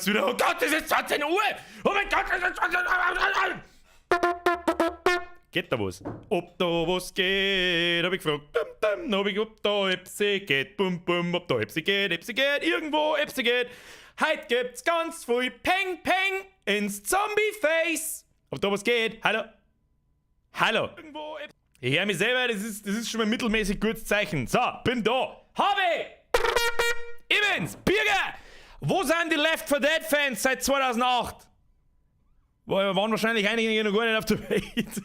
Wieder, oh Gott, es ist 20 Uhr! Oh mein Gott, es ist 20 Uhr! Geht da was? Ob da was geht, hab ich gefragt. Dum, dum, hab ich, ob da etwas geht. Bum, bum, ob da etwas geht, etwas geht, irgendwo etwas geht. Heute gibt's ganz viel Peng, Peng ins Zombie-Face. Ob da was geht? Hallo? Hallo? Irgendwo Ich höre mich selber, das ist schon mal ein mittelmäßig gutes Zeichen. So, bin da. Habe! Ich bin's, Birger! Wo sind die Left 4 Dead Fans seit 2008? Waren wahrscheinlich einige noch gar nicht auf der Welt.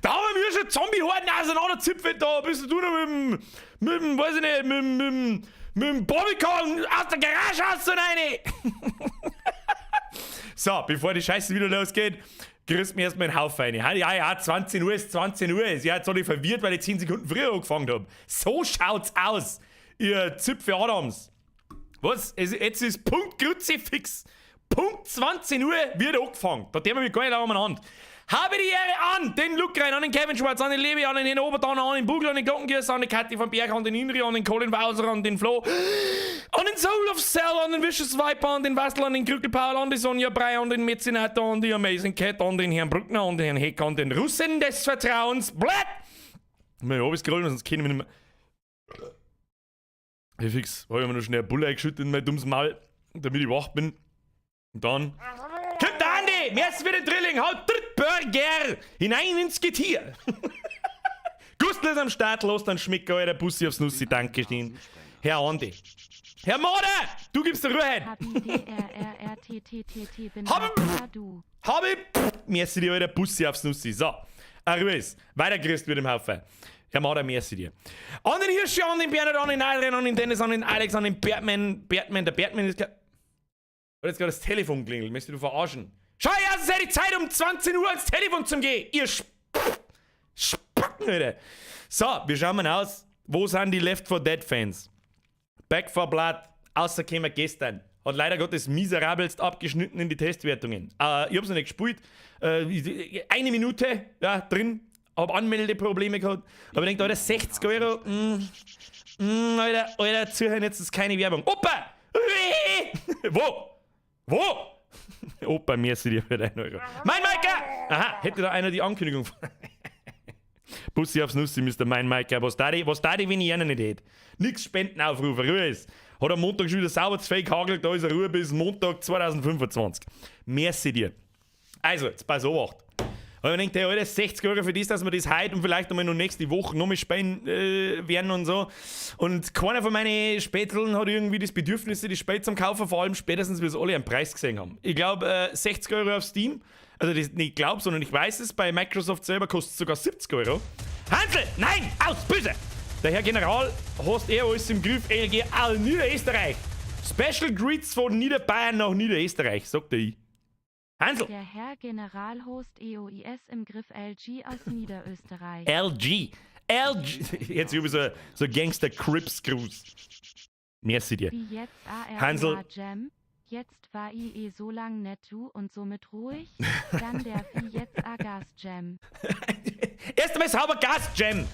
Da haben wir schon Zombie-Horden auseinanderzipft, da bist du noch mit dem, weiß ich nicht, mit dem Bobbycar aus der Garage raus und rein. So, bevor die Scheiße wieder losgeht, kriegst du mir erstmal einen Haufen rein. Ja, 20 Uhr ist 20 Uhr. Ist ja jetzt alle verwirrt, weil ich 10 Sekunden früher angefangen habe. So schaut's aus, ihr Zipfe Adams. Was? Jetzt ist Punkt Kruzifix. Punkt 20 Uhr wird angefangen. Da dürfen wir gar nicht umeinander. Habe die Ehre an den Luke rein, an den Kevin Schwarz, an den Levi, an den Herrn Oberdanner, an den Bugel, an den Glockengießer, an die Kathi von Berg, an den Inri, an den Colin Wauser, an den Flo, an den Soul of Cell, an den Vicious Viper, an den Wassel, an den Krückel Paul, an die Sonja Brei, an den Metzinator, an die Amazing Cat, an den Herrn Brückner, an den Herrn Heck, an den Russen des Vertrauens. Blatt! Mal hab ich's gerollt, sonst kennen wir nicht mehr. Hey, fix, hab ich mir noch schnell eine Bulle eingeschüttet in mein dummes Maul, damit ich wach bin. Und dann kommt der Andi! Merci für den Drilling! Haut Burger! Hinein ins Getier! Gustl ist am Start, los, dann schmeckt Alter, Bussi aufs Nussi, danke schön. Herr Andi. Herr Mode! Du gibst der Ruhe. H B D R R R T T T T bin Hab- du. Habe merci dir, Alter, Bussi aufs Nussi. So, Ruhe ist. Weiter kriegst mit dem Haufen. Herr Mader, merci dir. An den Hirschi, an den Bernhard, an den Adrian, an den Dennis, an den Alex, an den Bertman. Bertman, der Bertman ist. Hat jetzt gerade das Telefon klingelt. Möchtest du verarschen? Schau, ja, es ist ja die Zeit, um 20 Uhr ans Telefon zum gehen. Ihr Spacken, Alter. So, wir schauen mal aus. Wo sind die Left 4 Dead Fans? Back 4 Blood, außergekommen gestern. Hat leider Gottes miserabelst abgeschnitten in die Testwertungen. Ich hab's noch nicht gespielt. Eine Minute, ja, drin. Hab Anmeldeprobleme gehabt. Aber ich denke, Alter, 60 Euro. Alter, Alter, zuhören, jetzt ist keine Werbung. Opa! Wo? Wo? Opa, merci dir für deinen Euro. Mein Maika! Aha, hätte da einer die Ankündigung. Bussi aufs Nussi, Mr. Mein Maika. Was da die, wenn ich einer nicht hätte? Nix Spendenaufrufe, Ruhe ist. Hat am Montag schon wieder sauber zu viel gehagelt, da ist er Ruhe bis Montag 2025. Merci dir. Also, jetzt pass auf. Aber ich denke, hey, Alter, 60 Euro für das, dass wir das heute und vielleicht einmal noch nächste Woche nochmal spielen werden und so. Und keiner von meinen Spätzeln hat irgendwie das Bedürfnis, sich das Spiel zum Kaufen, vor allem spätestens, wie es alle einen Preis gesehen haben. Ich glaube, 60 Euro auf Steam, also das nicht glaube, sondern ich weiß es, bei Microsoft selber kostet es sogar 70 Euro. Hansel, nein, aus, böse! Der Herr General hast er alles im Griff, LG all Niederösterreich. Special Greets von Niederbayern nach Niederösterreich, sagt er ich. Hansel! Der Herr General Host EOIS im Griff LG aus Niederösterreich. LG. LG. Jetzt über so Gangster Crips Gruß. Merci dir. Wie jetzt AR Hansel. Jam? Jetzt war I eh so lang net du und somit ruhig. Dann der wie jetzt A Gas Jam. Erst einmal sauber Gas, Jam.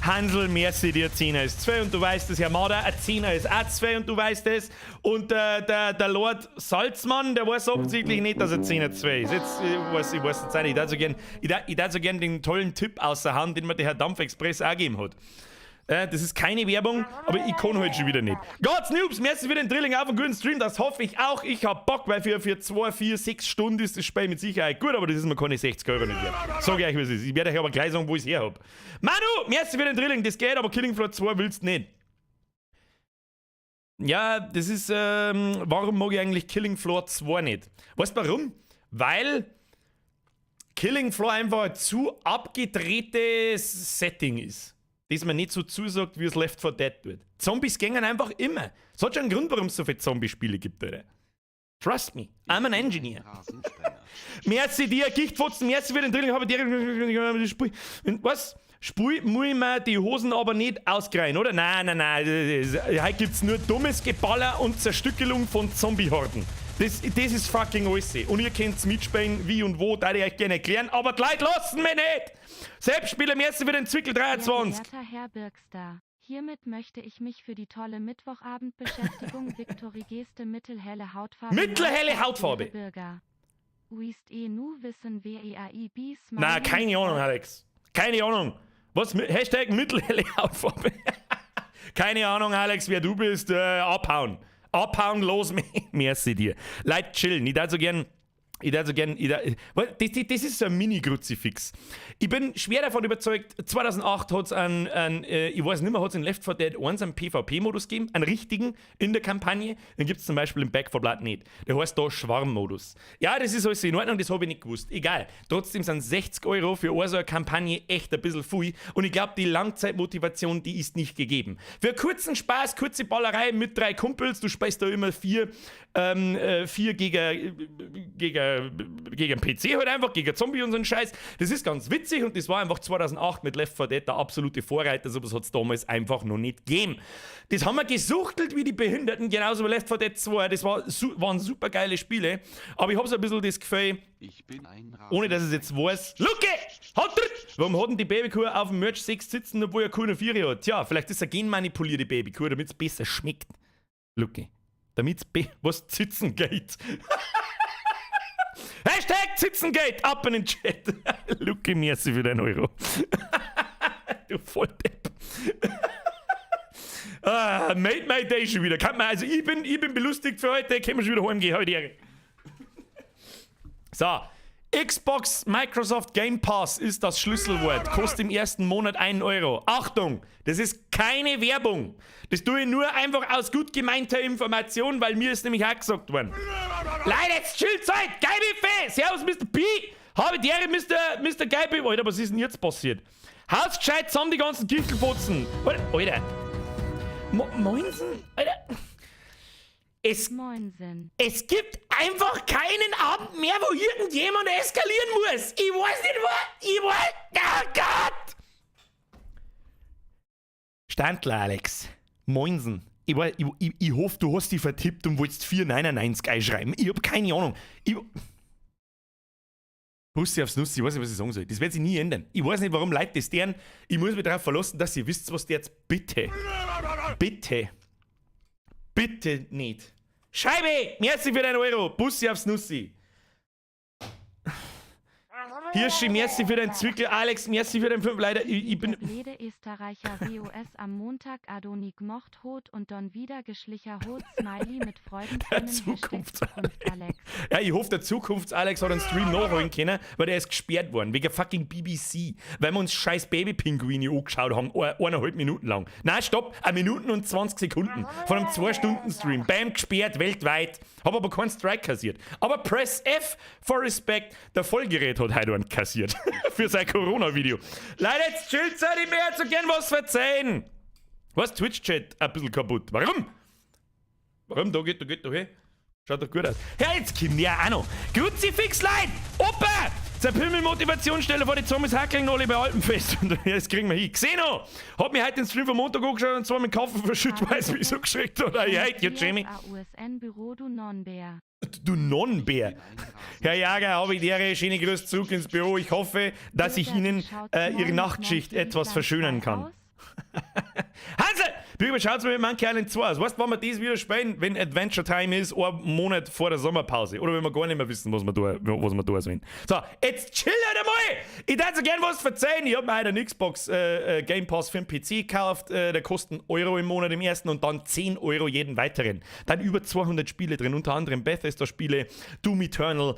Hansel, merci dir, 10er ist 2 und du weißt es, Herr Mader, ein 10er ist auch 2 und du weißt es. Und der Lord Salzmann, der weiß offensichtlich nicht, dass er 10er 2 ist. Jetzt, ich weiß jetzt auch nicht, ich darf so gern den tollen Tipp außer Hand, den mir der Herr Dampfexpress auch gegeben hat. Das ist keine Werbung, aber ich kann heute schon wieder nicht. God's Noobs, merci für den Drilling auf einen guten Stream, das hoffe ich auch. Ich hab Bock, weil für 2, 4, 6 Stunden ist das Spiel mit Sicherheit gut, aber das ist mir keine 60 Euro nicht wert. Sag ich euch, wie es ist. Ich werde euch aber gleich sagen, wo ich es her hab. Manu, merci für den Drilling, das geht, aber Killing Floor 2 willst du nicht. Ja, das ist, warum mag ich eigentlich Killing Floor 2 nicht? Weißt du, warum? Weil Killing Floor einfach ein zu abgedrehtes Setting ist, das mir nicht so zusagt, wie es Left 4 Dead tut. Zombies gängen einfach immer. Es hat schon einen Grund, warum es so viele Zombie-Spiele gibt, oder? Trust me, I'm an engineer. Merci dir, Gichtfotzen, merci für den Drilling, habe dir. Was? Spul muss ich mir die Hosen aber nicht auskreien, oder? Nein, nein, nein. Heute gibt's nur dummes Geballer und Zerstückelung von Zombie-Horden. Das ist fucking alles. Und ihr könnt's mitspielen, wie und wo, da ich euch gerne erklären, aber die Leute lassen mich nicht! Selbstspieler, merci für den Zwickel 23. Sehr geehrter Herr Birkstar, Hiermit möchte ich mich für die tolle Mittwochabendbeschäftigung Victory Geste mittelhelle Hautfarbe Mittelhelle Mahlzeit Hautfarbe. Ehre Bürger. Uist eh nu wissen WEAIB Na, Smiley keine mit Ahnung, Alex. Keine Ahnung. Was? #MittelhelleHautfarbe. Keine Ahnung, Alex, wer du bist. Abhauen. Abhauen, los, merci dir. Leute, chillen. Ich darf so gern. Ich darf so gern. Ich darf, das ist so ein Mini-Kruzifix. Ich bin schwer davon überzeugt, 2008 hat es einen, ich weiß nicht mehr, hat es in Left 4 Dead 1 einen PvP-Modus gegeben, einen richtigen in der Kampagne. Den gibt es zum Beispiel im Back 4 Blood nicht. Der heißt da Schwarm-Modus. Ja, das ist alles in Ordnung, das habe ich nicht gewusst. Egal. Trotzdem sind 60 € für eine so eine Kampagne echt ein bisschen viel. Und ich glaube, die Langzeitmotivation, die ist nicht gegeben. Für kurzen Spaß, kurze Ballerei mit drei Kumpels, du spielst da immer vier gegen PC halt einfach, gegen Zombie und so ein Scheiß. Das ist ganz witzig und das war einfach 2008 mit Left 4 Dead der absolute Vorreiter. Sowas hat es damals einfach noch nicht gegeben. Das haben wir gesuchtelt wie die Behinderten, genauso wie Left 4 Dead 2. Das waren super geile Spiele. Aber ich habe so ein bisschen das Gefühl, Ich bin ein ohne dass ich es jetzt weiß. Luke! Halt drin! Warum hat denn die Babykuh auf dem Merch 6 Zitzen, obwohl er Kuh nur 4 hat? Tja, vielleicht ist eine genmanipulierte Babykuh, damit es besser schmeckt. Luke. Damit es was Zitzen geht. #Zitzengate, ab in den Chat. Luke, merci für deinen Euro. Du Volldepp. Ah, made my day schon wieder. Kann man, also ich bin belustigt für heute, können wir schon wieder heimgehen. Heute Ehre. So, Xbox Microsoft Game Pass ist das Schlüsselwort. Kostet im ersten Monat 1 Euro. Achtung, das ist keine Werbung. Das tue ich nur einfach aus gut gemeinter Information, weil mir ist nämlich auch gesagt worden. Leute, jetzt Chillzeit! Geil, Servus, Mr. P! Habe die Ehre, Mr. Mr. Geil. Alter, was ist denn jetzt passiert? Haus gescheit zusammen, die ganzen Gichtelfotzen. Alter, Alter. Mo Moinsen? Alter. Moinsen. Es gibt einfach keinen Abend mehr, wo irgendjemand eskalieren muss. Ich weiß nicht, was. Ich weiß. Oh Gott! Standler, Alex. Moinsen. Ich, weiß, ich hoffe, du hast dich vertippt und wolltest 4,99 einschreiben. Ich hab keine Ahnung. Ich. Bussi aufs Nussi, ich weiß nicht, was ich sagen soll. Das wird sich nie ändern. Ich weiß nicht, warum Leute das deren. Ich muss mich darauf verlassen, dass ihr wisst, was der jetzt. Bitte. Bitte. Bitte nicht. Scheibe! Merci für deinen Euro. Bussi aufs Nussi. Hirschi, merci für deinen Zwickel. Alex, merci für deinen 5. Leider, ich bin. Der blede Österreicher WOS am Montag Adonik mocht hot und dann wieder geschlicher hot Smiley mit Freudentränen. Zukunfts- #Zukunft Alex. Ja, ich hoffe, der Zukunfts-Alex hat einen Stream nachholen können, weil der ist gesperrt worden. Wegen fucking BBC. Weil wir uns scheiß Babypinguine angeschaut haben, 1,5 Minuten lang. Nein, stopp, 1 Minuten und 20 Sekunden von einem 2-Stunden-Stream. Bam, gesperrt, weltweit. Hab aber keinen Strike kassiert. Aber Press F for Respect, der Vollgerät hat heute einen kassiert. Für sein Corona-Video. Leute, jetzt chillt seid ich mir so gern was verzeihen. Was? Twitch-Chat ein bisschen kaputt. Warum? Warum? Da geht doch hin. Schaut doch gut aus. Ja, jetzt kommt ja auch noch. Kruzifix, Leute! Opa! Zerpimmel Motivationsstelle vor die Zombies hackeln alle bei Alpenfest. Und ja, das kriegen wir hin. Xeno! Hat mir heute den Stream vom Montag angeschaut und zwar mit Kaffee verschüttet, weil es mich so geschreckt hat. I hate you, Jamie. AUSN Büro, du Nonbär. Du Nonbär. Herr Jager, habe ich die Ehre, schöne Grüße zurück ins Büro. Ich hoffe, dass ich Ihnen Ihre Nachtschicht etwas verschönern kann. Hansel! Bürger, schaut's mir mit Monkey Island 2 aus. Weißt du, wann wir das wieder spielen? Wenn Adventure Time ist, ein Monat vor der Sommerpause. Oder wenn wir gar nicht mehr wissen, was wir da sollen. So, jetzt chill halt einmal! Ich darf so gern was verzeihen. Ich hab mir heute einen Xbox Game Pass für den PC gekauft. Der kostet 1 Euro im Monat im ersten und dann 10 € jeden weiteren. Dann über 200 Spiele drin, unter anderem Bethesda-Spiele, Doom Eternal,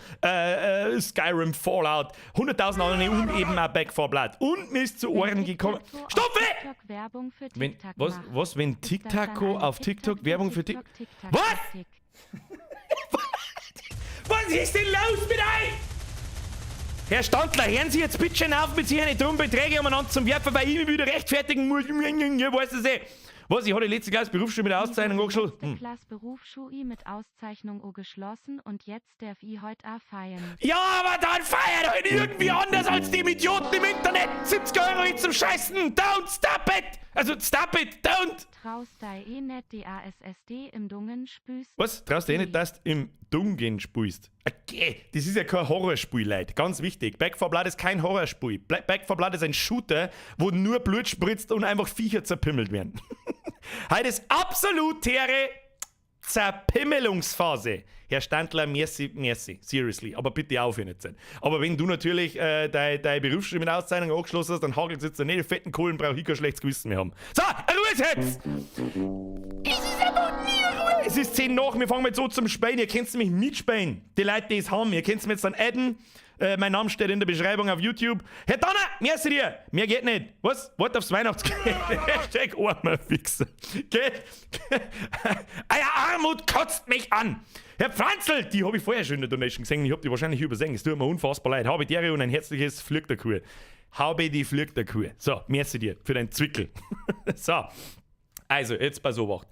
Skyrim, Fallout, 100.000 andere und eben auch Back 4 Blood. Und mir ist zu Ohren gekommen. Stopp! TikTok Werbung für Wenn, TikTok was, macht. was, wenn Ist das TikTok dann eine auf TikTok Werbung für TikTok? TikTok Was? Taktik? Was ist denn los mit euch? Herr Standler, hören Sie jetzt bitte schön auf, mit sich eine dummen Beträge umeinander zum Werfen, weil ich mich wieder rechtfertigen muss. Weißt du eh. Was? Ich hatte die letzte Klasse Berufsschule mit der Auszeichnung angeschlossen. Letzte Klasse Berufsschule mit Auszeichnung o geschlossen und jetzt derf i heut a feiern. Ja, aber dann feiert halt irgendwie anders als dem Idioten im Internet. 70 Euro zum Scheißen. Don't stop it. Also stop it. Don't. Traust dei eh net dassd im Dungen spüst. Was? Traust du eh nicht, dass du im Dungen spulst? Okay, das ist ja kein Horrorspiel, Leute. Ganz wichtig. Back 4 Blood ist kein Horrorspiel. Back 4 Blood ist ein Shooter, wo nur Blut spritzt und einfach Viecher zerpimmelt werden. Heute ist absolutere Zerpimmelungsphase. Herr Standler, merci, merci. Seriously. Aber bitte aufhören jetzt. Aber wenn du natürlich deine Berufsschule mit Auszeichnung angeschlossen hast, dann hagelt es jetzt nicht. Die fetten Kohlen brauche ich kein schlechtes Gewissen mehr haben. So, Ruhe jetzt! Es ist einfach nie Ruhe! Es ist 10 nach, wir fangen jetzt so zum Spielen. Ihr könnt nämlich mitspielen. Die Leute, die es haben. Ihr könnt mir jetzt dann adden. Mein Name steht in der Beschreibung auf YouTube. Herr Donner, merci dir! Mehr geht nicht. Was? Wart aufs Weihnachtsgeld. #ArmerFixer. Geht? Euer Armut kotzt mich an. Herr Pflanzl, die habe ich vorher schon in der Donation gesehen. Ich habe die wahrscheinlich übersehen. Es tut mir unfassbar leid. Habe die Ehre und ein herzliches Pflieg der Kuh. Habe die Pflieg der Kuh. So, merci dir für deinen Zwickel. So, also, jetzt pass auf.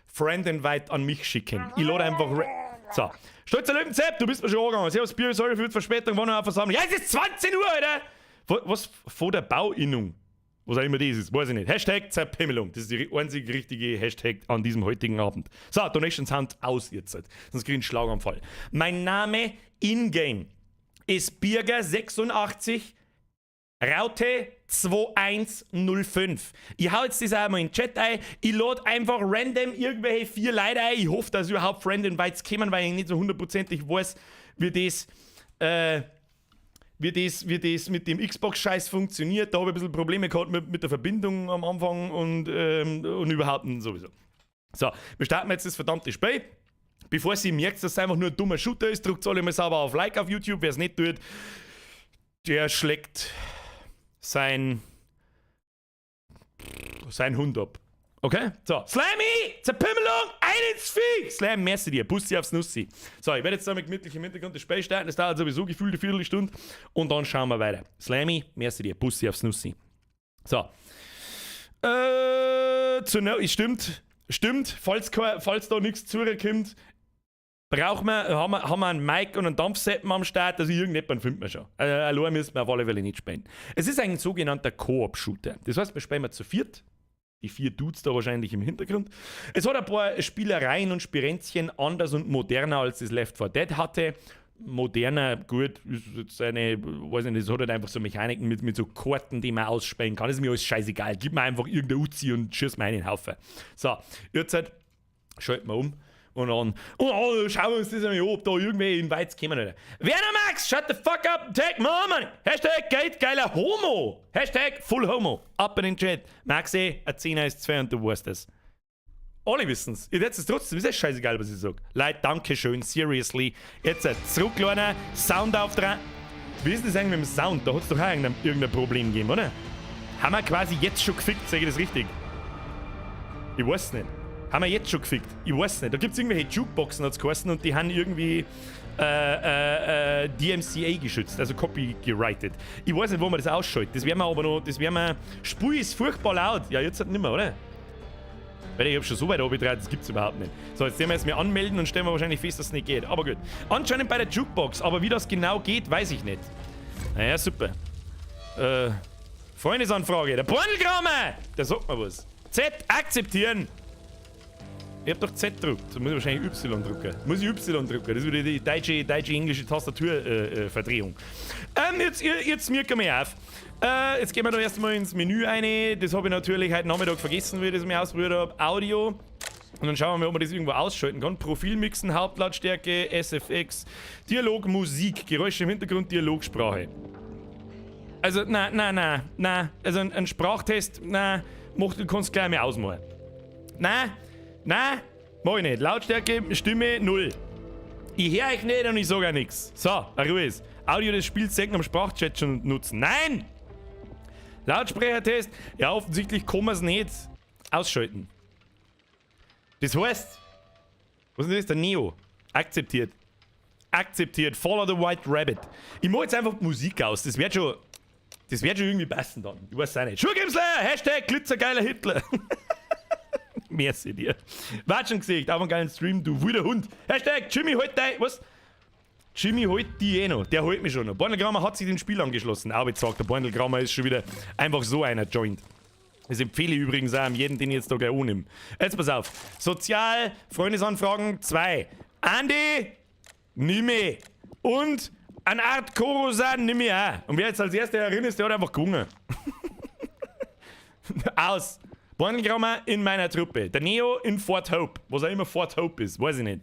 Friend Invite an mich schicken. Ich lade einfach. So. Stolzer Löwenzepp, du bist mir schon angegangen. Servus, Bier, sorry für die Verspätung, war noch auf Versammlung. Ja, es ist 20 Uhr, Alter! Was? Vor der Bauinnung. Was auch immer das ist, weiß ich nicht. #Zerpimmelung. Das ist die einzige richtige Hashtag an diesem heutigen Abend. So, Donations Hand aus jetzt. Sonst krieg ich einen Schlaganfall. Mein Name in-game ist Birger86 #2105. Ich hau jetzt das einmal in den Chat ein. Ich lade einfach random irgendwelche vier Leute ein. Ich hoffe, dass überhaupt Friend Invites kommen, weil ich nicht so hundertprozentig weiß, wie das mit dem Xbox-Scheiß funktioniert. Da habe ich ein bisschen Probleme gehabt mit der Verbindung am Anfang und überhaupt und sowieso. So, wir starten jetzt das verdammte Spiel. Bevor sie merkt, dass es einfach nur ein dummer Shooter ist, drückt alle mal sauber auf Like auf YouTube. Wer es nicht tut, der schlägt sein Hund ab. Okay? So. Slammy! Zerpimmelung! Ein ins Viech! Slam, merci dir. Bussi aufs Nussi. So, ich werde jetzt damit gemütlich im Hintergrund das Spiel starten. Das dauert sowieso gefühlt eine Viertelstunde. Und dann schauen wir weiter. Slammy, merci dir. Bussi aufs Nussi. So. Zu no, stimmt. Stimmt. Falls da nichts zurückkommt, haben wir einen Mic und einen Dampfseppen am Start, also irgendjemand findet man schon. Allein müssen wir auf alle Fälle nicht spielen. Es ist ein sogenannter Koop-Shooter. Das heißt, wir spielen zu viert. Die vier Dudes da wahrscheinlich im Hintergrund. Es hat ein paar Spielereien und Spirenzchen anders und moderner, als das Left 4 Dead hatte. Moderner, gut, ist jetzt eine, weiß nicht, es hat halt einfach so Mechaniken mit so Karten, die man ausspielen kann. Das ist mir alles scheißegal. Gib mir einfach irgendeine Uzi und schieß mir einen Haufen. So, jetzt halt, schalten wir um. Und dann schauen wir uns das einmal an, ob da irgendwelche Invites kommen. Alter. Werner Max, shut the fuck up and take my money. #Gate geiler Homo. #FullHomo. Up in den Chat. Maxi, ein Zehner ist zwei und du weißt es. Alle wissen's. Ihr es trotzdem, ist ja scheißegal, was ich sag. Leute, danke schön, seriously. Jetzt zurücklehnen, Sound auf dran. Wie ist das eigentlich mit dem Sound? Da hat es doch auch irgendein Problem gegeben, oder? Haben wir quasi jetzt schon gefickt, sage ich das richtig? Ich weiß nicht. Haben wir jetzt schon gefickt? Ich weiß nicht. Da gibt es irgendwelche Jukeboxen, hat's geheißen, und die haben irgendwie DMCA geschützt, also copyrighted. Ich weiß nicht, wo man das ausschaltet. Das werden wir aber noch, das werden wir. Spui ist furchtbar laut. Ja, jetzt halt nicht mehr, oder? Weil ich hab schon so weit runtergedreht, das gibt's überhaupt nicht. So, jetzt werden wir jetzt mal anmelden und stellen wir wahrscheinlich fest, dass es nicht geht. Aber gut. Anscheinend bei der Jukebox, aber wie das genau geht, weiß ich nicht. Naja, super. Freundesanfrage. Der Pornelkramer! Der sagt mir was. Z akzeptieren! Ich hab doch Z gedruckt. Da muss ich wahrscheinlich Y drücken. Muss ich Y drücken. Das ist wieder die deutsche englische Tastaturverdrehung. Jetzt merken wir auf. Jetzt gehen wir da erstmal ins Menü rein. Das habe ich natürlich heute Nachmittag vergessen, wie ich das mir ausprobiert habe. Audio. Und dann schauen wir mal, ob man das irgendwo ausschalten kann. Profil mixen, Hauptlautstärke, SFX, Dialog, Musik, Geräusche im Hintergrund, Dialogsprache. Also, nein, nein, nein, nein. Also ein Sprachtest, nein, du kannst gleich mal ausmachen. Nein, nein, mach ich nicht. Lautstärke, Stimme, null. Ich höre euch nicht und ich sage auch nichts. So, Ruhe ist. Audio des Spiels senken am Sprachchat schon nutzen. Nein! Lautsprechertest. Ja, offensichtlich kann man es nicht ausschalten. Das heißt, was ist das? Der Neo. Akzeptiert. Akzeptiert. Follow the White Rabbit. Ich mach jetzt einfach die Musik aus. Das wird schon irgendwie passen dann. Ich weiß auch nicht. Schulgameslayer! #Glitzergeiler Hitler. Merci dir. Watschen Gesicht, auf einen geilen Stream, du wilder Hund. Hashtag Jimmy holt dein, was? Jimmy holt die eh noch, der holt mich schon noch. Bornelgrammer hat sich dem Spiel angeschlossen. Aber ich sag, der Bornelgrammer ist schon wieder einfach so einer joint. Das empfehle ich übrigens auch jedem, den ich jetzt da gleich annehme. Jetzt pass auf. Sozial, Freundesanfragen 2. Andi, nimm ich. Und an Art Korosan nimm ich auch. Und wer jetzt als erster herin ist, der hat einfach gewonnen. Aus. Bornelgrammer in meiner Truppe. Der Neo in Fort Hope. Was auch immer Fort Hope ist, weiß ich nicht.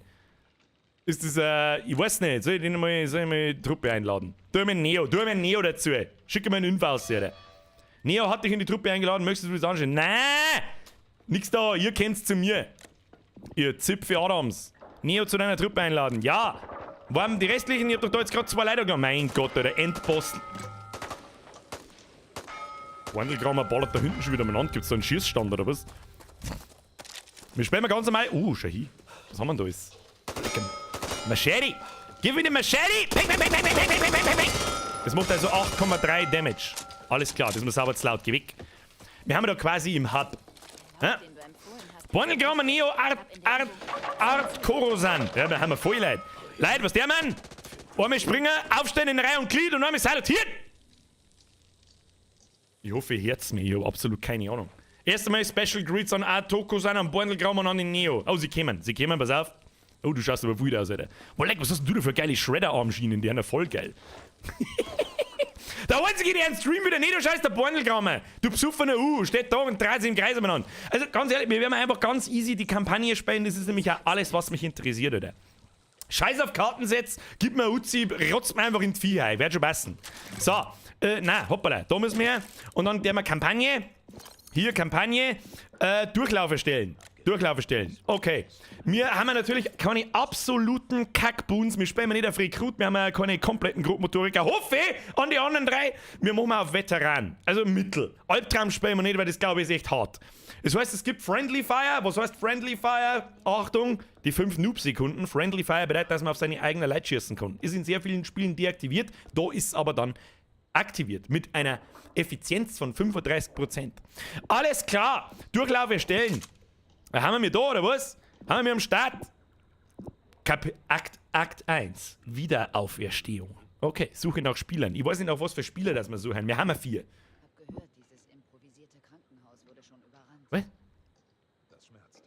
Ist das, ich weiß nicht, soll ich den mal, soll ich mal in die Truppe einladen? Tu mir Neo, tu mir Neo dazu. Schicke mir einen Info aus, Alter. Neo hat dich in die Truppe eingeladen, möchtest du das anschauen? Nein! Nix da, ihr kennt's zu mir. Ihr Zipfe Adams. Neo zu deiner Truppe einladen, ja! Warum die restlichen? Ich hab doch da jetzt gerade 2 Leute genommen. Mein Gott, Alter, Endboss. Wandelgrammer ballert da hinten schon wieder umeinander. Gibt's da einen Schießstand oder was? Wir spielen mal ganz normal. Schau hin. Was haben wir denn da alles? Machete! Gib mir die Machete! Ping, ping, ping, ping, ping, ping, ping, ping, ping. Das macht also 8,3 Damage. Alles klar, das muss aber zu laut. Geh weg. Wir haben da quasi im Hub. Hä? Bornelgrammer Neo Art, Art, Art Korosan. Ja, da haben wir voll Leid. Leid, was der Mann? Einmal springen, aufstehen in Reihe und Glied und einmal salutieren. Ich hoffe, ihr hört's mir. Ich hab absolut keine Ahnung. Erst einmal Special Greets an Art Tokosan, an Bornelgrammer und an den Neo. Oh, sie kommen. Sie kommen, pass auf. Oh, du schaust aber wild aus, Alter. Boah, leck, was hast denn du da für geile Shredder-Armschienen? Die sind ja voll geil. Der einzige, der einen Stream wieder nicht scheißt, der Bornelgrammer. Du besoffener U, steht da und dreht sich im Kreis umeinander. Also ganz ehrlich, wir werden einfach ganz easy die Kampagne spielen. Das ist nämlich auch alles, was mich interessiert, Alter. Scheiß auf Kartensets, gib mir Uzi, rotzt mir einfach in die Vieh, wird schon passen. So, na, hoppala, da müssen wir. Und dann der mal Kampagne. Hier, Kampagne. Durchlauf erstellen. Durchlauf erstellen. Okay. Wir haben ja natürlich keine absoluten Kackboons. Wir spielen nicht auf Rekrut, wir haben ja keine kompletten Grobmotoriker. Hoffe an die anderen drei. Wir machen auf Veteran. Also Mittel. Albtraum spielen wir nicht, weil das glaube ich ist echt hart. Das heißt, es gibt Friendly Fire. Was heißt Friendly Fire? Achtung, die 5 Noob-Sekunden. Friendly Fire bedeutet, dass man auf seine eigenen Leute schießen kann. Ist in sehr vielen Spielen deaktiviert. Da ist es aber dann aktiviert mit einer Effizienz von 35%. Alles klar. Durchlauf erstellen. Haben wir da, oder was? Haben wir am Start? Akt 1. Wiederauferstehung. Okay, Suche nach Spielern. Ich weiß nicht, nach was für Spieler das wir suchen. Wir haben ja 4. Ich hab gehört, dieses improvisierte Krankenhaus wurde schon überrannt. Was? Das schmerzt.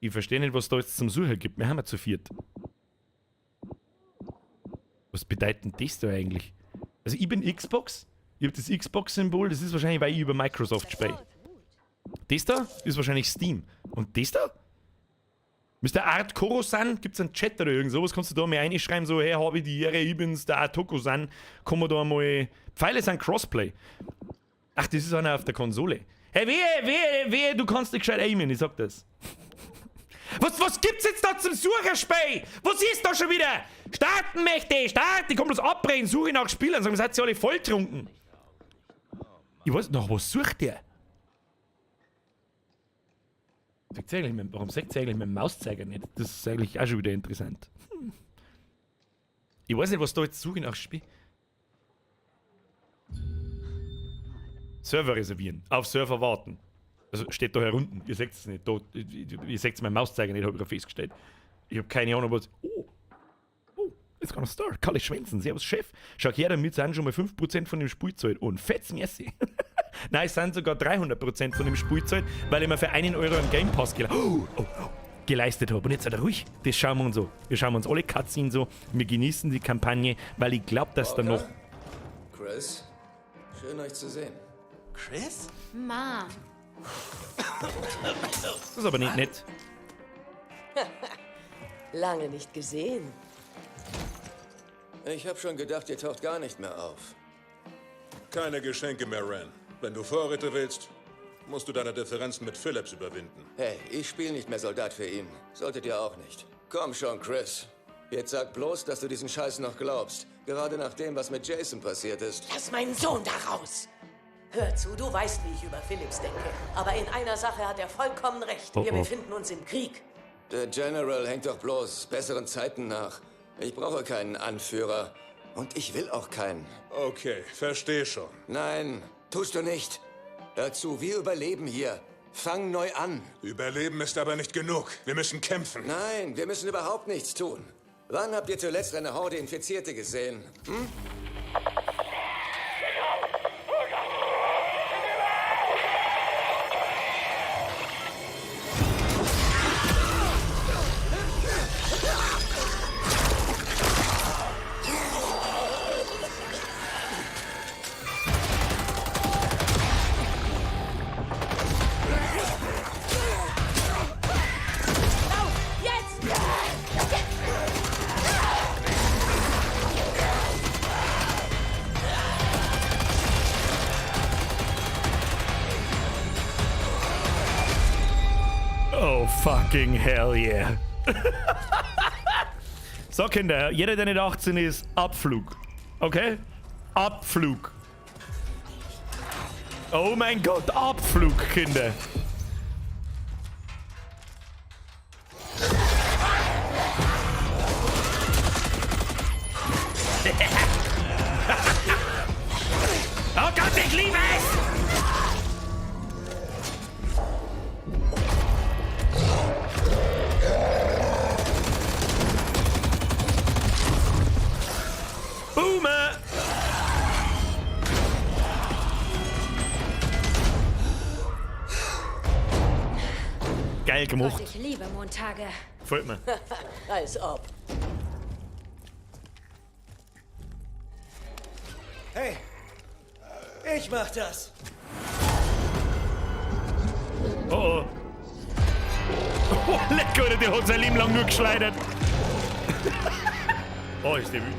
Ich verstehe nicht, was da jetzt zum Suchen gibt. Wir haben ja zu viert. Was bedeutet denn das da eigentlich? Also ich bin Xbox. Ich hab das Xbox-Symbol, das ist wahrscheinlich, weil ich über Microsoft spiele. Das da ist wahrscheinlich Steam. Und das da? Mister Art Korosan, gibt's einen Chat oder irgend sowas? Kannst du da mal reinschreiben, so, hey, hab ich die Ehre, ich bin's, der Art Tokosan. Kann man da mal. Pfeile sind Crossplay. Ach, das ist einer auf der Konsole. Hey, wehe, wehe, wehe, du kannst nicht gescheit aimen, ich sag das. Was gibt's jetzt da zum Sucherspiel? Was ist da schon wieder? Starten möchte ich, starten, ich komm bloß abbrechen, suche nach Spielern, sagen, seid ihr alle volltrunken? Ich weiß noch, was sucht der? Sagt sie eigentlich mit, warum sagt sie eigentlich mit dem Mauszeiger nicht? Das ist eigentlich auch schon wieder interessant. Ich weiß nicht, was da jetzt suche nach Spiel. Server reservieren. Auf Server warten. Also steht da herunten. Ihr seht es nicht. Da, ihr seht meinen Mauszeiger nicht, hab ich gerade festgestellt. Ich hab keine Ahnung, was. Oh! Oh, it's gonna start. Kalle Schwänzen, servus Chef. Schau her, damit sind schon mal 5% von dem Spielzeug. Und fetz merci. Nein, es sind sogar 300% von dem Spielzeug, weil ich mir für 1 Euro einen Game Pass geleistet hab. Und jetzt seid ihr ruhig. Das schauen wir uns so. Wir schauen uns alle Cutscenes so. Wir genießen die Kampagne, weil ich glaub, dass da noch. Chris, schön euch zu sehen. Chris? Mom. Das ist aber nicht nett. Lange nicht gesehen. Ich hab schon gedacht, ihr taucht gar nicht mehr auf. Keine Geschenke mehr, Ren. Wenn du Vorräte willst, musst du deine Differenzen mit Phillips überwinden. Hey, ich spiele nicht mehr Soldat für ihn. Solltet ihr auch nicht. Komm schon, Chris. Jetzt sag bloß, dass du diesen Scheiß noch glaubst. Gerade nach dem, was mit Jason passiert ist. Lass meinen Sohn da raus! Hör zu, du weißt, wie ich über Phillips denke. Aber in einer Sache hat er vollkommen recht. Oh, Wir oh. befinden uns im Krieg. Der General hängt doch bloß besseren Zeiten nach. Ich brauche keinen Anführer. Und ich will auch keinen. Okay, versteh schon. Nein, tust du nicht. Hör zu, wir überleben hier. Fang neu an. Überleben ist aber nicht genug. Wir müssen kämpfen. Nein, wir müssen überhaupt nichts tun. Wann habt ihr zuletzt eine Horde Infizierte gesehen? Hm? Lauf! Jetzt! Oh fucking hell yeah. So, Kinder, jeder, der nicht 18 ist, Abflug. Okay? Abflug. Oh mein Gott, Abflug, Kinder. Oh Gott, ich liebe es! Boomer! Geil gemacht. Gott, ich liebe Montage. Gefällt mir. Als ob. Hey, ich mach das. Oh oh. Oh, leck, Alter, der hat sein Leben lang nur geschleudert. Oh, ist der wütend.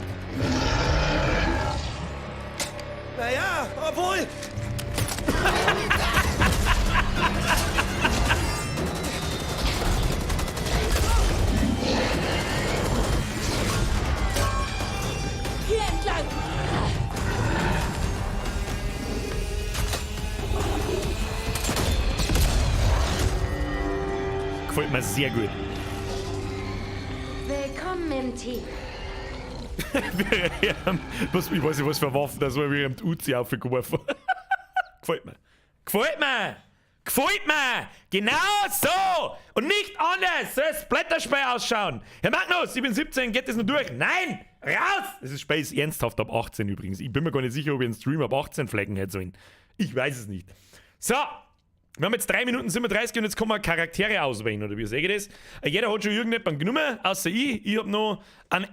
Naja, obwohl. Hier entlang! Gefällt mir sehr gut. Willkommen im Team. Was, ich weiß nicht, was für Waffen das war, wie ihm die Uzi aufgeworfen. Gefällt mir. Gefällt mir! Gefällt mir! Genau so! Und nicht anders! Soll das Blätterspiel ausschauen! Herr Magnus, ich bin 17, geht das noch durch? Nein! Raus! Das ist Space ernsthaft ab 18 übrigens. Ich bin mir gar nicht sicher, ob ich einen Stream ab 18 flecken hätte sollen. Ich weiß es nicht. So! Wir haben jetzt 3 Minuten 37 und jetzt kann man Charaktere auswählen, oder wie sehe ich das? Jeder hat schon irgendjemanden genommen, außer ich. Ich hab noch einen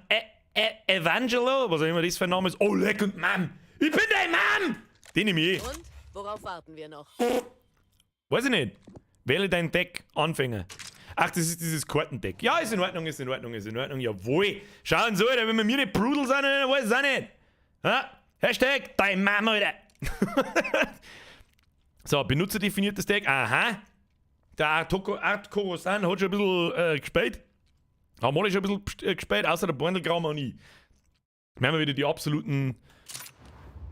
Evangelo, was auch immer das für ein Name ist. Oh, leck und Mann! Ich bin dein Mann! Den nehme ich eh. Und? Worauf warten wir noch? Weiß ich nicht. Wähle dein Deck, Anfänger. Ach, das ist dieses Kartendeck. Ja, ist in Ordnung, ist in Ordnung, ist in Ordnung. Jawohl. Schauen Sie, Alter, wenn wir mir nicht brutal sind, dann weiß ich es auch nicht. Ha? Hashtag dein Mama, Alter. So, benutzerdefiniertes Deck. Aha. Der Art Korosan hat schon ein bisschen gespielt. Haben alle schon ein bisschen gespielt, außer der Borndelgraum und ich. Wir haben wieder die absoluten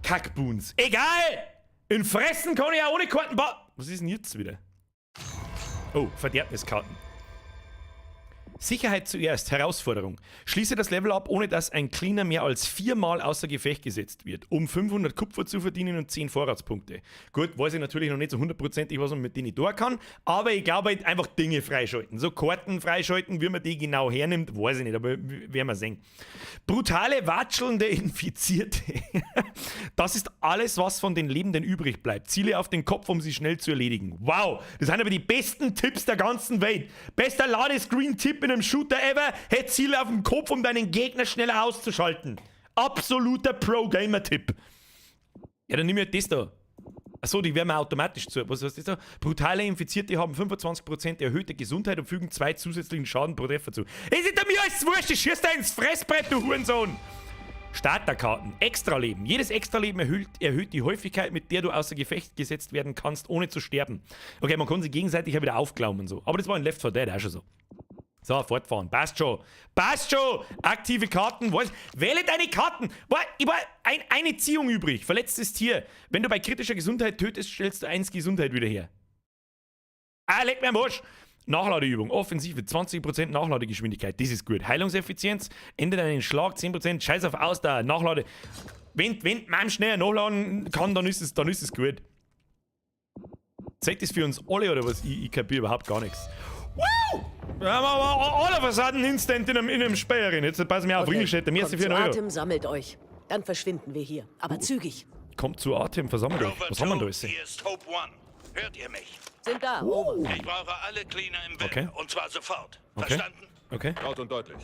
Kackboons. Egal! In Fressen kann ich ja ohne Karten bauen. Was ist denn jetzt wieder? Oh, Verderbniskarten. Sicherheit zuerst, Herausforderung. Schließe das Level ab, ohne dass ein Cleaner mehr als 4-mal außer Gefecht gesetzt wird, um 500 Kupfer zu verdienen und 10 Vorratspunkte. Gut, weiß ich natürlich noch nicht so hundertprozentig, was man mit denen tun kann, aber ich glaube halt einfach Dinge freischalten. So Karten freischalten, wie man die genau hernimmt, weiß ich nicht, aber werden wir sehen. Brutale, watschelnde Infizierte. Das ist alles, was von den Lebenden übrig bleibt. Ziele auf den Kopf, um sie schnell zu erledigen. Wow, das sind aber die besten Tipps der ganzen Welt. Bester Ladescreen-Tipp in einem Shooter ever. Hätt Ziele auf den Kopf, um deinen Gegner schneller auszuschalten. Absoluter Pro-Gamer-Tipp. Ja, dann nimm ich halt das da. Achso, die werden mir automatisch zu. Was heißt das da? Brutale Infizierte haben 25% erhöhte Gesundheit und fügen 2 zusätzlichen Schaden pro Treffer zu. Es ist mir alles wurscht, ich schieß da ins Fressbrett, du Hurensohn! Starterkarten, Extraleben. Jedes Extraleben erhöht die Häufigkeit, mit der du außer Gefecht gesetzt werden kannst, ohne zu sterben. Okay, man kann sie gegenseitig ja wieder aufklauben und so. Aber das war in Left 4 Dead auch schon so. So, fortfahren. Passt schon. Passt schon. Aktive Karten. Was? Wähle deine Karten. Ich war eine Ziehung übrig. Verletztes Tier. Wenn du bei kritischer Gesundheit tötest, stellst du 1 Gesundheit wieder her. Ah, leck mir am Arsch. Nachladeübung. Offensive. 20% Nachladegeschwindigkeit. Das ist gut. Heilungseffizienz. Ändert einen Schlag. 10%. Scheiß auf Ausdauer. Nachlade. Wenn man schneller nachladen kann, dann ist es gut. Zählt das für uns alle oder was? Ich kapiere überhaupt gar nichts. Wow! Wir haben aber all of a sudden instant in einem Speyerin. Jetzt pass mir auf, Okay, Ringelstädter, merci kommt für zu einen Euro. Atem, sammelt euch. Dann verschwinden wir hier. Aber zügig. Kommt zu Atem, versammelt euch. Was haben wir denn da alles? Hier ist Hope One. Hört ihr mich? Sind da. Over. Ich brauche alle Cleaner im Web. Okay. Und zwar sofort. Okay. Verstanden? Okay. Laut und deutlich.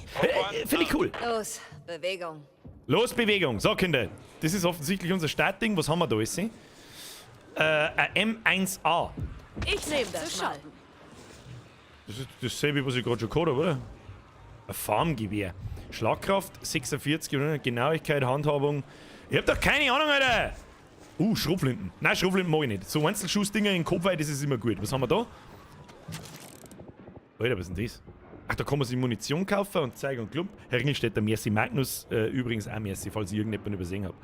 Finde ich cool. Los, Bewegung. Los, Bewegung. So, Kinder. Das ist offensichtlich unser Startding. Was haben wir da alles? Ein M1A. Ich nehme das mal. Das ist dasselbe, was ich gerade schon gehabt habe, oder? Ein Farmgewehr. Schlagkraft 46, Genauigkeit, Handhabung. Ich hab doch keine Ahnung, Alter! Schrotflinten. Nein, Schrotflinten mag ich nicht. So Einzelschussdinger in den Kopf, das ist immer gut. Was haben wir da? Alter, was ist denn das? Ach, da kann man sich Munition kaufen und Zeig und Klump. Herr Ringelstädter, merci Magnus. Übrigens auch merci, falls ich irgendjemanden übersehen hab.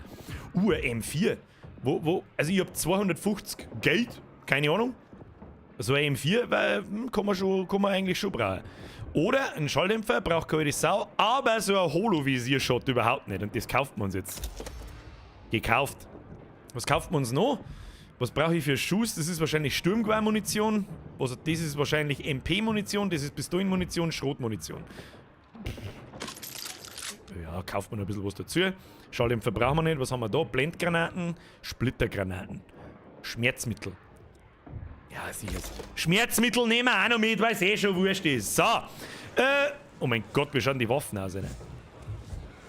Ein M4. Wo? Also ich hab 250 Geld. Keine Ahnung. So ein M4, weil, kann man eigentlich schon brauchen. Oder ein Schalldämpfer braucht keine Sau, aber so ein Holo-Visier-Shot überhaupt nicht. Und das kauft man uns jetzt. Gekauft. Was kauft man uns noch? Was brauche ich für Schuss? Das ist wahrscheinlich Sturmgewehrmunition. Also das ist wahrscheinlich MP-Munition, das ist Pistolenmunition, Schrotmunition. Ja, kauft man noch ein bisschen was dazu. Schalldämpfer brauchen wir nicht. Was haben wir da? Blendgranaten, Splittergranaten, Schmerzmittel. Ja, sicher. Schmerzmittel nehmen wir auch noch mit, weil es eh schon wurscht ist. So. Oh mein Gott, wie schauen die Waffen aus, Alter?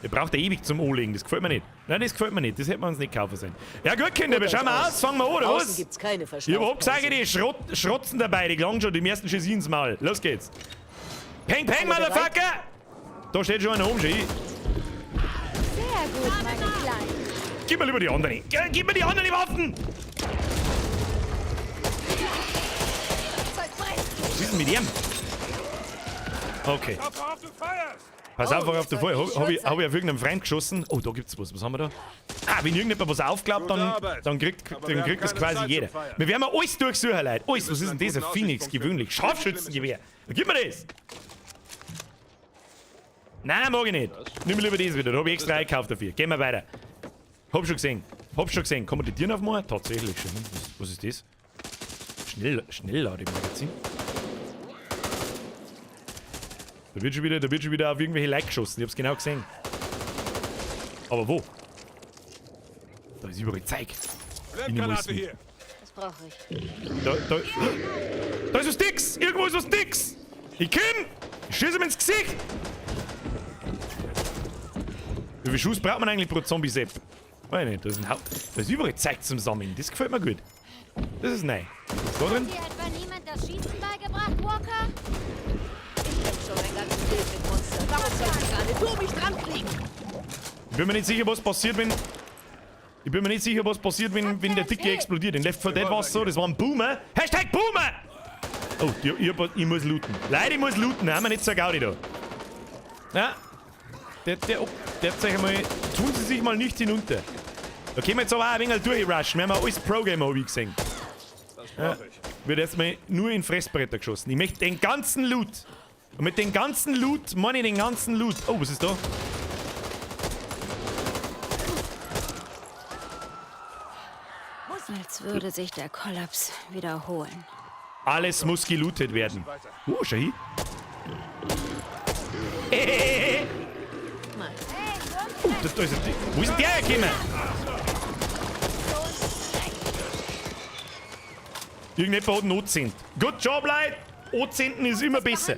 Ihr braucht ja ewig zum Anlegen, das gefällt mir nicht. Nein, das gefällt mir nicht, das hätte man uns nicht kaufen sollen. Ja gut, Kinder, wir schauen mal aus, fangen wir an, oder was? Gibt's keine Ich hab gesagt, die Schrotzen dabei, die gelangen schon, die ersten schießen ins Maul. Los geht's. Peng, peng, Motherfucker! Da steht schon einer oben, schon. Sehr gut, meine Kleinen. Gib mir lieber die anderen. Gib mir die anderen Waffen! Was ist denn mit ihm? Okay. Pass auf, worauf du feierst. Hab ich auf irgendeinen Freund geschossen? Oh, da gibt's was. Was haben wir da? Ah, wenn irgendjemand was aufklappt, dann kriegt das quasi jeder. Wir werden mal alles durchsuchen, Leute. Alles. Was ist denn das? Ein Phoenix, gewöhnlich. Scharfschützengewehr. Gib mir das! Nein, mag ich nicht. Nimm mir lieber das wieder. Da hab ich extra eingekauft dafür. Gehen wir weiter. Hab schon gesehen. Hab schon gesehen. Kann man die Türen aufmachen? Tatsächlich schon. Was ist das? Schnelllademagazin. Da wird schon wieder auf irgendwelche Leute geschossen. Ich hab's genau gesehen. Aber wo? Da ist überall Zeug. Ich nehme alles mit. Das brauche ich. Da ist was Dicks! Irgendwo ist was Dicks! Ich komm! Ich schieße ihm ins Gesicht! Wie viel Schuss braucht man eigentlich pro Zombie-Sepp? Weiß nicht, da ist ein Haupt. Da ist überall Zeug zum Sammeln. Das gefällt mir gut. Das ist neu. Was ist da drin? Hat dir etwa niemand das Schießen beigebracht, Walker? Ich hab schon mein ganzes Leben mit Monstern. Warum soll ich gerade du mich dran kriegen? Ich bin mir nicht sicher, was passiert, wenn... Ich bin mir nicht sicher, was passiert, wenn der Dicke explodiert. In Left 4 Dead war es so, das war ein Boomer. Hashtag Boomer! Oh, ich muss looten. Leute, ich muss looten. Haben wir nicht so Gaudi da. Ja. Der zeig mal. Tun Sie sich mal nicht hinunter. Da können wir jetzt aber auch ein wenig durchrushen. Wir haben alles Pro-Gamer, hab ich gesehen. Ja, wird erstmal nur in Fressbretter geschossen. Ich möchte den ganzen Loot. Und mit dem ganzen Loot meine ich den ganzen Loot. Oh, was ist da? Als würde sich der Kollaps wiederholen. Alles muss gelootet werden. Oh, schau hin. Oh, da ist ein Ding. Wo ist denn der hergekommen? Irgendjemand hat einen O10. Good job, Leute! O10 ist immer besser.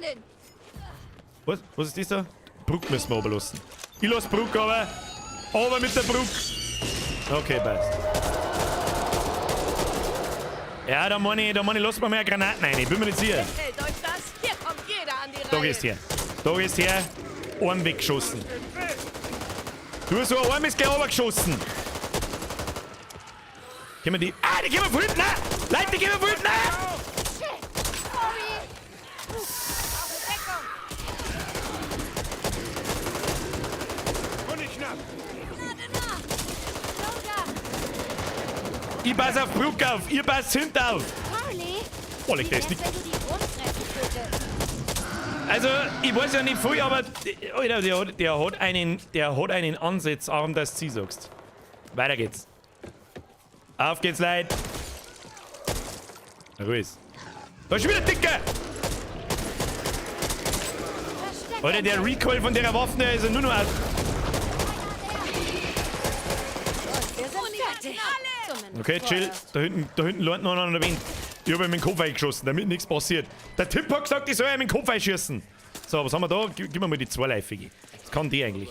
Was? Was ist das da? Brück müssen wir runterlassen. Ich lass Brück aber. Aber mit der Brück. Okay, passt. Ja, da meine ich, lass mal mehr Granaten rein. Ich bin mir nicht sicher. Gefällt euch das? Hier kommt jeder an die Reihe. Da gehst her. Da gehst her. Arm weggeschossen. Du, so ein Arm ist gleich runtergeschossen. Können wir die... Ah, die gehen wir von hinten! Leute, die gehen wir von hinten! Shit! Sorry! Ich pass auf Brück auf, ihr passt hinten auf! Harley? Oh, leg das nicht. Wenn du die Grundfresse tötest. Also, ich weiß ja nicht viel, aber Alter, der hat einen Ansatzarm, dass du sagst. Weiter geht's. Auf geht's, Leute. Ruhig. Da ist schon wieder Dicke! Alter, der Recoil von der Waffe ist ja nur noch... Okay, chill. Da hinten lernt noch einer an der Wand. Ich habe ihm in den Kopf eingeschossen, damit nichts passiert. Der Typ hat gesagt, ich soll ihm in den Kopf einschießen. So, was haben wir da? Gib mir mal die zweiläufige. Was kann die eigentlich?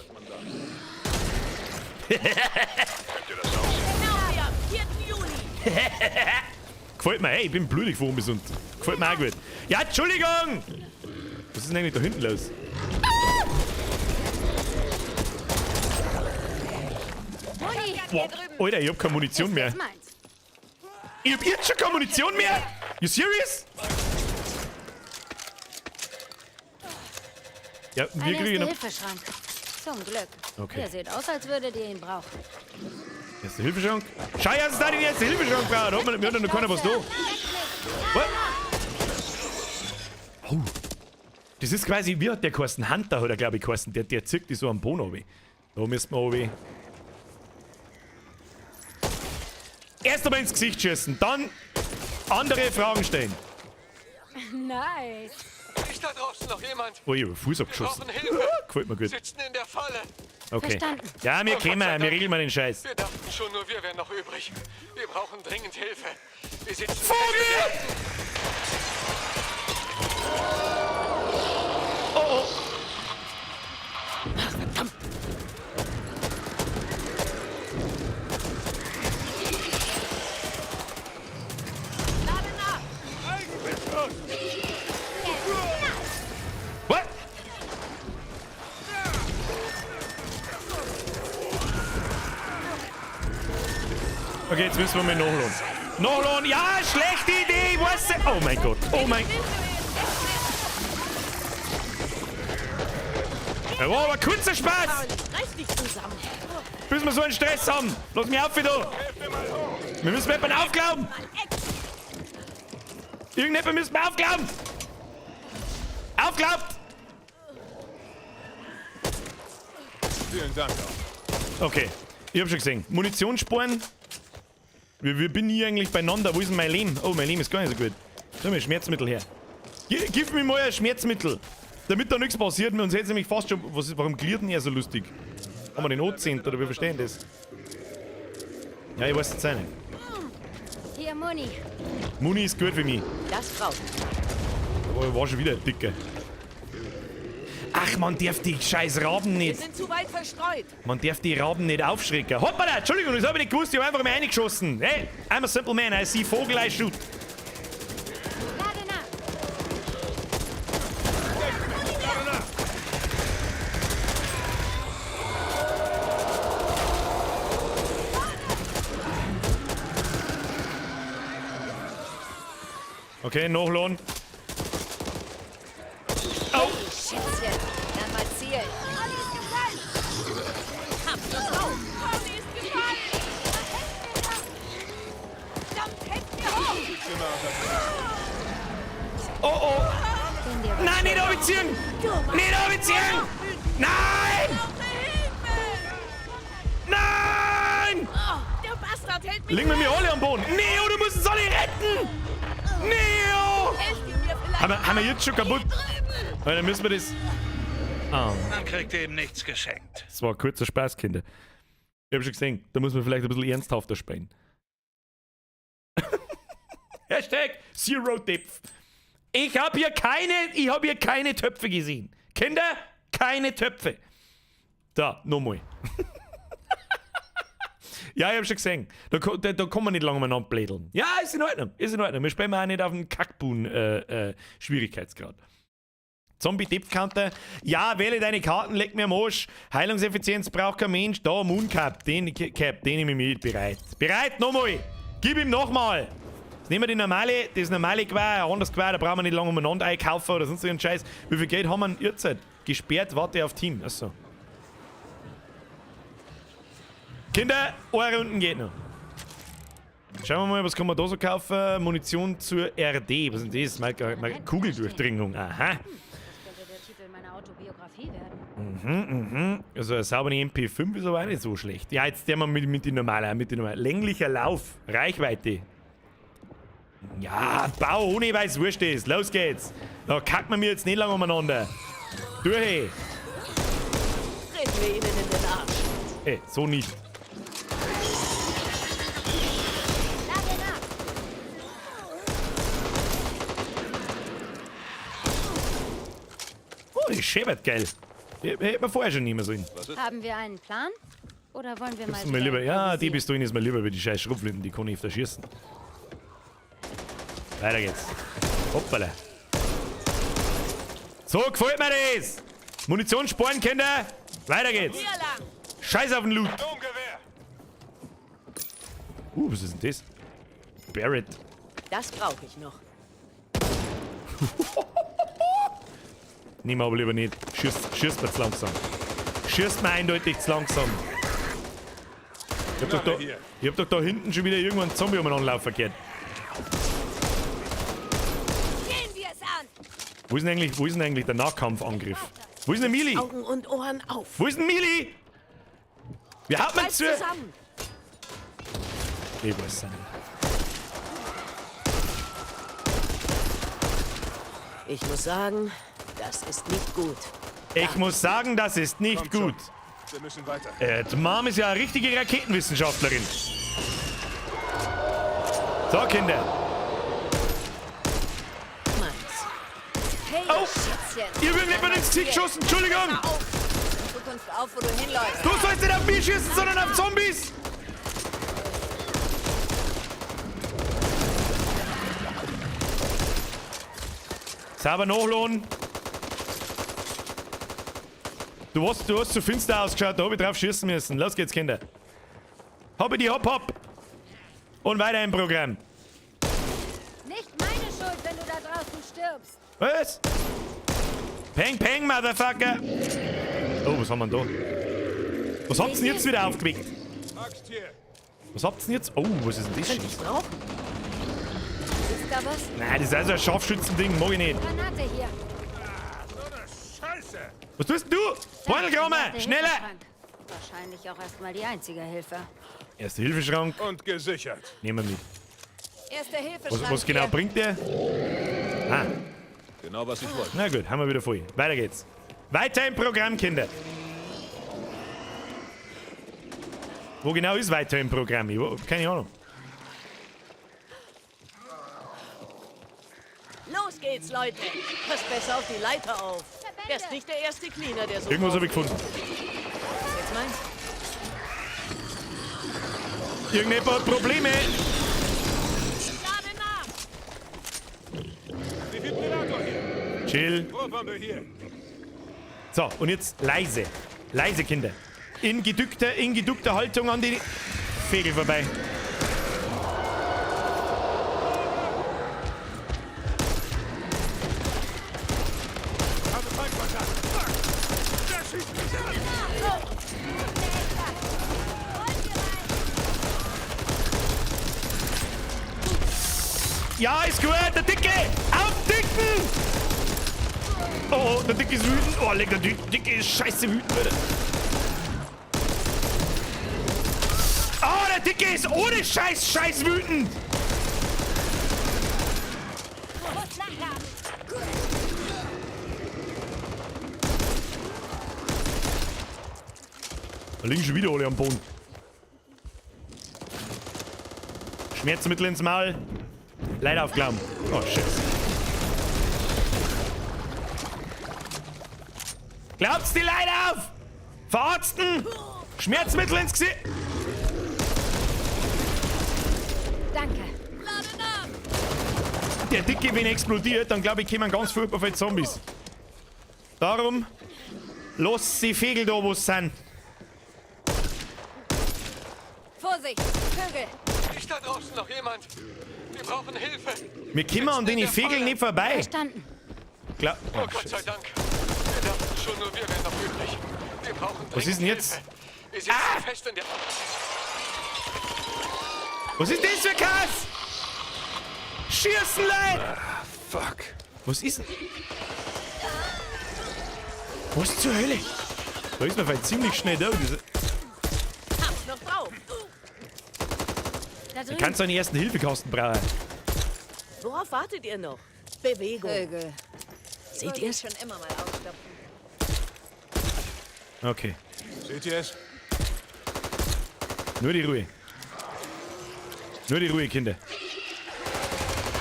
Gefällt mir, ey, ich bin blutig vor ungesund. Gefällt mir auch gut. Ja, Entschuldigung! Was ist denn eigentlich da hinten los? Boah, Alter, ich hab keine Munition mehr. Ich hab jetzt schon keine Munition mehr? You serious? Ja, wir kriegen noch... Hilfeschrank. Zum Glück. Okay. Der sieht aus, als würdet ihr ihn brauchen. Erste Hilfeschrank? Scheiße, ist da den erste Hilfeschrank braucht. Da hat mir noch keiner was da. Was? Oh. Das ist quasi, wie hat der geheißen? Hunter hat er, glaube ich, geheißen. Der zirkt die so am Boden runter. Da müssen wir runter. Erst einmal ins Gesicht schießen, dann andere Fragen stellen. Nice. Ist da draußen noch jemand? Oh, ich hab den Fuß abgeschossen. Gefällt mir gut. Sitzen in der Falle. Okay. Verstanden. Ja, wir kommen, wir regeln mal den Scheiß. Wir dachten schon, nur wir wären noch übrig. Wir brauchen dringend Hilfe. Wir sitzen Vogel! Oh, oh. Verdammt. What? Okay, jetzt müssen wir mal nachladen. Nachladen! Ja, schlechte Idee! Ich weiß es. Oh mein Gott! Oh mein... Ja, war aber kurzer Spaß! Bis wir so einen Stress haben! Lass mich auf wieder! Wir müssen jemanden aufglauben! Irgendjemand müssen wir aufglauben! Aufglaubt! Vielen Dank. Okay, ich hab schon gesehen. Munition sparen. Wie bin ich eigentlich beieinander? Wo ist denn mein Leben? Oh, mein Leben ist gar nicht so gut. So, mir Schmerzmittel her. Gib mir mal ein Schmerzmittel. Damit da nichts passiert. Mir uns jetzt nämlich fast schon. Was ist, warum gliert denn er so lustig? Haben wir den O10 oder wir verstehen das? Ja, ich weiß jetzt auch nicht. Hier, Muni. Muni ist gut für mich. Das braucht. Aber war schon wieder ein Dicker. Ach, man darf die scheiß Raben Wir nicht. sind zu weit verstreut. Man darf die Raben nicht aufschrecken. Hoppala, Entschuldigung, das hab ich nicht gewusst. Ich hab einfach mal reingeschossen. Hey, I'm a simple man. I see Vogel, I shoot. Lade nach. Okay, nachladen. Au! Schätzchen, dann mal zielen. Oh oh! Nein, nicht abziehen! Nicht abziehen! Nein! Nein! Der Bastard hält mich. Legen wir mir alle am Boden! Neo, du musst uns alle retten! Neo! Haben wir jetzt schon kaputt? Weil dann müssen wir das. Ah. Man kriegt eben nichts geschenkt. Das war ein kurzer Spaß, Kinder. Ich hab schon gesehen, da muss man vielleicht ein bisschen ernsthafter spielen. Hashtag Zero Depth. Ich hab hier keine Töpfe gesehen. Kinder, keine Töpfe. Da, nochmal. Ja, ich hab schon gesehen. Da kann man nicht lange umeinander blädeln. Ja, ist in Ordnung. Ist in Ordnung. Wir spielen auch nicht auf dem Kackboon-Schwierigkeitsgrad. Zombie Depth Counter. Ja, wähle deine Karten, leck mir am Arsch. Heilungseffizienz braucht kein Mensch. Da, Mooncap, den, Cap, den nehme ich mit. Bereit. Bereit, nochmal. Gib ihm nochmal. Jetzt nehmen wir die normale, das normale Gewehr, ein anderes Gewehr, da brauchen wir nicht lange umeinander einkaufen oder sonst irgendeinen Scheiß. Wie viel Geld haben wir denn jetzt? Gesperrt, warte auf Team. Achso. Kinder, eure Runden geht noch. Schauen wir mal, was kann man da so kaufen? Munition zur RD. Was ist denn das? Mal Kugeldurchdringung. Aha. Das könnte der Titel meiner Autobiografie werden. Mhm, mhm. Also eine saubere MP5 ist aber auch nicht so schlecht. Ja, jetzt der mal mit den normalen, mit den normalen. Länglicher Lauf, Reichweite. Ja, Bau ohne, weil es wurscht ist. Los geht's. Da kacken wir mir jetzt nicht lange umeinander. Durch. Treten wir ihnen in den Arsch. Ey, so nicht. Oh, die scheppert geil. Hätte man vorher schon nehmen sollen. Haben wir einen Plan? Oder wollen wir mal Gibst du mir wieder lieber, ja, die improvisieren? Pistolen ist mir lieber wie die scheiß Schrotflinten, die kann ich öfter schießen. Weiter geht's. Hoppala. So gefällt mir das! Munition sparen, Kinder! Weiter geht's! Scheiß auf den Loot! Was ist denn das? Barrett. Das brauche ich noch. Nehmen wir aber lieber nicht. Schießt mir zu langsam. Schießt mir eindeutig zu langsam. Ich hab doch da hinten schon wieder irgendwann einen Zombie umeinander laufen gehört. Gehen wir es an! Wo ist denn eigentlich der Nahkampfangriff? Wo ist denn Mili? Augen und Ohren auf. Wo ist denn Mili? Wir haben Bleibt zu. zusammen. Ich weiß es nicht. Ich muss sagen, das ist nicht gut. Ich muss sagen, das ist nicht Kommt schon. gut. Wir müssen weiter. Die Mom ist ja eine richtige Raketenwissenschaftlerin. So, Kinder. Meins. Hey, Oh. Schätzchen. Ihr wird nicht mal ins Gesicht geschossen. Entschuldigung. Auf. In Zukunft auf, wo du hinläufst. Du sollst nicht auf mich schießen, sondern auf Zombies. Sauber nachladen. Du hast zu finster ausgeschaut, da hab ich drauf schießen müssen. Los geht's, Kinder. Hoppidi hopp hopp. Und weiter im Programm. Nicht meine Schuld, wenn du da draußen stirbst. Was? Peng, peng, Motherfucker. Oh, was haben wir denn da? Was habt ihr denn jetzt wieder aufgeweckt? Was habt ihr denn jetzt? Oh, was ist denn das? Könnte ich brauchen. Ist da was? Nein, das ist also ein Scharfschützending, mag ich nicht. Granate hier. Scheiße! Was tust denn du? Beutelkramer, schneller! Wahrscheinlich auch erstmal die einzige Hilfe. Erste Hilfeschrank. Und gesichert. Nehmen wir mit. Erste Hilfeschrank. Was genau hier. bringt der? Ah, Genau, was ich wollte. na gut, haben wir wieder voll. Weiter geht's. Weiter im Programm, Kinder. Wo genau ist weiter im Programm? Ich hab keine Ahnung. Los geht's, Leute. Passt besser auf die Leiter auf. Er ist nicht der erste Cleaner, der so. Irgendwas habe ich gefunden. Jetzt meins. Irgendjemand hat Probleme. Lade nach. Defibrillator hier. Chill. Rohrbombe hier. So, und jetzt leise. Leise, Kinder. In geduckter Haltung an die Vögel vorbei. Habe Feindkontakt. Fuck! Der schießt mich an! Ja, ist gut, der Dicke! Aufdicken! Oh, der Dicke ist wütend. Oh, leck, der Dicke ist scheiße wütend, Alter. Oh, der Dicke ist ohne Scheiß wütend! Da liegen schon wieder alle am Boden. Schmerzmittel ins Maul. Leider aufglauben. Oh, Scheiße. Glaubt's die Leute auf! Verarzten! Schmerzmittel ins Gesicht! Danke. Der Dicke, wenn er explodiert, dann glaube ich, kommen ganz furchtbar viele Zombies. Darum, lass die Vögel da, wo sie sind. Vorsicht, Vögel. Ist da draußen noch jemand? Wir brauchen Hilfe. Wir kommen an den Vögeln nicht vorbei. Verstanden. Klar. Oh, Gott sei Dank. Wir dachten schon, nur wir wären noch übrig. Wir brauchen Was ist denn jetzt? Hilfe. Wir sitzen fest in der... Was ist das für Kass? Schießen, Leute! Fuck. Was ist denn? Was zur Hölle? Da ist man vielleicht ziemlich schnell da. Diese Hab's noch drauf. Da Du drüben. kannst einen ersten Hilfekasten brauchen. Worauf wartet ihr noch? Bewegung. Vögel. Seht Wollte ihr ich schon immer mal ausstopfen. Okay. Seht ihr es? Nur die Ruhe. Nur die Ruhe, Kinder.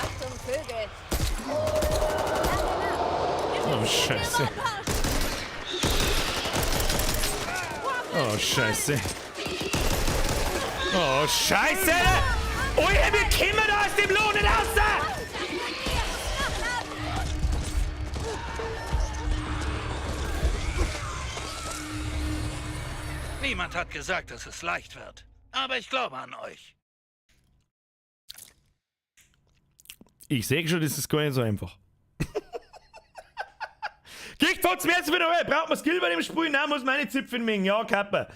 Achtung, Vögel. Oh, Scheiße. Oh, Scheiße. Oh, Scheiße! Oh, wir kommen da aus dem Lohn nicht raus! Niemand hat gesagt, dass es leicht wird. Aber ich glaube an euch. Ich sehe schon, das ist gar nicht so einfach. Kriegt von mehr zu wieder. Braucht man Skill bei dem Spiel? Nein, muss meine Zipfel mengen. Ja, Kappa.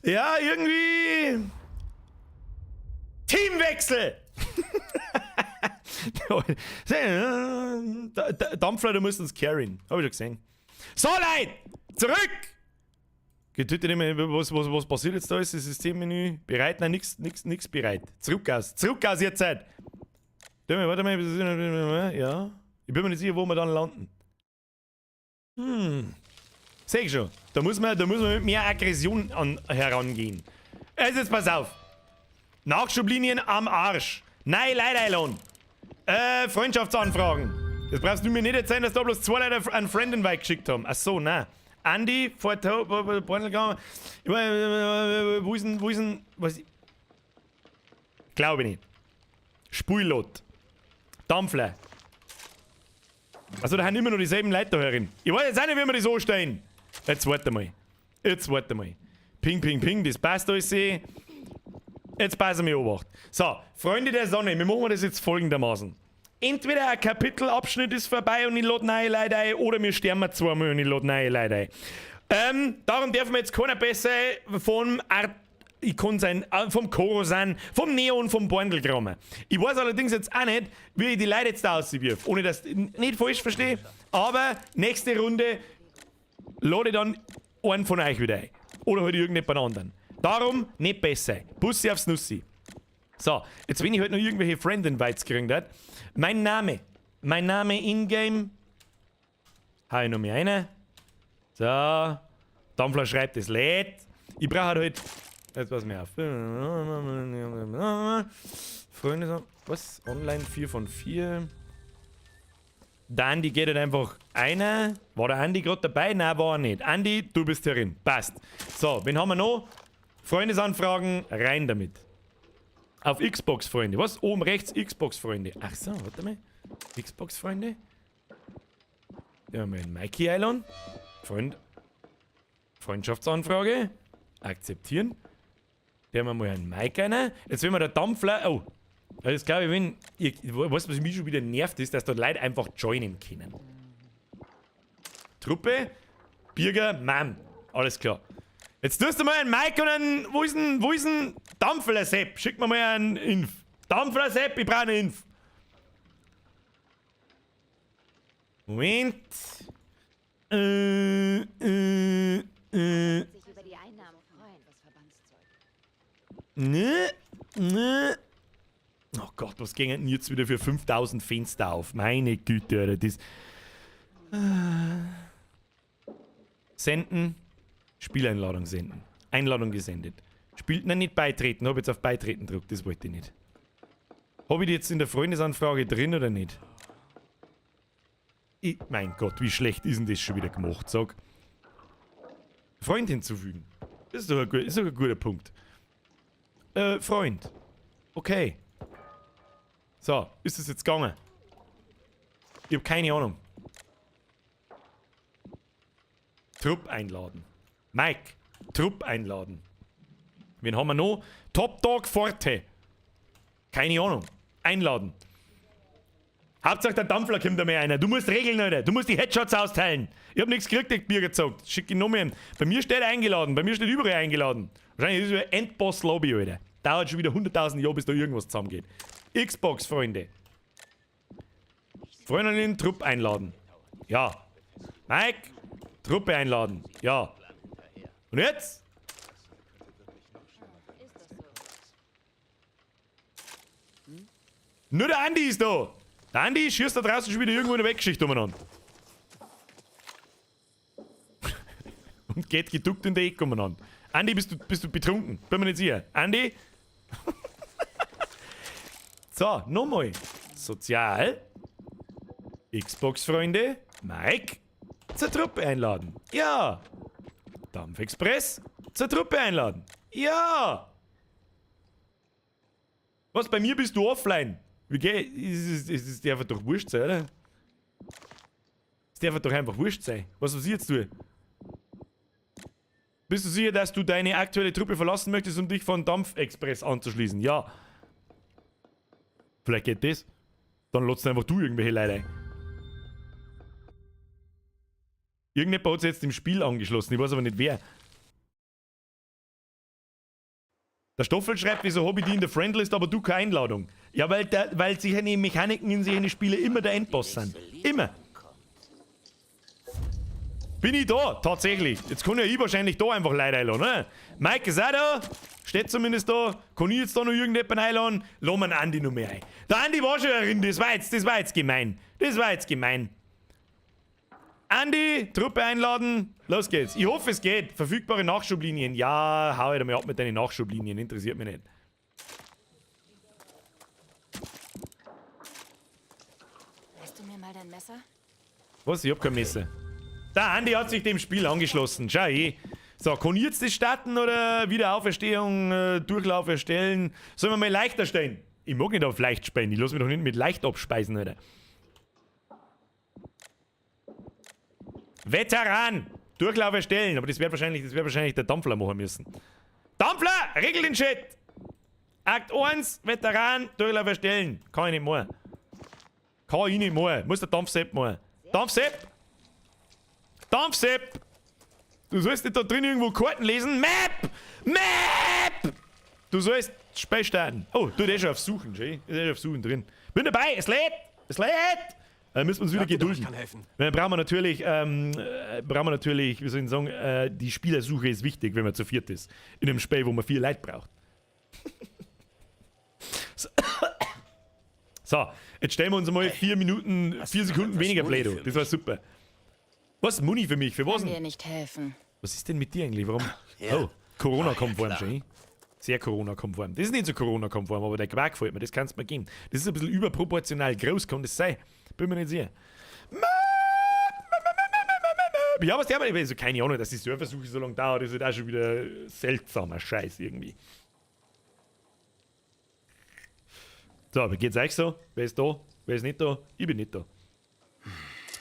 Ja, irgendwie. Teamwechsel! Dampfler, du musst uns carryen. Hab ich schon gesehen. So, Leute! Zurück! Geht nicht mehr, was passiert jetzt da? Ist das Systemmenü bereit? Nein, nix, nix, nix bereit. Zurück aus. Zurück aus jetzt Zeit. Warte mal, ja. Ich bin mir nicht sicher, wo wir dann landen. Seh ich schon. Da muss man mit mehr Aggression herangehen. Also jetzt pass auf. Nachschublinien am Arsch. Nein, leider, Freundschaftsanfragen. Das brauchst du mir nicht erzählen, dass da bloß zwei Leute einen Friend-Invite geschickt haben. Ach so, nein. Andi, wo ist denn, was? Glaube ich nicht. Spulot. Dampfler. Also da haben immer noch dieselben Leute da herin. Ich weiß jetzt auch nicht, wie wir das anstellen. Jetzt warte mal. Jetzt warte mal. Ping, ping, ping, das passt alles. Jetzt passen wir Obacht. So, Freunde der Sonne, wir machen das jetzt folgendermaßen. Entweder ein Kapitelabschnitt ist vorbei und ich lade neue Leute ein, oder wir sterben zweimal und ich lade neue Leute ein. Darum dürfen wir jetzt keiner besser vom vom Koro sein, vom Neo und vom Bordel kramen. Ich weiß allerdings jetzt auch nicht, wie ich die Leute jetzt da auswirf. Ohne dass ich nicht falsch verstehe. Aber nächste Runde lade ich dann einen von euch wieder ein. Oder halt irgendjemand anderen. Darum nicht besser. Bussi aufs Nussi. So, jetzt wenn ich halt noch irgendwelche Friend-Invites gekriegt habe. Mein Name. Mein Name in-game. Hau ich noch mehr rein. So. Dampfler schreibt, es lädt. Ich brauche halt. Jetzt pass mir auf. Freunde, was? Online 4 von 4. Der Andi geht halt einfach einer. War der Andi gerade dabei? Nein, war er nicht. Andi, du bist herin. Passt. So, wen haben wir noch? Freundesanfragen, rein damit. Auf Xbox, Freunde. Was? Oben rechts Xbox, Freunde. Ach so, warte mal. Xbox, Freunde. Da haben wir einen Mikey Island. Freund. Freundschaftsanfrage. Akzeptieren. Da haben wir mal einen Mike einer. Jetzt will wir der Dampfler. Oh. Das glaube ich, wenn. Weißt du, was mich schon wieder nervt, ist, dass dort Leute einfach joinen können. Truppe, Birger, Mann. Alles klar. Jetzt tust du mal einen Mike und einen. Wo ist denn Dampfler Sepp? Schick mir mal einen Inf. Dampfler Sepp, ich brauche einen Inf. Moment. Ne, ne. Oh Gott, was ging denn jetzt wieder für 5000 Fenster auf? Meine Güte, Alter, das. Senden. Spieleinladung senden. Einladung gesendet. Spielt, nein, nicht beitreten. Hab jetzt auf Beitreten gedrückt, das wollte ich nicht. Hab ich die jetzt in der Freundesanfrage drin oder nicht? Ich, mein Gott, wie schlecht ist denn das schon wieder gemacht, sag. Freund hinzufügen. Das ist doch ein, guter Punkt. Freund. Okay. So, ist das jetzt gegangen? Ich hab keine Ahnung. Trupp einladen. Mike, Trupp einladen. Wen haben wir noch? Top Dog Forte. Keine Ahnung. Einladen. Hauptsache der Dampfler kommt da mehr einer. Du musst regeln, Alter. Du musst die Headshots austeilen. Ich hab nichts gekriegt, ich Bier gezogen. Schick ihn noch mehr. Bei mir steht eingeladen. Bei mir steht überall eingeladen. Wahrscheinlich ist es Endboss-Lobby, Alter. Dauert schon wieder 100.000 Jahre, bis da irgendwas zusammengeht. Xbox, Freunde. Freundinnen, Trupp einladen. Ja. Mike, Truppe einladen. Ja. Und jetzt? Nur der Andi ist da. Der Andi schießt da draußen schon wieder irgendwo in der Weggeschichte umeinander. Und geht geduckt in der Ecke umeinander. Andi, bist du betrunken? Bin mir nicht sicher. Andi? So, nochmal. Sozial. Xbox-Freunde. Mike. Zur Truppe einladen. Ja. Dampfexpress. Zur Truppe einladen. Ja. Was, bei mir bist du offline? Wie geht? Es darf doch wurscht sein, oder? Es darf doch einfach wurscht sein. Was ich jetzt tue? Bist du sicher, dass du deine aktuelle Truppe verlassen möchtest, um dich von Dampfexpress anzuschließen? Ja. Vielleicht geht das. Dann lotzt einfach du irgendwelche Leute ein. Irgendjemand hat sich jetzt im Spiel angeschlossen. Ich weiß aber nicht wer. Der Stoffel schreibt, wieso hab ich die in der Friendlist, aber du keine Einladung. Ja, weil sich eine Mechaniken in sich Spiele immer der Endboss sind. Immer. Bin ich da, tatsächlich. Jetzt kann ja ich wahrscheinlich da einfach Leute einladen, ne? Mike ist auch da, steht zumindest da. Kann ich jetzt da noch irgendjemanden einladen? Lass mir den Andi noch mehr ein. Der Andi war schon drin, das war jetzt gemein. Das war jetzt gemein. Andi, Truppe einladen, los geht's. Ich hoffe, es geht. Verfügbare Nachschublinien. Ja, hau halt mal ab mit deinen Nachschublinien, interessiert mich nicht. Lässt du mir mal dein Messer? Was? Ich hab kein Messer. Der Andi hat sich dem Spiel angeschlossen. Schau eh. So, kann ich jetzt das starten oder Wiederauferstehung, Durchlauf erstellen? Sollen wir mal leichter stellen? Ich mag nicht auf leicht spielen. Ich lass mich doch nicht mit leicht abspeisen, Alter. Veteran! Durchlauf erstellen. Aber das wird wahrscheinlich der Dampfler machen müssen. Dampfler! Regel den Shit! Akt 1, Veteran, Durchlauf erstellen. Kann ich nicht mehr. Kann ich nicht mehr. Muss der Dampfsepp machen. Dampfsepp! Dampfsepp! Du sollst nicht da drin irgendwo Karten lesen. Map! Map! Du sollst Spiel starten. Oh, du bist eh schon auf Suchen, schön. Ist eh schon auf Suchen drin. Bin dabei, es lädt! Es lädt! Dann müssen wir uns wieder gedulden. Dann brauchen wir natürlich, wie soll ich sagen, die Spielersuche ist wichtig, wenn man zu viert ist. In einem Spiel, wo man viel Leid braucht. So, jetzt stellen wir uns mal 4 Minuten, 4 Sekunden weniger Play-Doh. Das war super. Was? Muni für mich? Für was denn? Kann dir nicht helfen. Was ist denn mit dir eigentlich? Warum? Ja. Oh, Corona-konform schon. Sehr Corona-konform. Das ist nicht so Corona-konform, aber der Quark gefällt mir. Das kannst du mir geben. Das ist ein bisschen überproportional groß, kann das sein? Bin mir nicht sicher. Ja, was der aber, also keine Ahnung, dass die Serversuche so lange dauert, ist halt auch schon wieder seltsamer Scheiß irgendwie. So, wie geht's euch so? Wer ist da? Wer ist nicht da? Ich bin nicht da.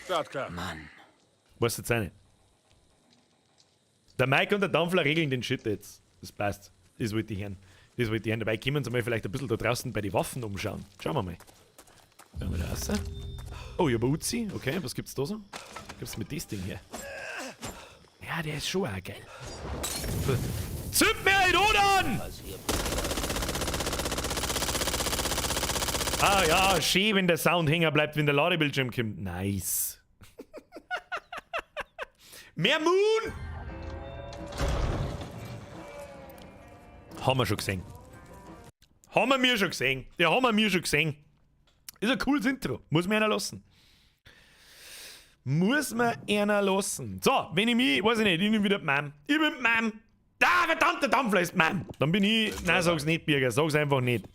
Startklar. Mann. Weißt du jetzt auch nicht. Der Mike und der Dampfler regeln den Shit jetzt. Das passt. Das wollte ich hören. Das wollte ich hören. Dabei können wir uns mal vielleicht ein bisschen da draußen bei den Waffen umschauen. Schauen wir mal. Schauen wir da raus. Oh, ich hab eine Uzi. Okay, was gibt's da so? Was gibt's mit dem Ding hier? Ja, der ist schon auch geil. Zünd mir einen an! Ah ja, schön, wenn der Sound hängen bleibt, wenn der Ladebildschirm kommt. Nice. Mehr Moon! Haben wir schon gesehen. Haben wir mir schon gesehen. Ja, haben wir mir schon gesehen. Ist ein cooles Intro. Muss man einer lassen. Muss man einer lassen. So, wenn ich mich, weiß ich nicht, ich nehme wieder die Mom. Ich bin die Mom. Da, verdammter Dampfler ist die Mom. Dann bin ich, nein, sag's nicht, Birger, sag's einfach nicht.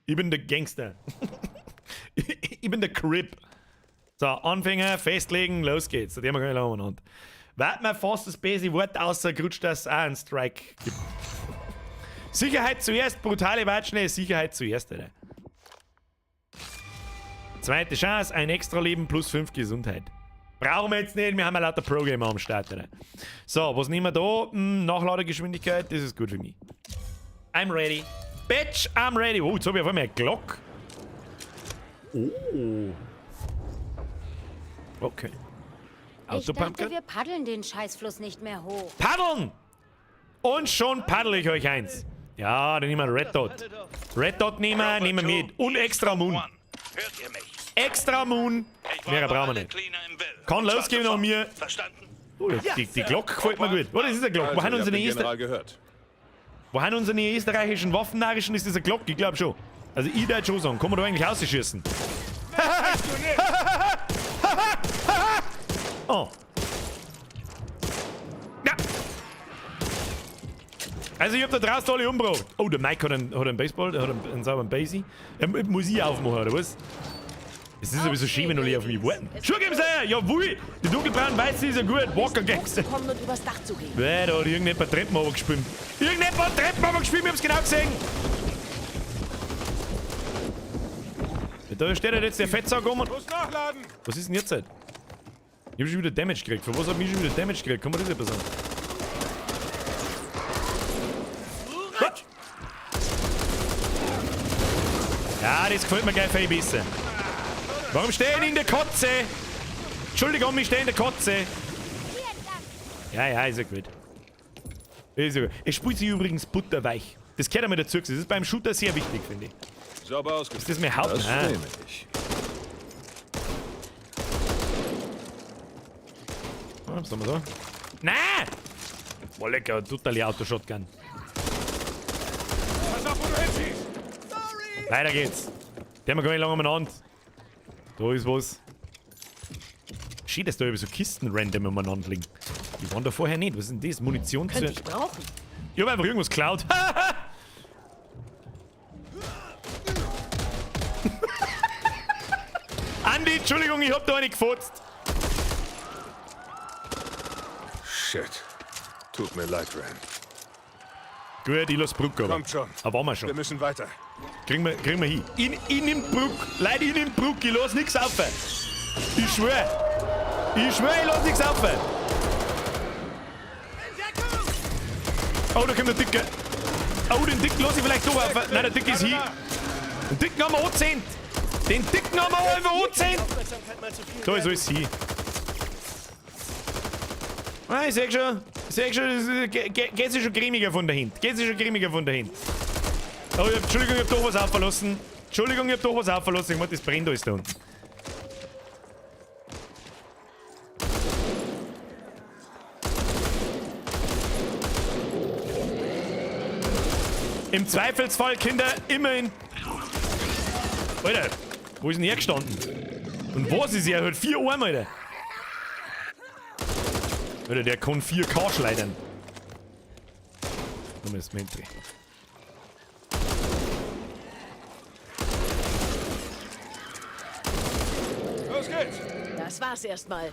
Ich bin der Gangster. Ich bin der Crip. So, Anfänger, festlegen, los geht's. Da haben wir gar nicht lange umeinander. Wart mir fast das böse Wort außer gerutscht, dass es auch einen Strike gibt. Sicherheit zuerst, brutale Watschne, Sicherheit zuerst, Alter. Zweite Chance, ein extra Leben plus 5 Gesundheit. Brauchen wir jetzt nicht, wir haben ja lauter Pro-Gamer am Start, Alter. So, was nehmen wir da? Nachladegeschwindigkeit, das ist gut für mich. I'm ready. Bitch, I'm ready. Oh, jetzt hab ich auf einmal eine Glock. Oh. Okay. Ich dachte, wir paddeln den Scheißfluss nicht mehr hoch. Paddeln! Und schon paddel ich euch eins. Ja, dann nehmen wir Red Dot. Red Dot nehmen wir mit. Und extra Moon. Extra Moon. Mehr brauchen wir nicht. Kann losgehen nach mir. Oh, die Glocke gefällt mir gut. Oh, das ist eine Glocke. Wo haben unsere österreichischen Waffennarischen? Ist das eine Glocke? Ich glaube schon. Also ich würde schon sagen, kann man da eigentlich rausschießen? Oh. Ja. Also ich hab da draußen alle umgebracht. Oh, der Mike hat einen Baseball, der hat einen sauberen Basie. Muss ich aufmachen, oder was? Es ist sowieso schön, wenn alle auf mich warten. Schon geben's her! Jawohl! Die dunkelbraunen Weiße ist ja gut. Walker Gangster. Kommen und übers Dach zu gehen. Wer, da hat irgendjemand Treppen runtergespielt. Irgendjemand hat Treppen runtergespielt, ich hab's genau gesehen. Ja, da steht halt jetzt der Fettsack um und... Muss nachladen! Was ist denn jetzt halt? Ich hab schon wieder Damage gekriegt. Für was hab ich schon wieder Damage gekriegt? Kann man das etwas sagen? Gut. Ja, das gefällt mir gleich viel besser. Warum stehe ich in der Kotze? Entschuldigung, ich stehe in der Kotze. Ja, ja, ist ja gut. Ist ja gut. Es spielt sich übrigens butterweich. Das gehört einmal dazu. Das ist beim Shooter sehr wichtig, finde ich. Sauber ausgeführt. Ist das mein Haupt? Das Ah. nehme ich. Was haben wir da? Nein! Boah, lecker, total Auto-Shotgun. Pass auf, wo du hinschießt! Weiter geht's. Der haben wir gar nicht lange umeinander. Da ist was. Schön, dass da über so Kisten random umeinander liegen. Die waren da vorher nicht. Was ist denn das? Munition Könnte zu. ich brauchen. Ich hab einfach irgendwas geklaut. Andi, Entschuldigung, ich hab da eine gefotzt. Shit. Tut mir leid, Ren. Gut, ich lass Brück aber. Kommt schon. Aber waren wir schon. Wir müssen weiter. Kriegen wir hin. Ich nehm Brück. Leute, ich nehm Brück. Ich lass nix auf. Ich schwör. Ich schwör, ich lass nix auf. Oh, da kommt der Dicke. Oh, den Dicken lass ich vielleicht doch auf. Nein, der Dicke ist hin. Den Dicken haben wir angezähnt. Den Dicken haben wir einfach angezähnt. Da ist alles hin. Ah, ich seh schon. Ich seh schon, das geht sich schon cremiger von der Hand. Geht sich schon cremiger von der Hand. Oh, Entschuldigung, ich hab doch was aufverlassen. Entschuldigung, ich hab doch was aufverlassen. Ich meine, das brennt alles da unten. Im Zweifelsfall, Kinder, immer in... Alter, wo ist denn er gestanden? Und was ist er? Er hat 4 Arme, Alter. Alter, der kann 4K schleudern. Nochmal das Mentri. Los geht's! Das war's erstmal.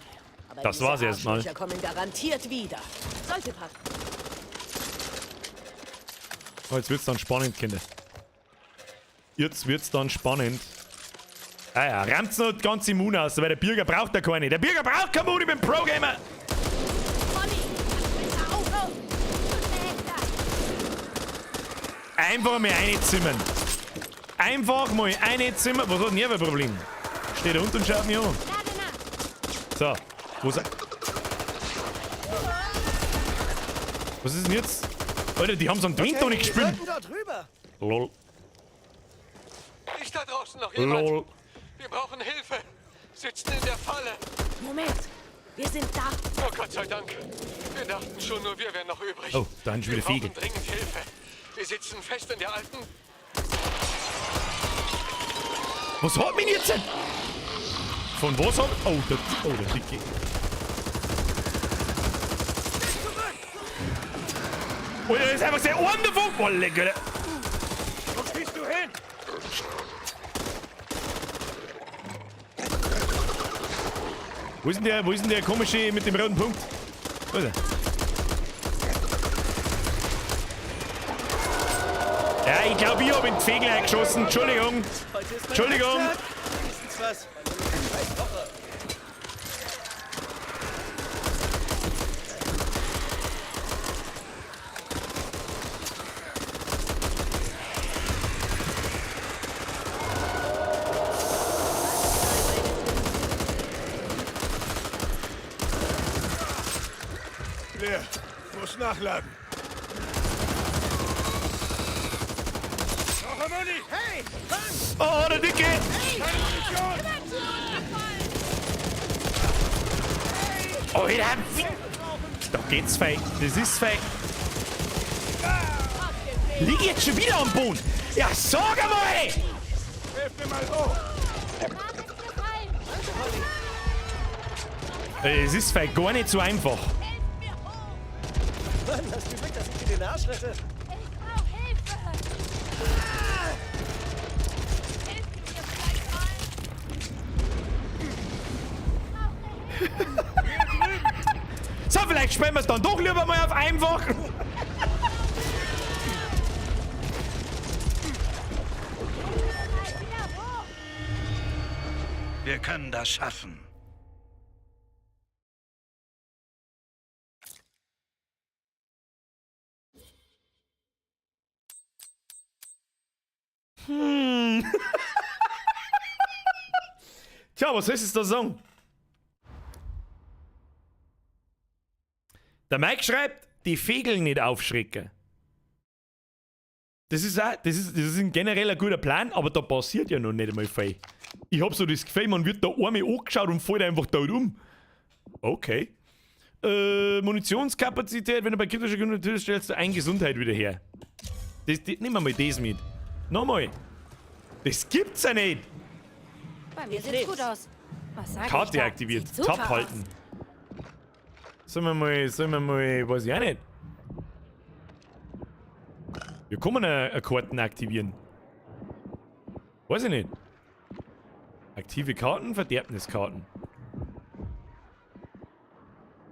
Aber Das diese war's erstmal. Arschlöcher kommen garantiert wieder. Sollte passen. Oh, jetzt wird's dann spannend, Kinder. Jetzt wird's dann spannend. Ah ja, rammt's noch die ganze Moon aus, weil der Bürger braucht ja keine. Der Bürger braucht keine Moon, ich bin Pro-Gamer! Einfach mal reinzimmern. Einfach mal reinzimmern. Was hat denn er für ein Problem? Steht da unten und schaut mich an. So, wo ist er? Was ist denn jetzt? Alter, die haben so einen Twin Tonic gespielt. Lol. Ist da draußen noch jemand? Lol. Wir brauchen Hilfe. Sitzen in der Falle. Moment, wir sind da. Oh Gott sei Dank. Wir dachten schon, nur wir wären noch übrig. Oh, da sind schon wieder Wir Fegel. brauchen dringend Hilfe. Wir sitzen fest in der alten... Was hat mich jetzt? Von was hat... Oh, der Dicke. Oh, der ist einfach sehr Ohren davon. Oh, lecker. Wo schießt du hin? Wo ist denn der komische mit dem roten Punkt? Wo ist er? Ja, ich glaube, ich hab in den Fegel eingeschossen. Entschuldigung. Entschuldigung. Leer. Muss nachladen. Hey, fang! Oh, der Dicke! Oh, der Da geht's fei. Das ist fei. Lieg jetzt schon wieder am Boden. Ja, sag einmal! Hilf mir mal hoch! Es ist vielleicht gar nicht so einfach. Mann, hast du Glück, dass ich dir den Arsch rette. Ich brauche Hilfe! Hilf mir vielleicht mal! So, vielleicht spielen wir es dann doch lieber mal auf einfach. Wir können das schaffen. Tja, was soll ich da sagen? Der Mike schreibt, die Fegel nicht aufschrecken. Das ist, auch, das ist ein generell ein guter Plan, aber da passiert ja noch nicht einmal viel. Ich hab so das Gefühl, man wird da einmal angeschaut und fällt einfach tot um. Okay. Munitionskapazität, wenn du bei kritischer Gesundheit stellst du eine Gesundheit wieder her. Nehmen wir mal das mit. Nochmal. Das gibt's ja nicht. Bei mir sieht's gut aus. Was sag ich Karte da? aktiviert. Sieht super Top halten. Sollen wir mal, weiß ich auch nicht. Wir können eine Karten aktivieren. Weiß ich nicht. Aktive Karten, Verderbniskarten.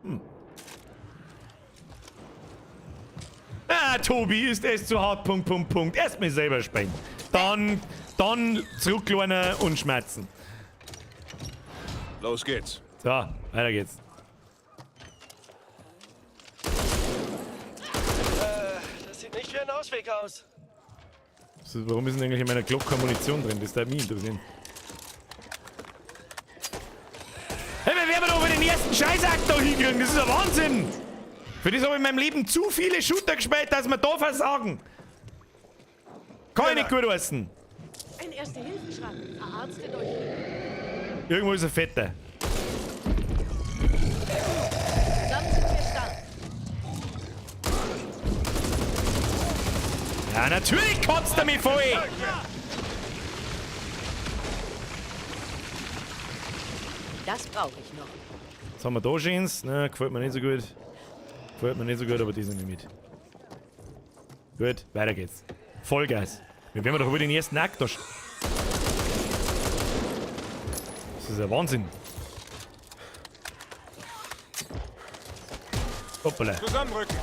Hm. Ah, Tobi, ist es zu hart, Punkt, Punkt, Punkt. Erst mal selber spielen. Dann zurücklehnen und schmerzen. Los geht's. So, weiter geht's. Das sieht nicht wie ein Ausweg aus. So, warum ist denn eigentlich in meiner Glocke Munition drin? Das würde mich interessieren. Hey, wir werden doch über den ersten Scheißakt da hinkriegen. Das ist ein Wahnsinn. Für das habe ich in meinem Leben zu viele Shooter gespielt, dass wir da versagen. Kann ich nicht gut essen. Ein Erste-Hilfe-Schrank. Verarztet euch. Irgendwo ist ein Fetter. Zusammen sind wir stark. Ja, natürlich kotzt er mich voll. Das brauche ich noch. Was haben wir da schönes? Na, gefällt mir nicht so gut. Gefällt mir nicht so gut, aber die sind nicht mit. Gut, weiter geht's. Vollgas. Wir werden doch über den ersten Akt da. Das ist ja Wahnsinn. Hoppala. Zusammenrücken!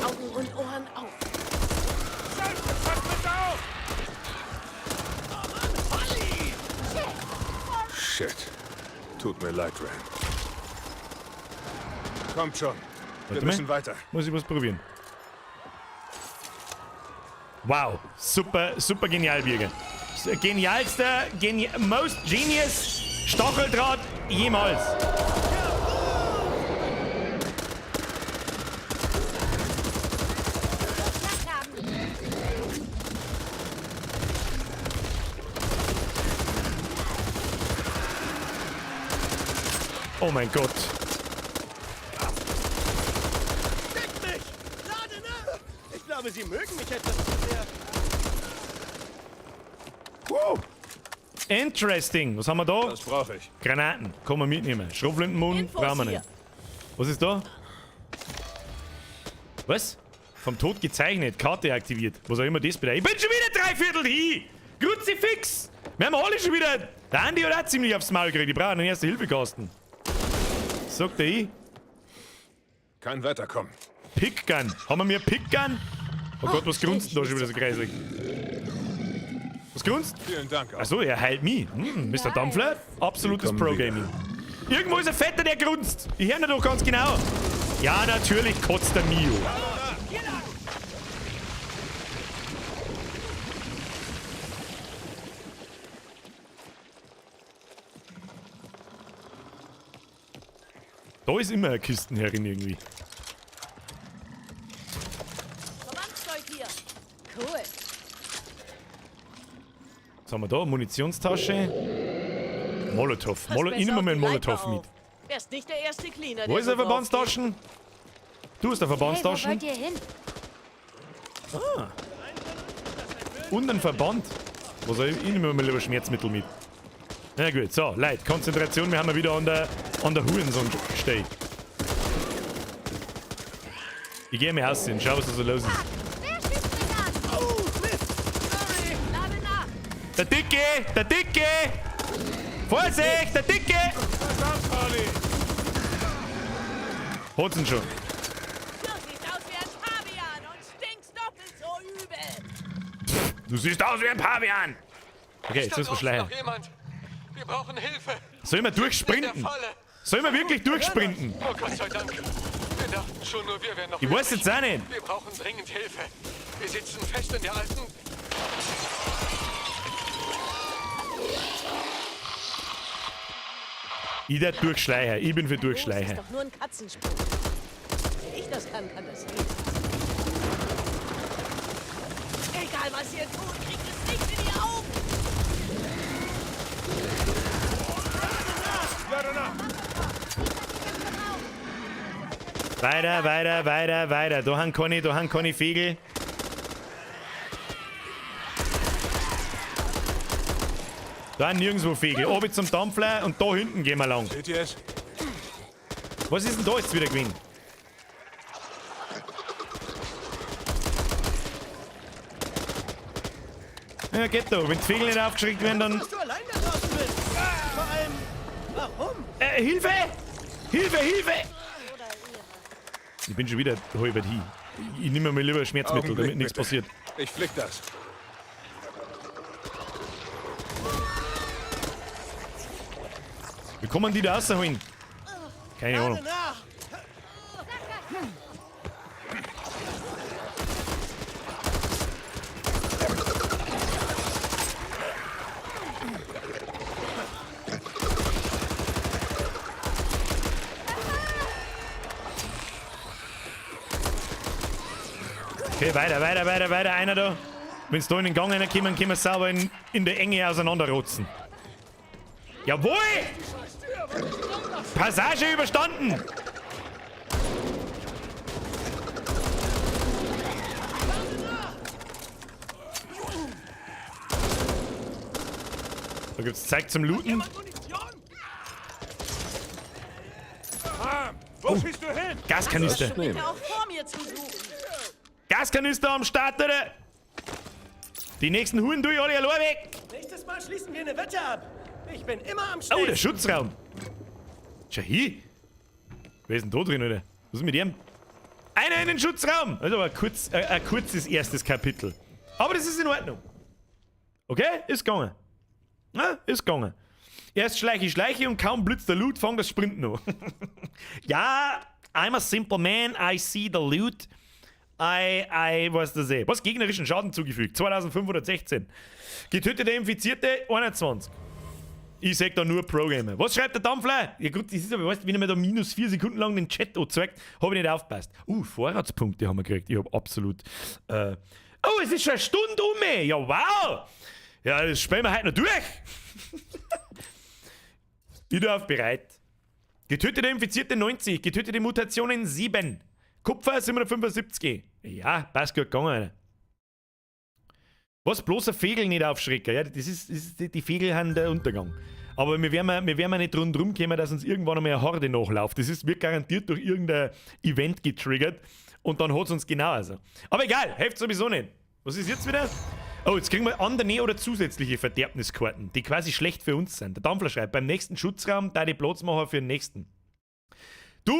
Augen und Ohren auf. Shit. Tut mir leid, Ren. Kommt schon. Wir Warte müssen mal. weiter. Muss ich was probieren. Wow. Super, super genial, Birger. Genialster, most genius Stacheldraht jemals. Oh mein Gott. Deck mich! Lade nach! Ich glaube, Sie mögen mich etwas zu sehr. Wow. Interesting. Was haben wir da? Das brauche ich. Granaten. Kann man mitnehmen. Schrotflintenmund brauchen wir nicht. Was ist da? Was? Vom Tod gezeichnet. Karte aktiviert. Was auch immer das bedeutet. Ich bin schon wieder 3/4 hin! Kruzifix! Wir haben alle schon wieder... Der Andi hat auch ziemlich aufs Maul gekriegt. Ich brauche einen Erste-Hilfe-Kasten. Sagt er ich. Kein Weiterkommen. Pickgun. Haben wir mir Pickgun? Oh Gott, was grunzt denn da schon wieder so kreislig? Was grunzt? Vielen Dank. Achso, er heilt mich. Mr. Dampfler, absolutes Pro-Gaming. Irgendwo ist ein Fetter, der grunzt. Ich höre ihn doch ganz genau. Ja, natürlich kotzt der Mio. Da ist immer eine Kistenherrin irgendwie. Verbandszeug hier. Cool. Was haben wir da? Munitionstasche. Molotow. Ich nehme mal einen Molotow mit. Wärst nicht der erste Cleaner, Wo ist der Verbandstaschen? Du hast der Verbandstaschen. Hey, wo wollt ihr hin? Ah. Und ein Verband. Was soll ich? Ich nehme mal lieber Schmerzmittel mit. Na gut, so, Leute, Konzentration, wir haben ja wieder an der Hurensohn stehen. Ich gehe mir aussehen, schau, was da so los ist. Wer schießt mich an? Oh, Mist! Sorry! Lade nach! Der Dicke! Der Dicke! Vorsicht, der Dicke! Verdammt, Harley! Hat's ihn schon. Du siehst aus wie ein Pavian und stinkst doppelt so übel. Du siehst aus wie ein Pavian! Okay, jetzt müssen wir schleichen. Noch jemand. Wir brauchen Hilfe. Sollen wir durchsprinten? Sollen wir wirklich durchsprinten? Oh Gott sei Dank. Wir dachten schon, nur wir wären noch Ich weiß übrig. jetzt auch nicht. Wir brauchen dringend Hilfe. Wir sitzen fest in der alten... Ich der Durchschleicher. Ich bin für Das Durchschleicher. ist doch nur ein Katzensprung. Wenn ich das kann, kann das jeder. Egal, was ihr tut, kriegt es nicht in die Augen. Weiter, weiter, weiter, weiter. Da haben keine Fegel. Da haben nirgendwo Fegel. Oben zum Dampfler und da hinten gehen wir lang. Seht ihr es? Was ist denn da jetzt wieder gewesen? Ja, geht doch. Wenn die Vögel nicht aufgeschreckt werden, dann... Dass du allein da draußen bist. Vor allem, warum? Hilfe! Hilfe, Hilfe! Ich bin schon wieder halb hin. Ich nehme mir lieber Schmerzmittel, Augenblick, damit nichts bitte. passiert. Ich flick das. Wie kommen die da rausholen? Keine Ahnung. Okay, weiter, weiter, weiter, weiter. Einer da. Wenn's da in den Gang reinkommen, können wir sauber in der Enge auseinanderrotzen. Jawohl! Passage überstanden! Da gibt's Zeug zum Looten. Wo schießt du hin? Gaskanister. Bitte auch vor mir zu suchen. Gaskanister am Start, oder? Die nächsten Huren tue ich alle allein weg. Nächstes Mal schließen wir eine Wette ab. Ich bin immer am Oh, schnellsten. der Schutzraum. Schau hier. Wer ist denn da drin, oder? Was ist mit ihm? Einer in den Schutzraum. Also ein kurzes erstes Kapitel. Aber das ist in Ordnung. Okay? Ist gegangen. Na, ist gegangen. Erst schleiche, schleiche und kaum blitzt der Loot, fang das Sprinten an. Ja, I'm a simple man, I see the loot. I weiß das eh. Was? Gegnerischen Schaden zugefügt. 2516. Getötete Infizierte 21. Ich sag da nur Pro-Gamer. Was schreibt der Dampfler? Ja gut, das ist aber, weißt du, wenn er mir da minus 4 Sekunden lang den Chat anzeigt, hab ich nicht aufgepasst. Vorratspunkte haben wir gekriegt. Ich hab absolut... Oh, es ist schon eine Stunde um mich. Ja, wow. Ja, das spielen wir heute noch durch. Wieder auf bereit. Getötete Infizierte 90, getötete Mutationen 7. Kupfer 775. Ja, passt gut gegangen, Alter. Was? Bloß ein Fegel nicht aufschrecken. Ja, das ist, die Fegel haben der Untergang. Aber wir werden nicht rundherum kommen, dass uns irgendwann einmal eine Horde nachläuft. Das wird garantiert durch irgendein Event getriggert und dann hat's uns genauso. Aber egal, hilft sowieso nicht. Was ist jetzt wieder? Oh, jetzt kriegen wir andere oder zusätzliche Verderbniskarten, die quasi schlecht für uns sind. Der Dampfler schreibt, beim nächsten Schutzraum da die Platz machen für den nächsten. Du,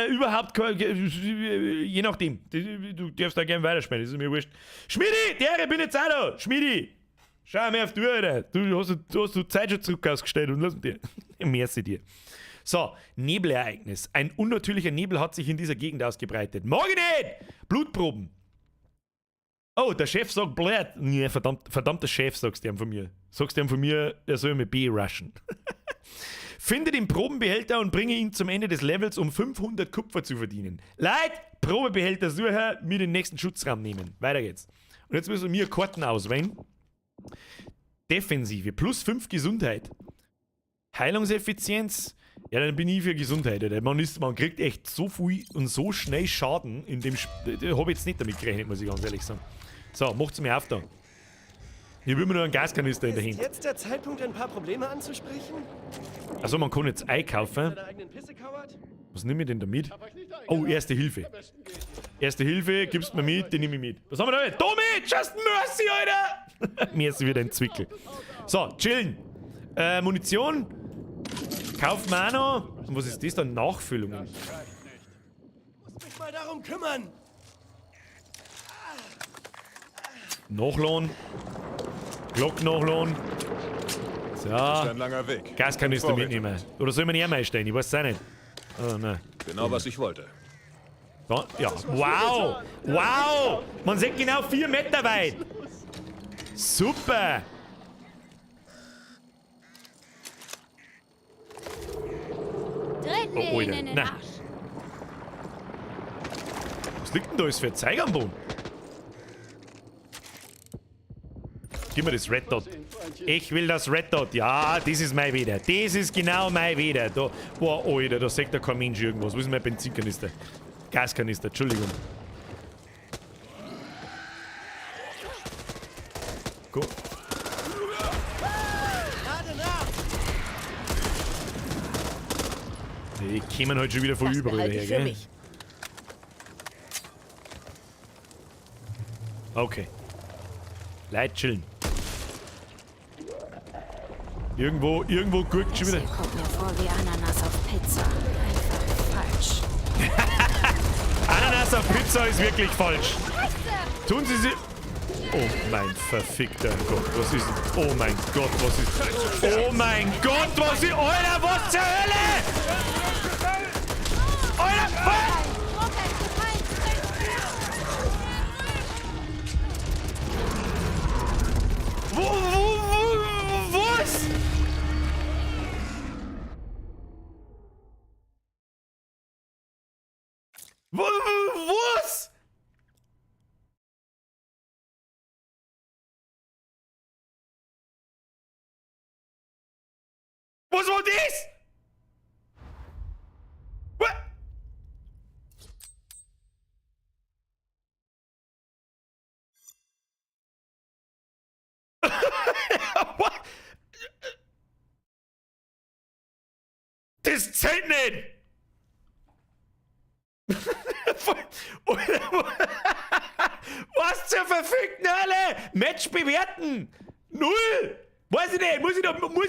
überhaupt, je nachdem. Du darfst da gerne weiterspielen, das ist mir wurscht. Schmidi, der bin jetzt auch da. Schmidi, schau mir auf die Uhr, Alter. Du hast die Zeit schon zurück ausgestellt und lass mich dir. Merci dir. So, Nebelereignis. Ein unnatürlicher Nebel hat sich in dieser Gegend ausgebreitet. Mag ich nicht! Blutproben. Oh, der Chef sagt blöd. Nee, verdammter Chef, sagst du ihm von mir. Sagst du ihm von mir, er soll mit B rushen. Finde den Probenbehälter und bringe ihn zum Ende des Levels, um 500 Kupfer zu verdienen. Leute, Probebehälter suchen, mir den nächsten Schutzraum nehmen. Weiter geht's. Und jetzt müssen wir Karten auswählen. Defensive, plus 5 Gesundheit. Heilungseffizienz. Ja, dann bin ich für Gesundheit. Alter. Man kriegt echt so viel und so schnell Schaden in dem Spiel. Da hab ich jetzt nicht damit gerechnet, muss ich ganz ehrlich sagen. So, macht's mir auf da. Ich will mir nur einen Gaskanister in der Ist Hand. jetzt der Zeitpunkt, ein paar Probleme anzusprechen? Also man kann jetzt einkaufen. Deiner eigenen Pisse kauert? Was nehme ich denn da mit? Oh, Erste Hilfe. Erste Hilfe, gibst mir mit, die nehme ich mit. Was haben wir da? Tommy, just mercy, Alter! Merci wieder ein Zwickel. So, chillen. Munition. Kaufen wir auch noch. Und was ist das da? Nachfüllungen. Muss mich mal darum kümmern. Nachladen. Glock nachladen. So. Ist ein langer Weg. Gaskanister Vorräte mitnehmen. Oder soll man ihn einstellen? Ich weiß es auch nicht. Oh, nein. Genau, was ich wollte. Da, ja. Wow! Wow! Man sieht genau 4 Meter weit. Super! Treten wir Oh, ihnen Alter. in den Nein. Arsch. Was liegt denn da alles für Zeug am Boden? Gib mir das Red Dot. Ich will das Red Dot. Ja, das ist mein wieder. Das ist genau mein wieder. Da, boah, Alter, da sagt der kein Mensch irgendwas. Wo ist mein Benzinkanister? Gaskanister, Entschuldigung. Go. Die kommen halt schon wieder von Das überall behalte her, ich für gell? mich. Okay. Leid chillen. Irgendwo guckt schon Das wieder. hier kommt mir vor wie Ananas auf Pizza. Einfach falsch. Ananas auf Pizza ist wirklich falsch. Tun Sie sie. Oh mein verfickter Gott, was ist. Oh mein Gott, was ist. Oh mein Gott, was ist. Alter, was zur Hölle? Alter, was? Wo, was? Was? Was war das? What? What? Das zählt nicht! Was zur verfickten Hölle? Match bewerten! 0! Weiß ich nicht, muss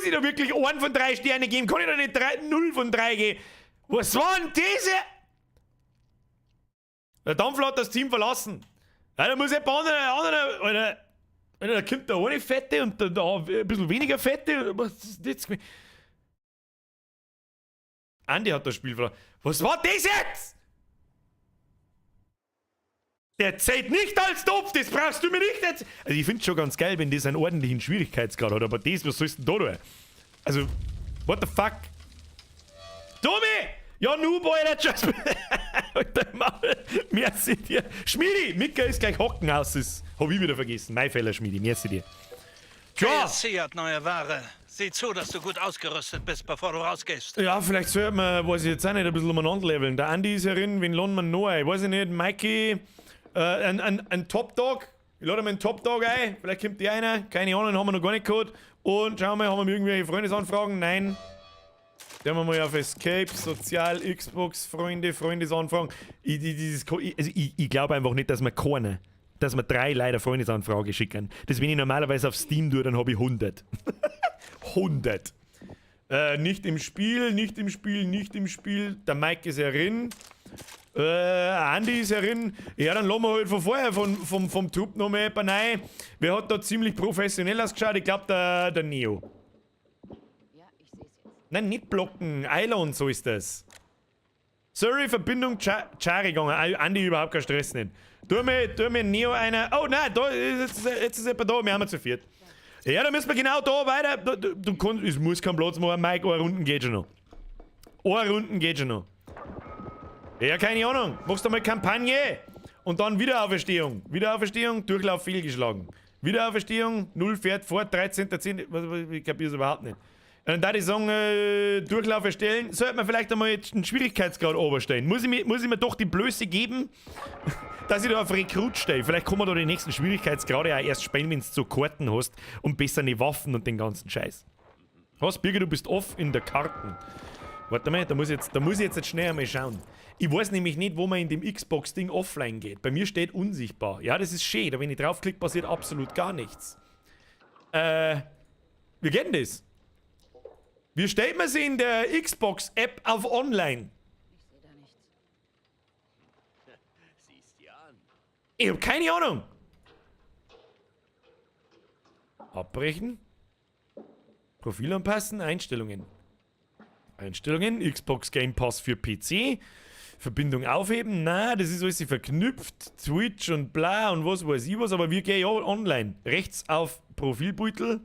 ich da wirklich 1 von 3 Sterne geben? Kann ich da nicht 0 von 3 geben? Was war denn diese? Der Dampfler hat das Team verlassen. Ja, da muss jemand anderer, Alter, da kommt da eine Fette und da ein bisschen weniger Fette. Was ist das jetzt? Andi hat das Spiel verlassen. Was war das jetzt? Der zählt nicht als doof, das brauchst du mir nicht jetzt. Also ich find's schon ganz geil, wenn das einen ordentlichen Schwierigkeitsgrad hat, aber das, was sollst du denn da tun? Also, what the fuck? Tommy! Ja, Noob, Alter, just... Alter, Maul. Merci dir. Schmiedi, Mika ist gleich hocken aus, das hab ich wieder vergessen. Mein Fehler, Schmiedi, merci dir. Tja. JSC hat neue Ware. Sieh zu, dass du gut ausgerüstet bist, bevor du rausgehst. Ja, vielleicht sollte man, weiß ich jetzt auch nicht, ein bisschen umeinander leveln. Der Andi ist herin, wen laden wir noch ein? Weiß ich nicht, Mikey, ein Top Dog. Ich lade mal einen Top Dog ein, vielleicht kommt die einer. Keine Ahnung, haben wir noch gar nicht gehabt. Und schauen wir mal, haben wir irgendwelche Freundesanfragen? Nein. Gehen wir mal auf Escape, Sozial, Xbox, Freunde, Freundesanfragen. Ich glaube einfach nicht, dass wir keine, dass wir 3 leider Freundesanfrage schicken. Das, wenn ich normalerweise auf Steam tue, dann habe ich 100. 100. Nicht im Spiel, nicht im Spiel, nicht im Spiel. Der Mike ist herin. Andi ist herin. Ja, dann lassen wir halt von vorher vom Trupp noch mal jemanden rein. Wer hat da ziemlich professionell ausgeschaut? Ich glaub, der Neo. Nein, nicht blocken. Island, so ist das. Sorry, Verbindung Chari gegangen. Andi, überhaupt kein Stress nicht. Tu mir Neo einer. Oh nein, da ist jetzt, jetzt ist jemand da, wir haben ja zu viert. Ja, da müssen wir genau da weiter. Du kannst, es muss keinen Platz machen, Mike, eine Runden geht schon noch. Eine Runden geht schon noch. Ja, keine Ahnung. Machst du mal Kampagne und dann Wiederauferstehung. Wiederauferstehung, Durchlauf fehlgeschlagen. Wiederauferstehung, 0 fährt vor, 13.10. Ich kapier's überhaupt nicht. Dann da ich sagen, Durchlauf erstellen, sollte man vielleicht einmal jetzt einen Schwierigkeitsgrad oberstellen. Muss ich mir doch die Blöße geben, dass ich da auf Rekrut stehe. Vielleicht kann man da den nächsten Schwierigkeitsgrad ja auch erst spielen, wenn du so Karten hast und bessere Waffen und den ganzen Scheiß. Was, Birger, du bist off in der Karten. Warte mal, da muss ich jetzt schnell einmal schauen. Ich weiß nämlich nicht, wo man in dem Xbox-Ding offline geht. Bei mir steht unsichtbar. Ja, das ist schön. Da wenn ich draufklicke, passiert absolut gar nichts. Wie geht denn das? Wie stellt man sich in der Xbox-App auf Online? Ich sehe da nichts. Siehst dir an. Ich hab keine Ahnung. Abbrechen. Profil anpassen, Einstellungen. Einstellungen, Xbox Game Pass für PC. Verbindung aufheben. Na, das ist alles verknüpft. Twitch und bla und was weiß ich was, aber wir gehen ja online. Rechts auf Profilbeutel.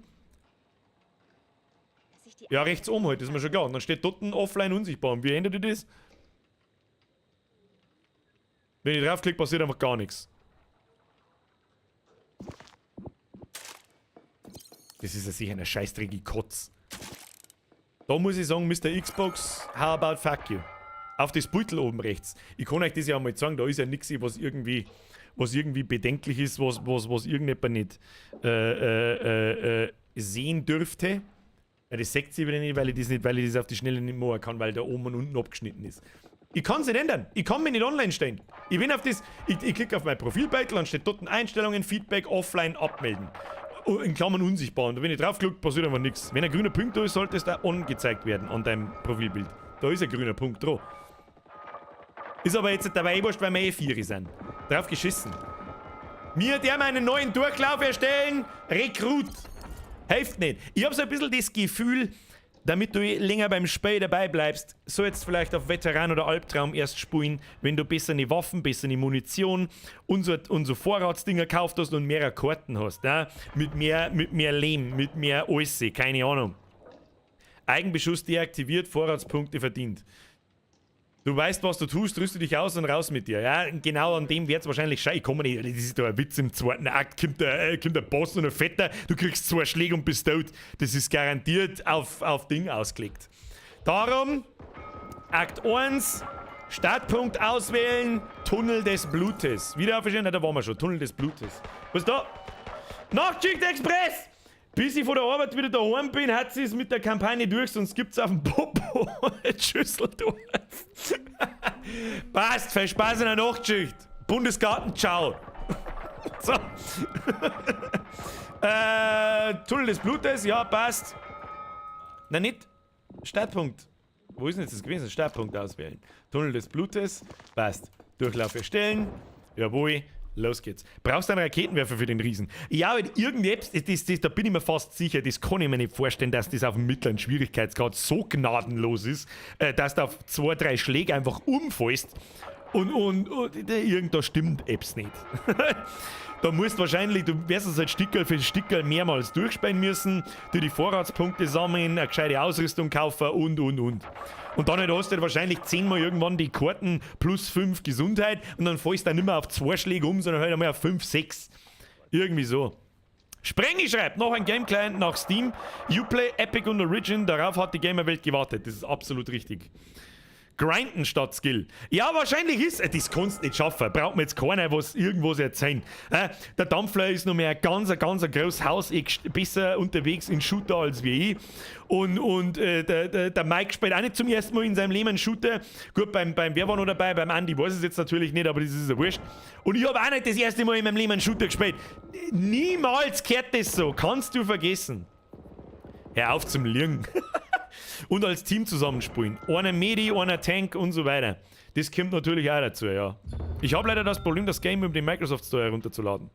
Ja, rechts oben halt, das ist mir schon klar. Und dann steht dort ein offline unsichtbar. Und wie ändert ihr das? Wenn ich draufklicke, passiert einfach gar nichts. Das ist ja sicher eine scheißdreckige Kotz. Da muss ich sagen, Mr. Xbox, how about fuck you? Auf das Beutel oben rechts. Ich kann euch das ja mal sagen, da ist ja nichts, was irgendwie bedenklich ist, was irgendjemand nicht sehen dürfte. Ja, das seht ihr wieder nicht, weil ich das auf die Schnelle nicht machen kann, weil da oben und unten abgeschnitten ist. Ich kann's nicht ändern. Ich kann mich nicht online stellen. Ich bin auf das, ich klicke auf mein Profilbeutel und steht dort Einstellungen, Feedback, offline, abmelden. Oh, in Klammern unsichtbar. Und wenn ich draufklicke, passiert einfach nichts. Wenn ein grüner Punkt da ist, sollte es da angezeigt werden an deinem Profilbild. Da ist ein grüner Punkt drauf. Ist aber jetzt dabei eh wurscht, weil wir eh 4 sind. Drauf geschissen. Mir der meinen neuen Durchlauf erstellen. Rekrut. Hilft nicht. Ich hab so ein bisschen das Gefühl, damit du länger beim Spiel dabei bleibst, sollst du vielleicht auf Veteran oder Albtraum erst spielen, wenn du bessere Waffen, bessere Munition und so Vorratsdinger gekauft hast und mehrere Karten hast. Ne? Mit mehr Lehm, mit mehr alles, keine Ahnung. Eigenbeschuss deaktiviert, Vorratspunkte verdient. Du weißt, was du tust, rüste dich aus und raus mit dir. Ja, genau an dem wird's wahrscheinlich schei. Ich komme nicht, das ist doch ein Witz im zweiten Akt. Kommt der Boss und ein Vetter, du kriegst 2 Schläge und bist tot. Das ist garantiert auf Ding ausgelegt. Darum, Akt 1, Startpunkt auswählen, Tunnel des Blutes. Wieder aufgeschrieben, da waren wir schon, Tunnel des Blutes. Was ist da? Nachtschicht Express! Bis ich von der Arbeit wieder daheim bin, hat sie es mit der Kampagne durch, sonst gibt's auf dem Popo eine Schüsseldorf. Passt, viel Spaß in der Nachtschicht. Bundesgarten, ciao. So. Tunnel des Blutes, ja, passt. Na nicht. Startpunkt. Wo ist denn jetzt das gewesen? Startpunkt auswählen. Tunnel des Blutes, passt. Durchlauf erstellen. Jawohl. Los geht's. Brauchst du einen Raketenwerfer für den Riesen? Ja, aber irgendetwas, da bin ich mir fast sicher, das kann ich mir nicht vorstellen, dass das auf dem mittleren Schwierigkeitsgrad so gnadenlos ist, dass du auf 2, 3 Schläge einfach umfällst und irgend da stimmt etwas nicht. Da musst wahrscheinlich, du wirst es halt Stickerl für Stickerl mehrmals durchspielen müssen, dir die Vorratspunkte sammeln, eine gescheite Ausrüstung kaufen und. Und dann halt hast du halt wahrscheinlich 10-mal irgendwann die Karten plus 5 Gesundheit und dann fällst du dann nicht mehr auf 2 Schläge um, sondern halt einmal auf 5, 6. Irgendwie so. Sprengi schreibt, noch ein Game Client nach Steam, Uplay, Epic und Origin, darauf hat die Gamerwelt gewartet. Das ist absolut richtig. Grinden statt Skill. Ja, wahrscheinlich ist es. Das kannst du nicht schaffen. Braucht mir jetzt keiner was irgendwas erzählen. Der Dampfler ist noch mehr ein ganz, ganz großes Haus, besser unterwegs in Shooter als wie ich. Und der Mike spielt auch nicht zum ersten Mal in seinem Leben einen Shooter. Gut, beim wer war noch dabei? Beim Andi weiß es jetzt natürlich nicht, aber das ist ja wurscht. Und ich habe auch nicht das erste Mal in meinem Leben einen Shooter gespielt. Niemals kehrt das so. Kannst du vergessen. Hör auf zum Lügen. Und als Team zusammenspielen. Einer Medi, einer Tank und so weiter. Das kommt natürlich auch dazu, ja. Ich habe leider das Problem, das Game über den Microsoft Store herunterzuladen.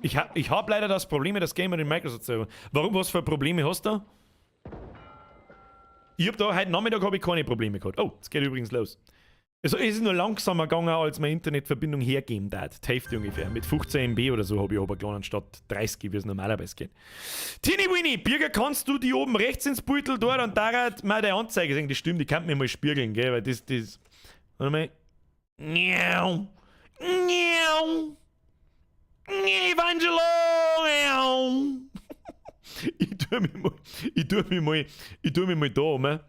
Ich hab leider das Problem, das Game über den Microsoft Store. Warum? Was für Probleme hast du da? Ich hab da heute Nachmittag hab ich keine Probleme gehabt. Oh, es geht übrigens los. Es ist nur langsamer gegangen, als meine Internetverbindung hergeben hat. Die Hälfte ungefähr. Mit 15 MB oder so habe ich runtergeladen, anstatt 30, wie es normalerweise geht. Tini Winnie, Birger, kannst du die oben rechts ins Beutel dort und da hat mal die Anzeige sehen? Das stimmt, die kann mir mal spiegeln, gell? Weil das. Warte mal. Miau. Miau. Evangelo. Miau. tue mich mal, ich tue mich mal, ich tue mich mal da um.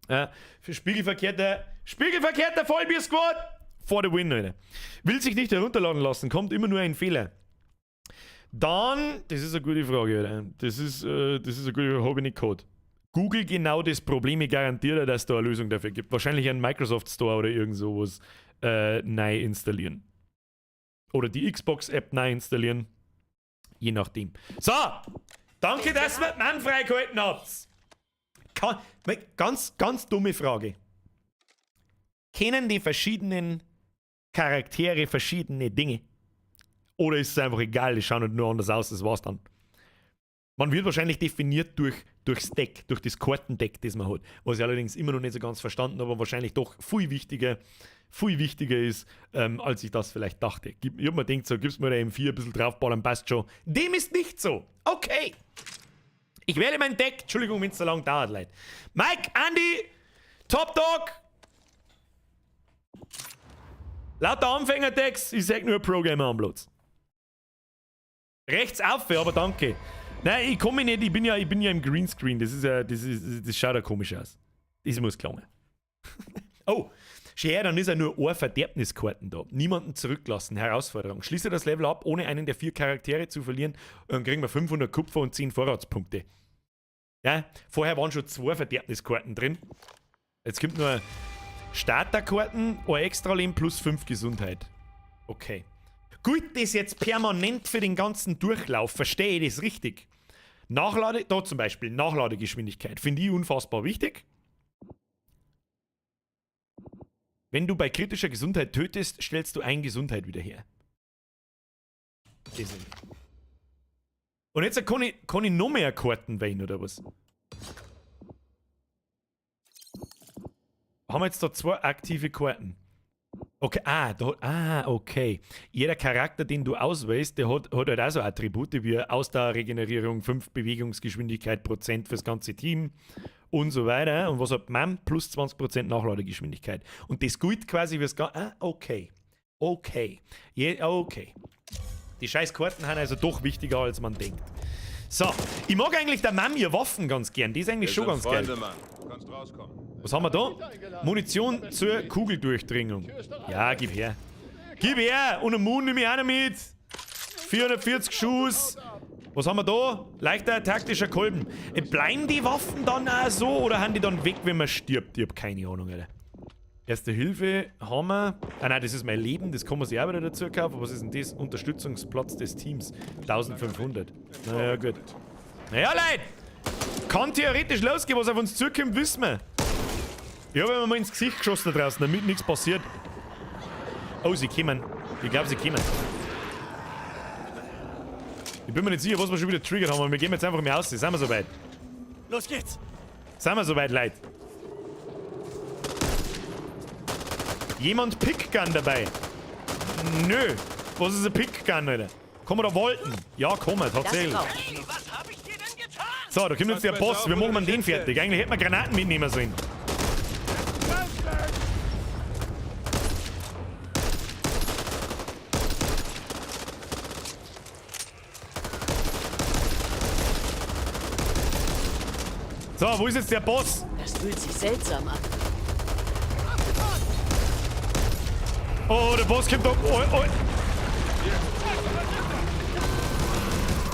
Ja, für spiegelverkehrter Vollbier-Squad! For the win, Alter. Will sich nicht herunterladen lassen, kommt immer nur ein Fehler. Dann, das ist eine gute Frage, Alter. Das ist eine gute Frage, habe ich nicht gehabt. Google genau das Problem, ich garantiere, dass es da eine Lösung dafür gibt. Wahrscheinlich einen Microsoft Store oder irgend sowas neu installieren. Oder die Xbox-App neu installieren. Je nachdem. So! Danke, dass ihr den Mann freigehalten habt. Ganz, ganz dumme Frage. Kennen die verschiedenen Charaktere verschiedene Dinge? Oder ist es einfach egal, die schauen halt nur anders aus, das war's dann. Man wird wahrscheinlich definiert durchs Deck, durch das Kartendeck, das man hat. Was ich allerdings immer noch nicht so ganz verstanden habe, aber wahrscheinlich doch viel wichtiger ist, als ich das vielleicht dachte. Ich hab mir gedacht, so, gib's mir der M4 ein bisschen draufballern, passt schon. Dem ist nicht so. Okay. Ich wähle mein Deck. Entschuldigung, wenn's so lange dauert, Leute. Mike, Andy, Top Dog. Lauter Anfänger-Decks, ich sag nur Pro-Gamer am Platz. Rechts auf, aber danke. Nein, ich komme nicht, ich bin ja im Greenscreen. Das schaut ja komisch aus. Das muss gelangen. Oh, schön, dann ist ja nur eine Verderbniskarten da. Niemanden zurücklassen, Herausforderung. Schließe das Level ab, ohne einen der 4 Charaktere zu verlieren, dann kriegen wir 500 Kupfer und 10 Vorratspunkte. Ja, vorher waren schon 2 Verderbniskarten drin. Jetzt kommt nur Starterkarten, ein Extra-Leben plus 5 Gesundheit. Okay. Gut, das jetzt permanent für den ganzen Durchlauf, verstehe ich das richtig? Nachlade, da zum Beispiel, Nachladegeschwindigkeit, finde ich unfassbar wichtig. Wenn du bei kritischer Gesundheit tötest, stellst du eine Gesundheit wieder her. Das Und jetzt kann ich noch mehr Karten wählen, oder was? Haben wir jetzt da 2 aktive Karten? Okay, okay. Jeder Charakter, den du auswählst, der hat halt auch so Attribute wie Ausdauerregenerierung, 5 Bewegungsgeschwindigkeit, Prozent fürs ganze Team und so weiter. Und was hat man? Plus 20% Nachladegeschwindigkeit. Und das gilt quasi fürs ganze. Ah, okay. Okay. Okay. Die scheiß Karten sind also doch wichtiger, als man denkt. So, ich mag eigentlich der Mom ihr Waffen ganz gern. Die ist eigentlich schon ganz geil. Was haben wir da? Munition zur Kugeldurchdringung. Ja, gib her. Gib her! Und einen Moon nehme ich auch noch mit. 440 Schuss. Was haben wir da? Leichter taktischer Kolben. Bleiben die Waffen dann auch so oder haben die dann weg, wenn man stirbt? Ich hab keine Ahnung, Alter. Erste Hilfe haben wir. Ah nein, das ist mein Leben, das kann man sich auch wieder dazu kaufen. Was ist denn das? Unterstützungsplatz des Teams. 1500. Naja, gut. Naja, Leute! Kann theoretisch losgehen, was auf uns zukommt, wissen wir. Ich habe mir mal ins Gesicht geschossen da draußen, damit nichts passiert. Oh, sie kommen. Ich glaube, sie kommen. Ich bin mir nicht sicher, was wir schon wieder triggert haben, aber wir gehen jetzt einfach mal aus. Sind wir soweit? Los geht's! Sind wir soweit, Leute? Jemand Pickgun dabei? Nö. Was ist ein Pickgun, Alter? Kann man da wolten? Ja, komm wir, tatsächlich. Hey, was hab ich dir denn getan? So, da kommt jetzt der Boss. Wir machen den fertig. Eigentlich hätten wir Granaten mitnehmen sollen. So, wo ist jetzt der Boss? Das fühlt sich seltsam an. Oh, der Boss kommt da. Oh, oh.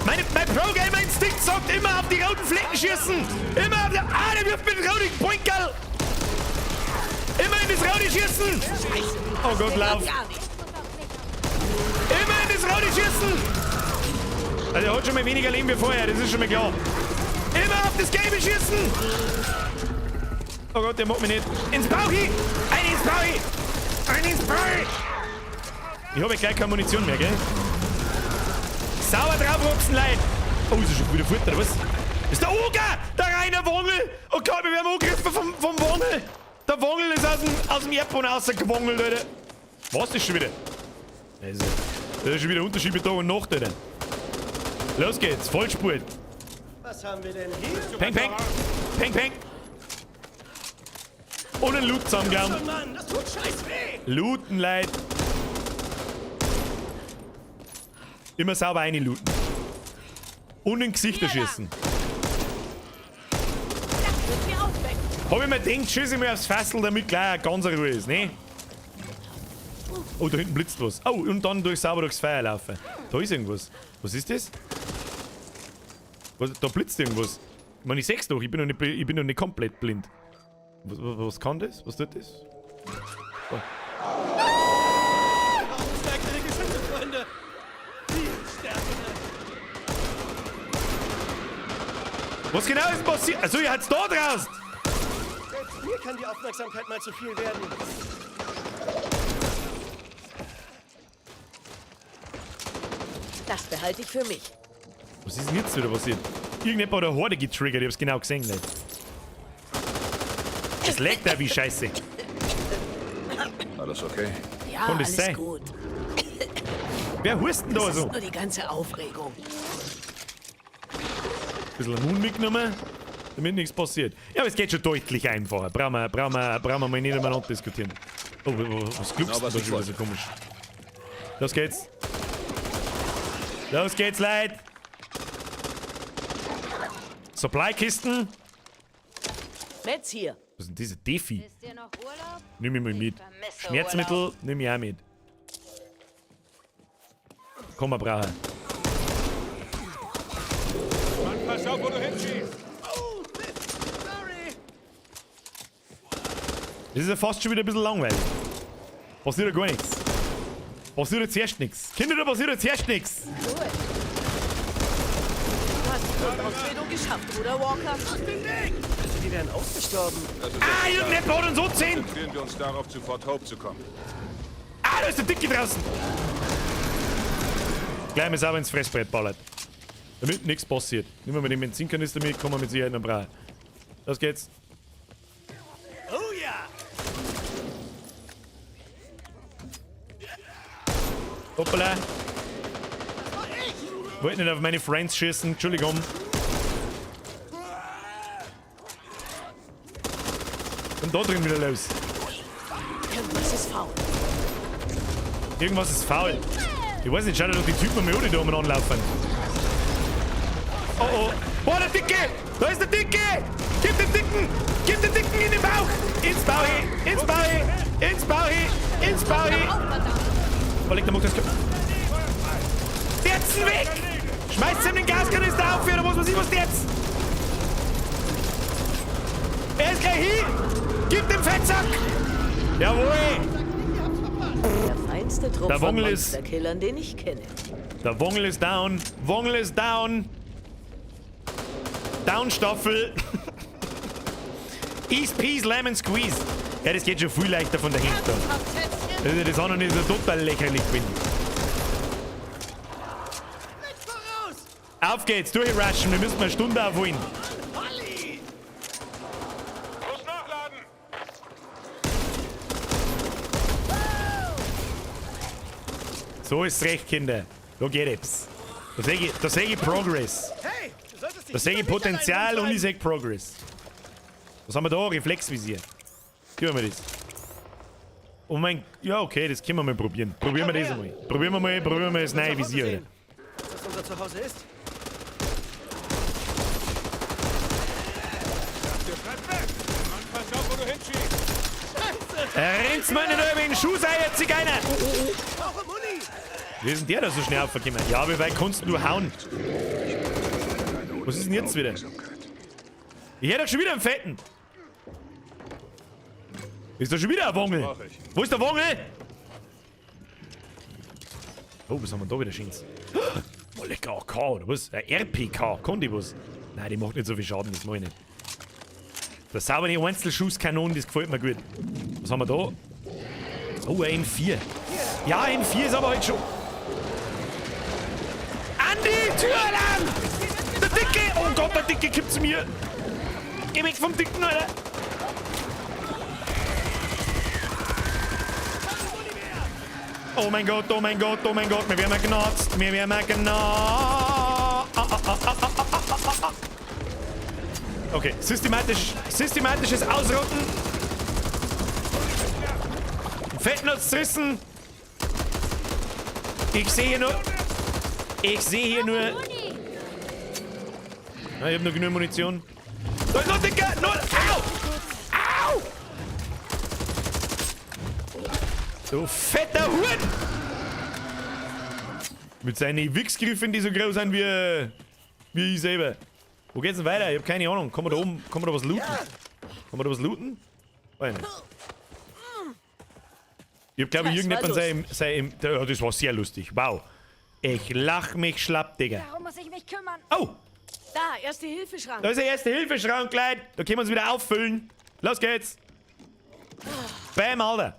Mein Pro-Gamer-Instinkt sagt immer auf die roten Flecken schießen! Immer auf die. Ah, der wirft mit dem roten Poinkerl! Immer in das rote schießen! Oh Gott, lauf! Immer in das rote schießen! Also, er hat schon mal weniger Leben wie vorher, das ist schon mal klar. Immer auf das Gelbe schießen! Oh Gott, der macht mich nicht. Ins Bauchi! Ein ins Bauchi! Ein ins Bauchi! Ich habe ja gleich keine Munition mehr, gell? Sauer draufrupsen, Leute! Oh, ist er schon wieder fort, oder was? Ist der Oger! Der reine Wongel! Oh Gott, wir werden angegriffen vom Wongel! Der Wongel ist aus dem Erdboden rausgewongelt, Alter! Was ist schon wieder? Also, das ist schon wieder ein Unterschied mit Tag und Nacht, Alter. Los geht's, Vollspurt! Was haben wir denn hier? Peng, peng! Peng, peng! Und einen Loot zusammengehauen. Mann, das tut scheiß weh! Looten, Leute! Immer sauber reinlooten. Und in Gesichter schießen. Damit wir aufwecken. Hab ich mir gedacht, schieß ich mir aufs Fassel, damit gleich eine ganz Ruhe ist, ne? Oh, da hinten blitzt was. Oh, und dann durch sauber durchs Feuer laufen. Da ist irgendwas. Was ist das? Was, da blitzt irgendwas. Ich meine, ich seh's doch, ich bin noch nicht komplett blind. Was kann das? Was tut das? Oh. Stärkere Geschütze, Freunde. Viel stärkere. Was genau ist denn passiert? Also, ihr habt's da draußen! Selbst mir kann die Aufmerksamkeit mal zu viel werden. Das behalte ich für mich. Was ist denn jetzt wieder passiert? Irgendjemand hat eine Horde getriggert, ich hab's genau gesehen, Leute. Es laggt da wie Scheiße. Alles okay? Ja, Kann das alles sein? gut. Wer hust denn da Das so? ist nur die ganze Aufregung. Bisschen Mund mitgenommen, damit nichts passiert. Ja, aber es geht schon deutlich einfacher. Brauchen wir mal nicht umeinander diskutieren. Oh, was gluckst Genau, du da schon wieder so komisch? Los geht's. Los geht's, Leute. Supply-Kisten. Metz hier. Was sind diese Defi? Ist dir noch Urlaub? Nimm ich mal mit. vermisse Schmerzmittel Urlaub. nimm ich auch mit. Komm, wir brauchen. Mann, pass auf, wo du hinschießt! Oh, Mist. Sorry. Das ist ja fast schon wieder ein bisschen langweilig. Passiert ja gar nichts. Passiert jetzt erst nichts. Kinder, da passiert jetzt erst nichts. Cool. Du hast die Grundausbildung geschafft, oder, Walker? Aus dem Weg. Also, die wären ausgestorben. Ah, irgendjemand hat uns so 10. Konzentrieren wir uns darauf, zu Fort Hope zu kommen. Ah, da ist der Dicke draußen. Gleich mal sauber ins Fressbrett ballert. Damit nichts passiert. Nehmen wir den Benzinkanister mit, kommen wir mit Sicherheit noch brauchen. Los geht's. Oh ja. Hoppala. Wollte nicht auf meine Friends schießen, Entschuldigung. Und da drin wieder los. Irgendwas ist faul. Irgendwas ist faul. Ich weiß nicht, schau dir doch die Typen mal an, die da umeinander laufen. Oh oh. Boah, der Dicke! Da ist der Dicke! Gib den Dicken! Gib den Dicken in den Bauch! Ins Bauch! Ins Bauch! Ins Bauch! Ins Bauch! Oh, leg, der macht das. Jetzt weg! Schmeißt ihm den Gaskanister auf, oder was weiß ich, was jetzt? Er ist gleich hin! Gib dem Fettsack! Jawohl! Der feinste Trupp Der von Wongel ist- Monsterkillern, den ich kenne. Der Wongel ist down. Wongel ist down. Down Staffel. Ease Peas Lemon Squeeze. Ja, das geht schon viel leichter von der Hinten. Also das andere ist ja total lächerlich gewesen. Auf geht's, durchrushen. Wir müssen mal eine Stunde aufholen. Muss nachladen! So ist's recht, Kinder. Da geht es. Da seh ich Progress. Hey, du solltest dich Da sehe ich lieber nicht allein Potenzial und ich rumtreiben. sehe Progress. Was haben wir da? Reflexvisier. Gib mir das. Oh mein... Ja, okay, das können wir mal probieren. Probieren wir das einmal. Probieren wir mal das neue Visier. Alter. Was unser Zuhause ist. Mann, pass auf, wo du hinschießt! Rennt's mir nicht über den Schuh, sei jetzt Zigeuner! Brauche Muni. Wie ist denn der da so schnell aufgekommen? Ja, wie weit kannst du hauen? Was ist denn jetzt wieder? Ich hätte doch schon wieder einen Fetten. Ist da schon wieder ein Wongel? Wo ist der Wongel? Oh, was haben wir da wieder Schönes? Oh, lecker AK, oder was? Ein RPK, kann die was? Nein, die macht nicht so viel Schaden, das mach ich nicht. Das saubere Einzelschusskanone, das gefällt mir gut. Was haben wir da? Oh, ein M4. Ja, M4 ist aber halt schon... Andi, Türalarm! Der Dicke! Oh Gott, der Dicke kippt zu mir! Geh weg vom Dicken, Alter! Oh mein Gott, oh mein Gott, oh mein Gott, wir werden genotzt, wir werden genotzt. Okay, systematisches Ausrotten. Fettnutz zerrissen. Ich sehe hier nur... Ich sehe hier nur... Na, ich habe noch genug Munition. Da ist noch dicker! Null! Au! Au! So fetter Hut! Mit seinen Wichsgriffen, die so groß sind wie ich selber. Wo geht's denn weiter? Ich hab keine Ahnung. Kann man da oben, kann man da was looten? Kann man da was looten? Weiß nicht. Ich hab, glaube ich, irgendjemand sei, ja, das war sehr lustig. Wow. Ich lach mich schlapp, Digga. Darum muss ich mich kümmern. Oh! Da, Erste-Hilfe-Schrank. Da ist der Erste-Hilfe-Schrank, Leute. Da können wir uns wieder auffüllen. Los geht's. Bam, Alter.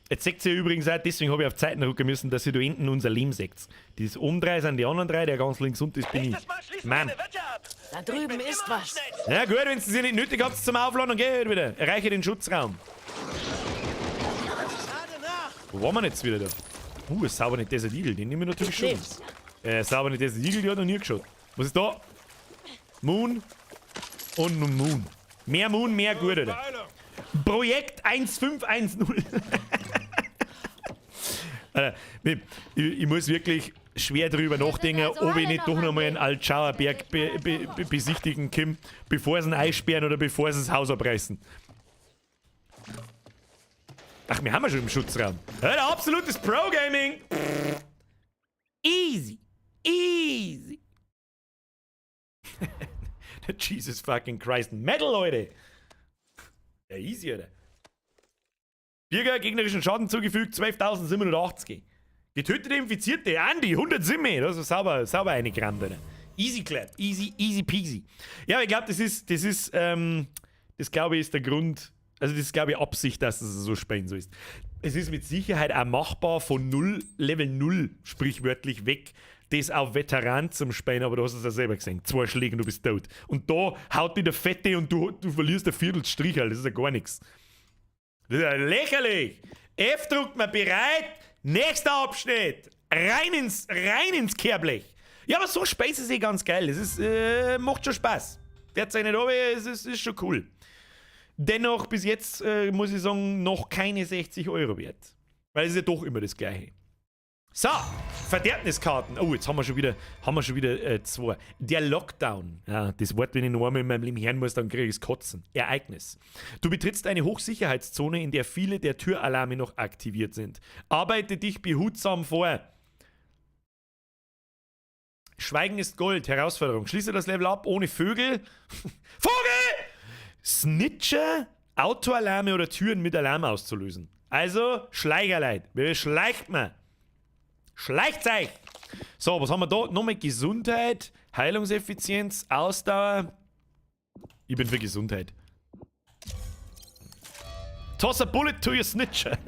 Jetzt seht ihr übrigens auch, deswegen habe ich auf Zeiten rücken müssen, dass ihr da hinten unser Leben seht. Das oben drei sind die anderen drei, der ganz links unten ist bin ich. Mann. Da drüben ist was. Na gut, wenn ihr sie nicht nötig habt zum Aufladen, dann geht wieder. Erreiche den Schutzraum. Wo waren wir jetzt wieder da? Sauber nicht Desert Eagle, den nehmen wir natürlich schon. Sauber nicht Desert Eagle, die hat noch nie geschaut. Was ist da? Moon und Moon. Mehr Moon, mehr gut, Alter. Projekt 1510. Alter, ich muss wirklich schwer drüber nachdenken, ob ich nicht doch nochmal einen Altschauerberg besichtigen kann, bevor sie ihn einsperren oder bevor sie das Haus abreißen. Ach, wir haben ja schon im Schutzraum. Alter, absolutes Pro-Gaming! Easy! Easy! Jesus fucking Christ. Metal, Leute! Ja, easy, Alter. Bürger, gegnerischen Schaden zugefügt, 12.780. Getötete Infizierte, Andi, 107. Das ist sauber, sauber eingerammt, Alter. Easy clap, easy, easy peasy. Ja, ich glaube, das glaube ich ist der Grund, also das ist, glaube ich, Absicht, dass es so spielen so ist. Es ist mit Sicherheit auch machbar von 0, Level 0, sprichwörtlich weg, das auf Veteran zum Spielen, aber du hast es ja selber gesehen. 2 Schläge und du bist tot. Und da haut dich der Fette und du verlierst ein Viertel Strich, Alter. Das ist ja gar nichts. Das ist ja lächerlich. F druckt man bereit. Nächster Abschnitt. Rein ins Kehrblech. Ja, aber so Space ist eh ganz geil. Das ist, macht schon Spaß. Derzeit nicht, aber es ist schon cool. Dennoch, bis jetzt, muss ich sagen, noch keine 60 Euro wert. Weil es ist ja doch immer das Gleiche. So, Verderbniskarten. Oh, jetzt haben wir schon wieder, zwei. Der Lockdown. Ja, das Wort, wenn ich noch einmal in meinem Leben hören muss, dann kriege ich es Kotzen. Ereignis. Du betrittst eine Hochsicherheitszone, in der viele der Türalarme noch aktiviert sind. Arbeite dich behutsam vor. Schweigen ist Gold. Herausforderung. Schließe das Level ab ohne Vögel. Vogel! Snitcher, Autoalarme oder Türen mit Alarm auszulösen. Also, Schleicherleid. Wie schleicht man? Schleicht euch! So, was haben wir da? Nochmal Gesundheit, Heilungseffizienz, Ausdauer. Ich bin für Gesundheit. Toss a bullet to your snitcher.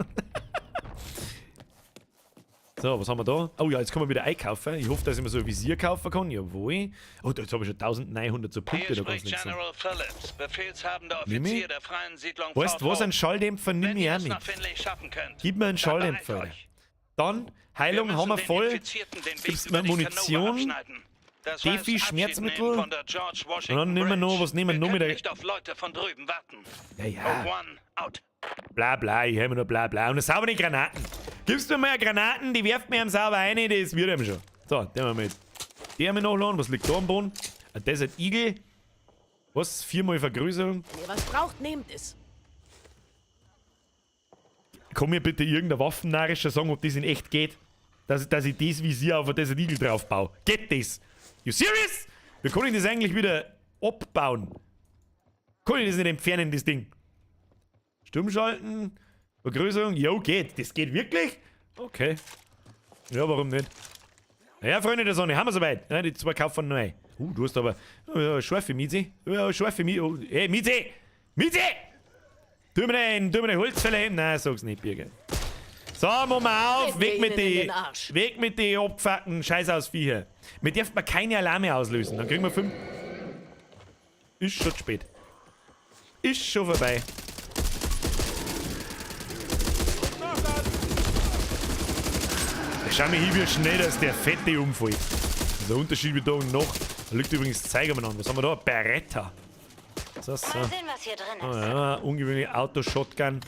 So, was haben wir da? Oh ja, jetzt kann man wieder einkaufen. Ich hoffe, dass ich mir so ein Visier kaufen kann. Jawohl. Oh, jetzt habe ich schon 1900 so Punkte. Hier da ganz spricht links. General Phillips, befehlshabender Nimm Offizier ich? der Freien Siedlung Weißt du was, VV. einen Schalldämpfer nimm Wenn ich ihr auch es nach mit. Finlay schaffen könnt, Gib mir einen dann Schalldämpfer. beeilt euch. Dann, Heilung Wir haben wir müssen den voll. Infizierten den Weg Gibst über mir die Munition, Canova abschneiden. Das Defi, heißt, Abschied Schmerzmittel. nehmen von der George Und dann Washington nehmen wir noch, Bridge. was nehmen wir noch Wir mit können der... nicht auf Leute von drüben warten. Ja, ja. Oak One, out. Bla bla, ich hör mir nur bla bla. Und saubere Granaten. Gibst du mir mal Granaten, die werft mir am sauber rein, das wird ihm schon. So, den haben wir mit. Die haben wir noch laden. Was liegt da am Boden? Ein Desert Eagle. Was? 4-mal Vergrößerung. Wenn ihr was braucht, nehmt es. Kann mir bitte irgendein Waffennarischer sagen, ob das in echt geht? Dass ich das Visier auf ein Desert Eagle drauf baue. Geht das? You serious? Wir können das eigentlich wieder abbauen. Kann ich das nicht entfernen, das Ding? Stummschalten, Vergrößerung, jo, geht. Das geht wirklich? Okay. Ja, warum nicht? Naja, Freunde der Sonne, haben wir soweit. Ja, die zwei kaufen neu. Du hast aber scharfe Miete. Ja, scharfe Miete. Oh, hey, Miete! Miete! Tu mir den Holzfäller hin. Nein, sag's nicht, Birger. So, machen wir auf. Weg mit die, weg mit die abgefuckten Scheißausviecher. Wir dürfen mal keine Alarme auslösen. Dann kriegen wir 5. Ist schon zu spät. Ist schon vorbei. Schau mal hier, wie schnell dass der Fette umfällt. Das ist der Unterschied wie Tag und Nacht. Da liegt übrigens Zeiger an. Was haben wir da? Beretta. So, so. Mal sehen, was hier drin ist. Oh ja, ungewöhnliche Auto-Shotgun.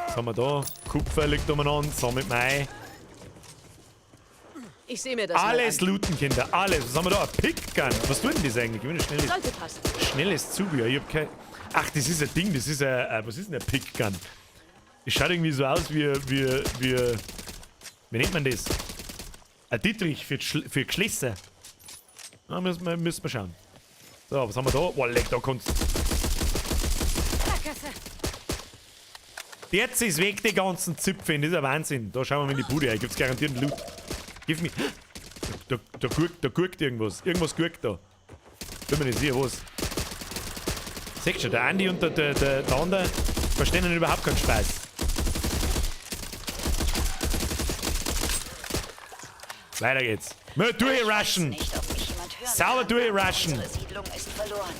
Was haben wir da? Kupfer liegt umeinander. Sammelt man ein. Ich sehe mir das Alles mal an. looten, Kinder. Alles. Was haben wir da? Ein Pickgun. Was tut denn das eigentlich? Ich will ein schnelles, Sollte passen. schnelles Zubehör. Ich hab kein... Ach, das ist ein Ding. Das ist ein... Was ist denn ein Pickgun? Das schaut irgendwie so aus wie... Wie nennt man das? Ein Dietrich für Geschlösser. Da müssen wir schauen. So, was haben wir da? Oh, leck, da kommt's. Sackgasse. Jetzt ist weg, die ganzen Zipfel. Das ist ein Wahnsinn. Da schauen wir mal in die Bude rein. Gibt's garantiert einen Loot. Gib mir. Da gurkt irgendwas. Irgendwas gurkt da. Bin mir nicht sicher, was. Seht schon, der Andi und der andere verstehen überhaupt keinen Spaß. Weiter geht's. Mal durchrushen! Sauber durchrushen! Unsere Siedlung ist verloren.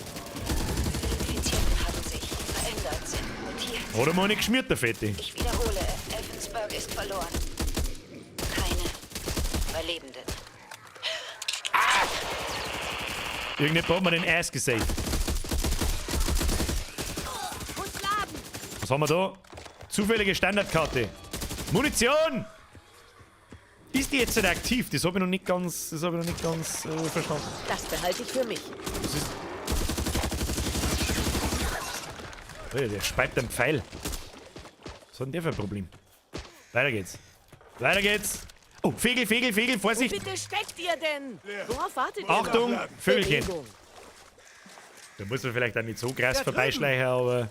Die Infizierten haben sich verändert, sind mutiert. Oder mal nicht geschmiert, der Fette. Ich wiederhole, Evansburg ist verloren. Keine Überlebenden. Ah! Irgendjemand hat mir den Ass gesaved. Was haben wir da? Zufällige Standardkarte. Munition! Ist die jetzt nicht aktiv? Das habe ich noch nicht ganz, verstanden. Das behalte ich für mich. Was ist? Oh, der speibt einen Pfeil. Was hat denn der für ein Problem? Weiter geht's. Weiter geht's. Oh, Fegel, Fegel, Fegel, Vorsicht! Wo bitte steckt ihr denn? Worauf wartet ihr? Achtung, noch? Vögelchen. Bewegung. Da muss man vielleicht auch nicht so krass vorbeischleichen, aber...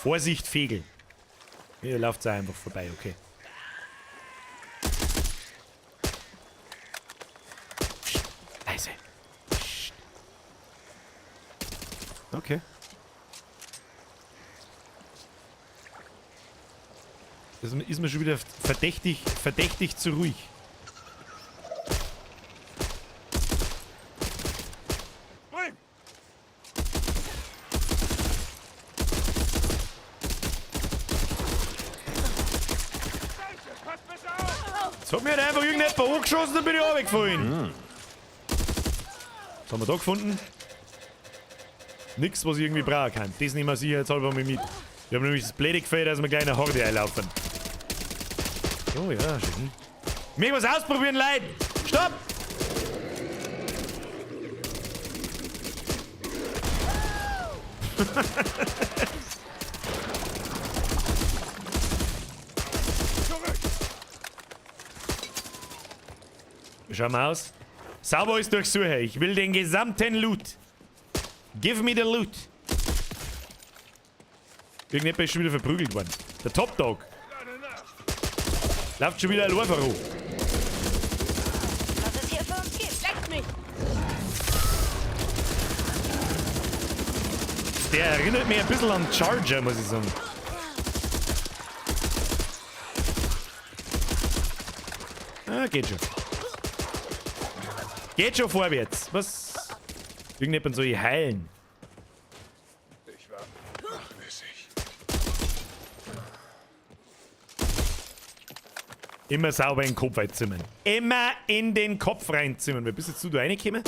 Vorsicht, Fegel. Ihr lauft einfach vorbei, okay. Psst, leise. Psst. Okay. Das ist mir schon wieder verdächtig zu ruhig. Jetzt hat mir halt einfach irgendjemand angeschossen, dann bin ich runtergefallen. Was haben wir da gefunden? Nix, was ich irgendwie brauchen kann. Das nehmen wir sicher jetzt halber mal mit. Wir haben nämlich das blöde Gefällt, dass wir gleich in eine Horde einlaufen. Oh ja, schön. Ich möchte was ausprobieren, Leute! Stopp! Schauen wir aus. Sauber ist durchsuche. Ich will den gesamten Loot. Give me the loot. Irgendjemand ist schon wieder verprügelt worden. Der Top Dog. Läuft schon wieder ein Lorferro. Was es hier für uns gibt. Leckt mich! Der erinnert mich ein bisschen an Charger, muss ich sagen. Ah, geht schon. Geht schon vorwärts. Was? Irgendjemand soll ich heilen. Ich war nachlässig. Immer sauber in den Kopf reinzimmern. Immer in den Kopf reinzimmern. Wer bist jetzt du da reingekommen?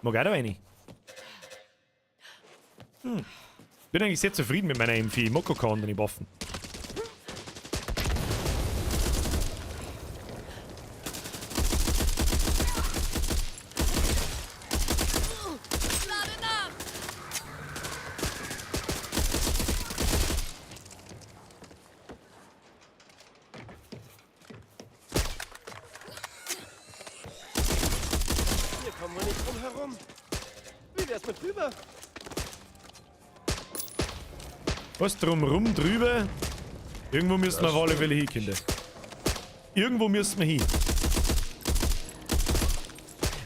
Mag auch da rein. Hm. Bin eigentlich sehr zufrieden mit meiner M4. Ich mag gar keine anderen Waffen. Hier kommen wir nicht drum herum. Wie wär's mit drüber? Was drumrum drüber? Irgendwo müssen wir auf alle Fälle hin, Kinder. Irgendwo müssen wir hin.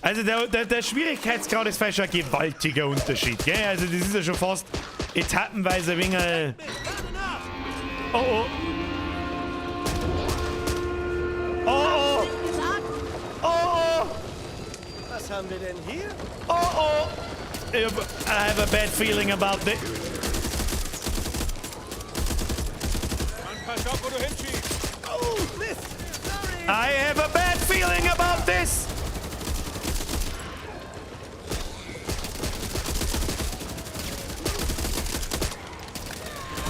Also der Schwierigkeitsgrad ist vielleicht schon ein gewaltiger Unterschied, gell? Also das ist ja schon fast etappenweise ein wenig... Oh oh. Oh oh. Oh oh. Was haben wir denn hier? Oh oh. I have a bad feeling about this. Pass auf, wo du hinschießt. Oh, Mist. Sorry. I have a bad feeling about this.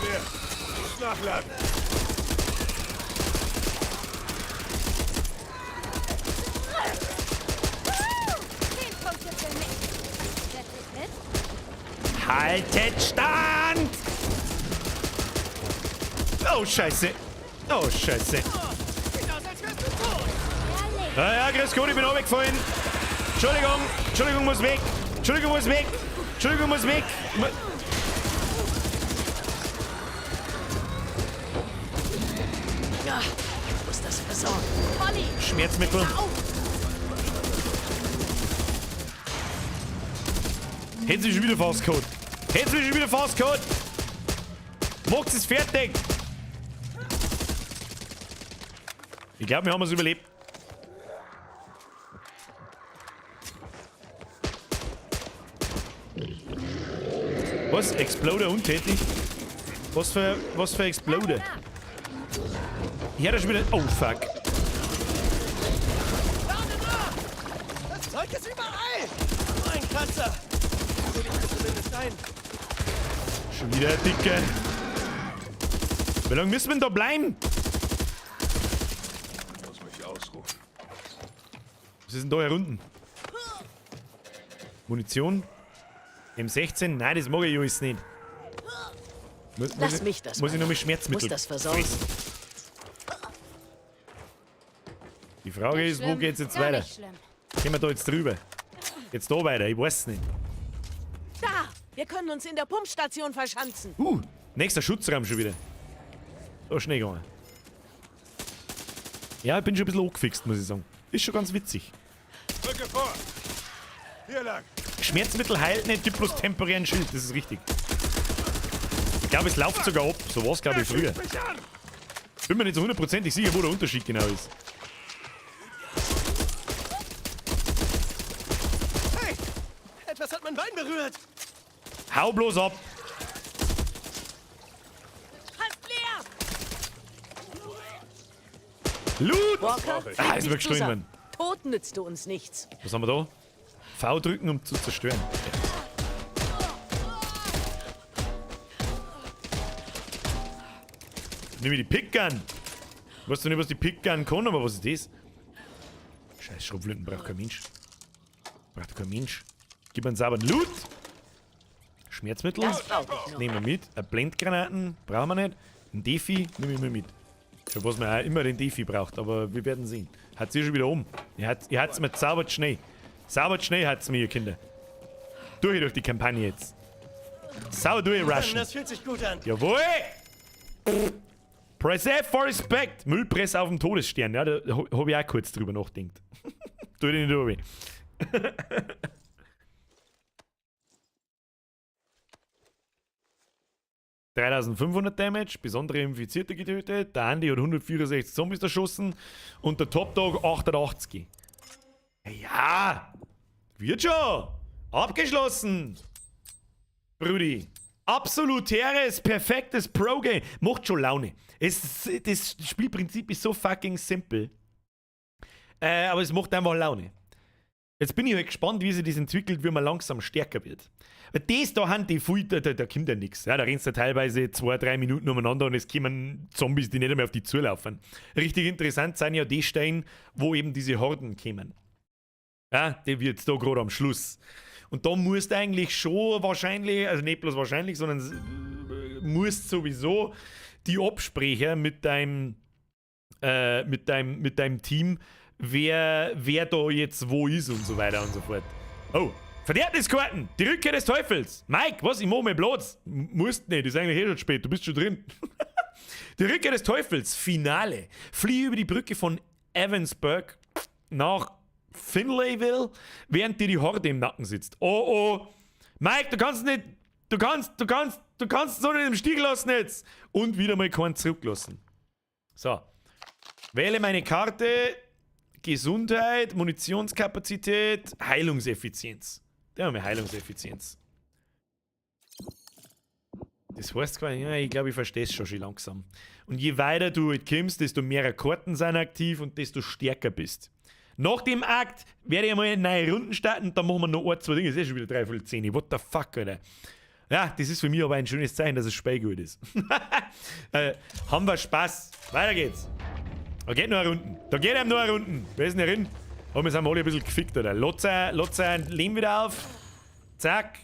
Leer. Muss nachladen. Haltet Stand! Oh, Scheiße. Oh, Scheiße. Sieht aus, als wärst du tot. Ja, ja, grüß Gott, ich bin runtergefallen. Entschuldigung, Entschuldigung, muss weg. Entschuldigung, muss weg. Entschuldigung, muss weg. Ja, ich muss das versorgen. Molly! Schmerzmittel. Hätten sie schon wieder fast gehabt. Hätten sie schon wieder fast gehabt. Macht's es fertig. Ich glaube, wir haben es überlebt. Was? Exploder untätig? Was für Exploder? Ich höre schon wieder. Oh fuck. Das Zeug ist überall! Ein Kratzer! Zumindest ein. Schon wieder ein Dicke. Wie lange müssen wir denn da bleiben? Ich muss mich ausruhen. Was ist denn da hier unten? Munition? M16? Nein, das mag ich alles nicht. Lass mich das Muss ich mal. noch mit Schmerzmittel Muss das versorgen. fressen. Die Frage ist, wo geht's jetzt Gar weiter? nicht schlimm. Gehen wir da jetzt drüber? Jetzt da weiter, ich weiß es nicht. Da! Wir können uns in der Pumpstation verschanzen. Nächster Schutzraum schon wieder. Da schnell gegangen. Ja, ich bin schon ein bisschen angefixt, muss ich sagen. Ist schon ganz witzig. Rücke vor! Hier lang! Schmerzmittel heilt nicht, gibt bloß temporären Schild, das ist richtig. Ich glaube, es läuft sogar ab. So war es, glaube ich, früher. Bin mir nicht so hundertprozentig sicher, wo der Unterschied genau ist. Hey! Etwas hat mein Bein berührt! Hau bloß ab! Fast leer! Loot! Walker, Ah, ist dich mir gestohlen zusammen. worden. Tot nützt du uns nichts. Was haben wir da? V drücken, um zu zerstören. Nimm ich die Pickgun. Ich weiß doch nicht, was die Pickgun kann, aber was ist das? Scheiß Schrotflinten braucht kein Mensch. Braucht kein Mensch. Gib mir einen sauberen Loot. Schmerzmittel. Das brauch ich noch. Nehmen wir mit. Eine Blendgranaten brauchen wir nicht. Ein Defi nehme ich mir mit. Schon was man auch immer den Defi braucht, aber wir werden sehen. Hat sie schon wieder um. Ihr hat's mir zaubert Schnee. Saubert Schnee hat's mir, ihr Kinder. Durch die Kampagne jetzt. Sauber durchrushen. Das fühlt sich gut an. Jawohl! Press F for Respect! Müllpresse auf dem Todesstern. Ja, da hab ich auch kurz drüber nachgedacht. Tu dich nicht durch. ...3500 Damage, besondere Infizierte getötet, der Andi hat 164 Zombies erschossen und der Top Dog 88. Ja, wird schon! Abgeschlossen! Brudi. Absolutäres, perfektes Pro-Game. Macht schon Laune. Das Spielprinzip ist so fucking simpel. Aber es macht einfach Laune. Jetzt bin ich halt gespannt, wie sich das entwickelt, wie man langsam stärker wird. Weil das da haben die viel, da kommt ja nichts. Ja, da rennst du teilweise 2-3 Minuten umeinander und es kommen Zombies, die nicht einmal auf die zulaufen. Richtig interessant sind ja die Stellen, wo eben diese Horden kommen. Ja, die wird da gerade am Schluss. Und da musst du eigentlich schon wahrscheinlich, also nicht bloß wahrscheinlich, sondern musst sowieso die Absprecher mit deinem Team, wer da jetzt wo ist und so weiter und so fort. Oh, Verderbniskarten! Die Rückkehr des Teufels! Mike, was? Ich mach mir Platz! Musst nicht, ist eigentlich eh schon spät, du bist schon drin. Die Rückkehr des Teufels, Finale. Flieh über die Brücke von Evansburg nach Finlayville, während dir die Horde im Nacken sitzt. Oh oh! Mike, du kannst nicht. Du kannst so nicht im Stich lassen jetzt! Und wieder mal keinen zurücklassen. So. Wähle meine Karte. Gesundheit, Munitionskapazität, Heilungseffizienz. Da haben wir Heilungseffizienz. Das heißt quasi, ja, ich glaube, ich verstehe es schon langsam. Und je weiter du halt kommst, desto mehr Karten sind aktiv und desto stärker bist. Nach dem Akt werde ich einmal neue Runden starten, dann machen wir noch 1, 2 Dinge. Das ist eh schon wieder 9:45. What the fuck, Alter. Ja, das ist für mich aber ein schönes Zeichen, dass es Spiel gut ist. Haben wir Spaß. Weiter geht's. Da geht noch eine Runden. Da geht einem noch eine Runden. Wer ist denn hier drin? Oh, wir sind alle ein bisschen gefickt, oder? Lotze ein Leben wieder auf. Zack.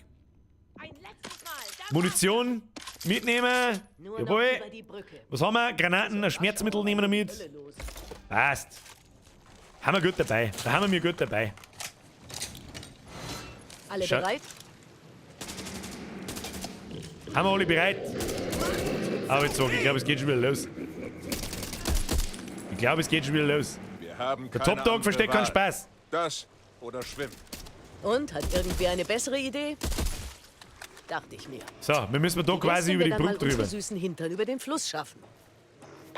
Munition mitnehmen. Nur noch Jawohl. über die Brücke. Was haben wir? Granaten, ein Schmerzmittel nehmen wir mit. Passt. Haben wir gut dabei. Da haben wir mir gut dabei. Alle Schau- bereit? Haben wir alle bereit? Aber jetzt sag ich, glaube, es geht schon wieder los. Ich glaube, es geht schon wieder los. Wir haben Der keine Top Dog andere versteht keinen Wahl. Spaß. Das oder schwimmen. Und hat irgendwer eine bessere Idee? Dachte ich mir. So, wir müssen da Wie wär's, quasi wenn über wir die dann Brücke mal unsere drüber. süßen Hintern über den Fluss schaffen.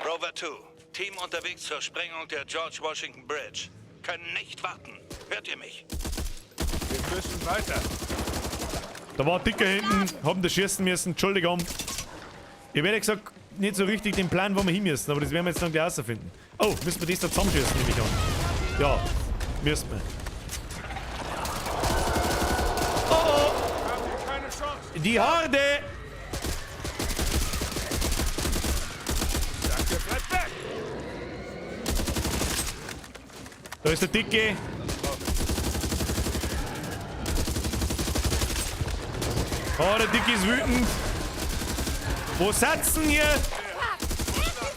Rover 2, Team unterwegs zur Sprengung der George Washington Bridge. Können nicht warten. Hört ihr mich? Wir müssen weiter. Da war ein Dicker hinten, haben da schießen müssen, Entschuldigung. Ich werde gesagt, nicht so richtig den Plan, wo wir hin müssen, aber das werden wir jetzt dann gleich herausfinden. Oh, müssen wir das da zusammenschießen, nehme ich an. Ja, müssen wir. Oh oh! Die Horde! Danke, bleib weg! Da ist der Dicke. Oh, der Dicke ist wütend. Wo seid's denn hier?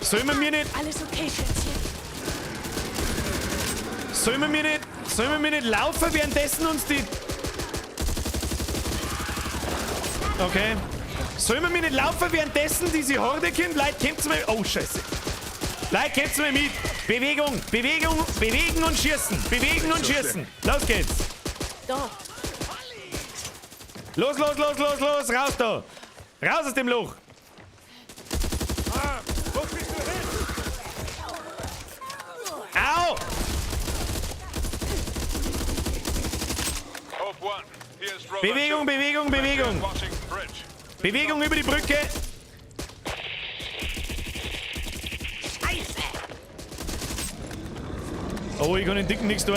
Sollen wir mir nicht... Alles okay, Schätzchen. Sollen wir mir nicht... Sollen wir mir nicht laufen, währenddessen uns die... Okay. Sollen wir mir nicht laufen, währenddessen diese Horde kommt? Leute, kommt's mal... Oh, scheiße. Leute, kommt's mal mit. Bewegung, Bewegung, bewegen und schießen. Bewegen und schießen. Los geht's. Dort. Los, los, los, los, los. Raus da. Raus aus dem Loch. Ah, wo bist du hin? Au! Hope One, hier ist Rover Bewegung, 2. Bewegung, Bewegung. Washington Bridge. Bewegung über die Brücke. Scheiße! Oh, ich kann den Dicken nichts tun.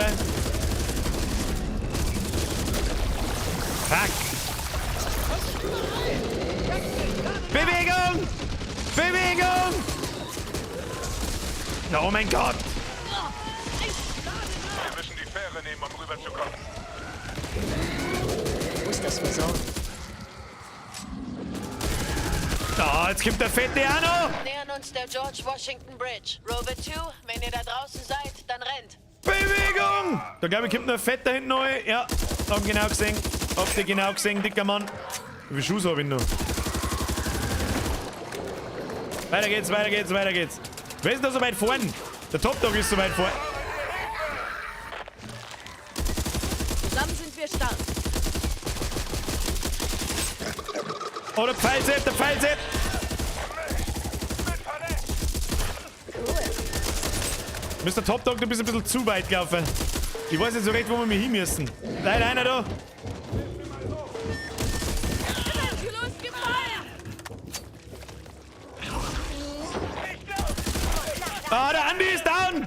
Fuck. Bewegung! Bewegung! Oh mein Gott! Wir müssen die Fähre nehmen, um rüberzukommen. Ich muss das versorgen. Da, jetzt kommt der Fette auch noch! Nähern uns der George Washington Bridge. Rover 2, wenn ihr da draußen seid, dann rennt. Bewegung! Da glaube ich, kommt noch ein Fett da hinten neu. Ja, hab genau gesehen. Habt ihr genau gesehen, dicker Mann. Wie viele Schuhe habe ich noch? Weiter geht's, weiter geht's, weiter geht's. Wer ist denn da so weit vorn? Der Top Dog ist so weit vorn. Zusammen sind wir stark. Oh, der Pfeilsepp, der Pfeilsepp! Mr. Top Dog, du bist ein bisschen zu weit gelaufen. Ich weiß nicht so recht, wo wir hin müssen. Leider einer da. Ah, der Andi ist down!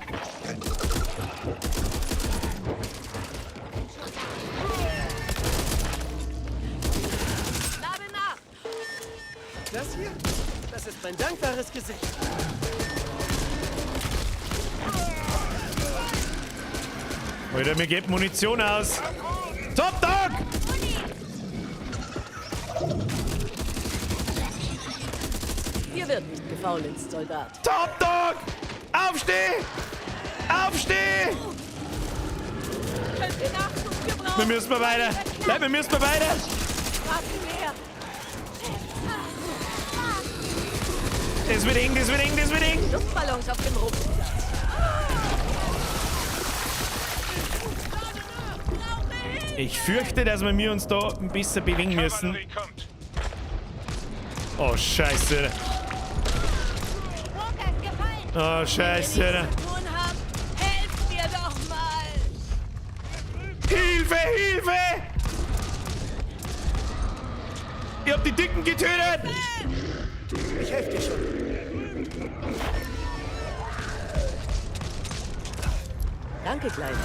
Lade nach! Das hier? Das ist mein dankbares Gesicht. Alter, mir geht Munition aus. Top Dog! Hier wird nicht gefaulenzt, Soldat. Top Dog! Aufsteh! Aufsteh! Könnt ihr Nachschub gebrauchen? Wir müssen mal weiter. Leute, wir müssen mal weiter. Das wird eng, das wird eng, das wird eng. Luftballons auf dem Rumpf. Ich fürchte, dass wir uns da ein bisschen bewegen müssen. Oh, scheiße. Oh, scheiße. Helft mir doch mal! Hilfe, Hilfe! Ihr habt die Dicken getötet! Ich helfe dir schon. Danke, Kleiner.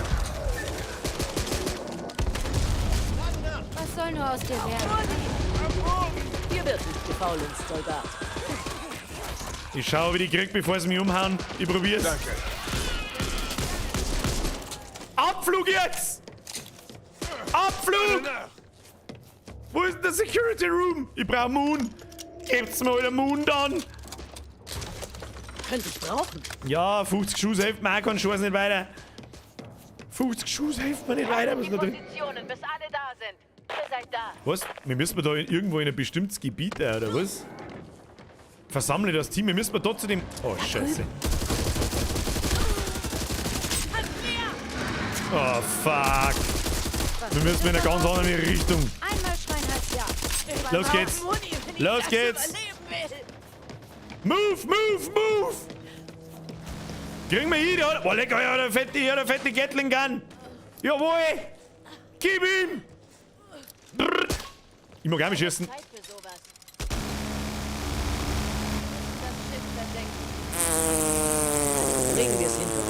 Was soll nur aus dir werden? Hier wird nicht gefaulenzt, Soldat. Ich schaue, wie die krieg, bevor sie mich umhauen. Ich probier's. Danke. Abflug jetzt! Abflug! Wo ist denn der Security Room? Ich brauch Moon. Gebt's mir den Moon dann. Könnte ich brauchen. Ja, 50 Schuss helfen mir auch keinen Schuss nicht weiter. 50 Schuss helfen mir nicht weiter. Was ist da drin? Positionen, bis alle da sind. Ihr seid da. Was? Wir müssen da irgendwo in ein bestimmtes Gebiet, oder was? Versammle das Team. Wir müssen da zu dem... Oh, Scheiße. Oh, fuck. Wir müssen in eine ganz andere Richtung. Einmal schreien heißt ja. Los geht's. Los geht's. Move, move, move. Kriegen wir hier, oder? Oh, lecker, ja, der fette, ja, der fette Gatling Gun. Jawohl. Gib ihm. Brrr. Ich mag auch nicht schießen. Zeit für sowas. Das Schiff versenken. Bringen wir es hinter uns.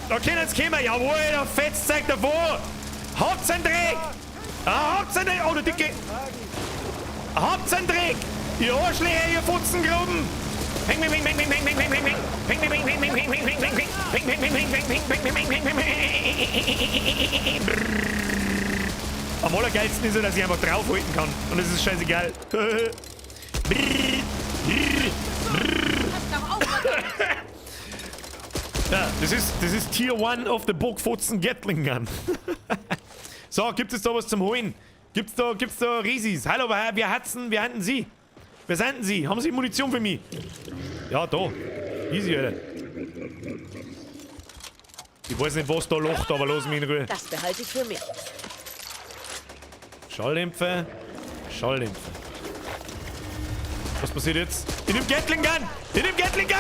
Da können jetzt kommen. Jawohl, der fetzt zeigt davor. Habt's einen Dreck. Ah, habt's einen Dreck. Oh, der Dicke. Habt's einen Dreck. Ihr Arschlöcher, ihr Futzengruben. Ping, ping, ping, ping, ping, ping, ping, ping, ping. Ping, ping, ping, ping, ping, ping, ping, ping, ping. Ping, ping, ping, ping, ping, ping, ping, ping, ping, ping, ping. Am allergeilsten ist ja, dass ich einfach draufhalten kann. Und es ist scheißegal. Ja, das ist Tier 1 of the Bockfotzen Gatling Gun. So, gibt es da was zum Holen? Gibt's da Risis? Hallo, wer hat's denn? Wer hatten Sie? Wer sind denn Sie? Haben Sie Munition für mich? Ja, da. Easy, Alter. Ich weiß nicht, was da lacht, aber lass mich in Ruhe. Das behalte ich für mich. Schalldämpfer. Schalldämpfer. Was passiert jetzt? In dem Gatling Gun! In dem Gatling Gun!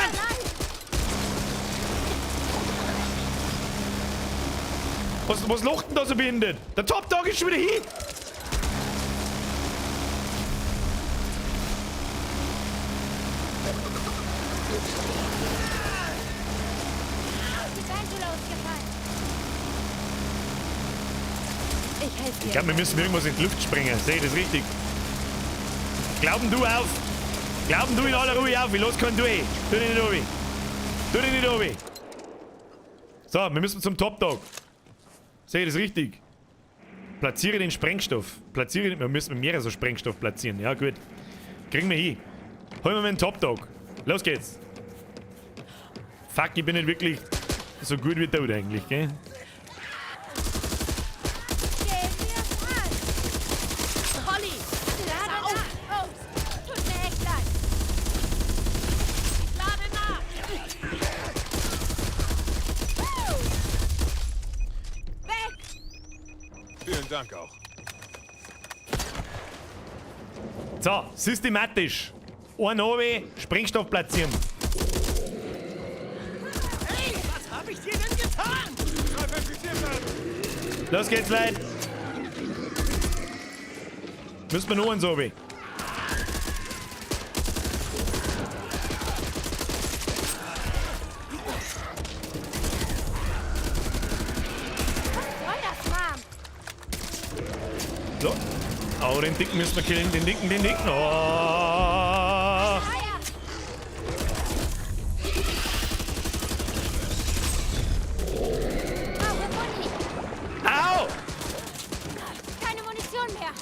Was lacht denn da so behindert? Der Top Dog ist schon wieder hin! Ich glaube, wir müssen irgendwas in die Luft sprengen. Sehe ich das richtig? Glauben du auf! Glauben du in aller Ruhe auf! Wie los kann du eh? Tu dich nicht obi! Tu dich nicht obi! So, wir müssen zum Top Dog. Sehe ich das richtig? Platziere den Sprengstoff. Platziere den, wir müssen mehrere so Sprengstoff platzieren. Ja, gut. Kriegen wir hin. Holen wir mal den Top Dog. Los geht's. Fuck, ich bin nicht wirklich so gut wie tot eigentlich, gell? Holly! Lade auf! Oh, tut mir echt leid. Lade nach! Weg! Vielen Dank auch. So, systematisch. Ein runter, Sprengstoff platzieren. Hey, was hab ich dir denn getan? Los geht's, Leute. Müssen wir noch einen so wie. Was soll das, Mom? So. Oh, den Dicken müssen wir killen. Den Dicken, den Dicken. Oh. Au! Keine Munition mehr.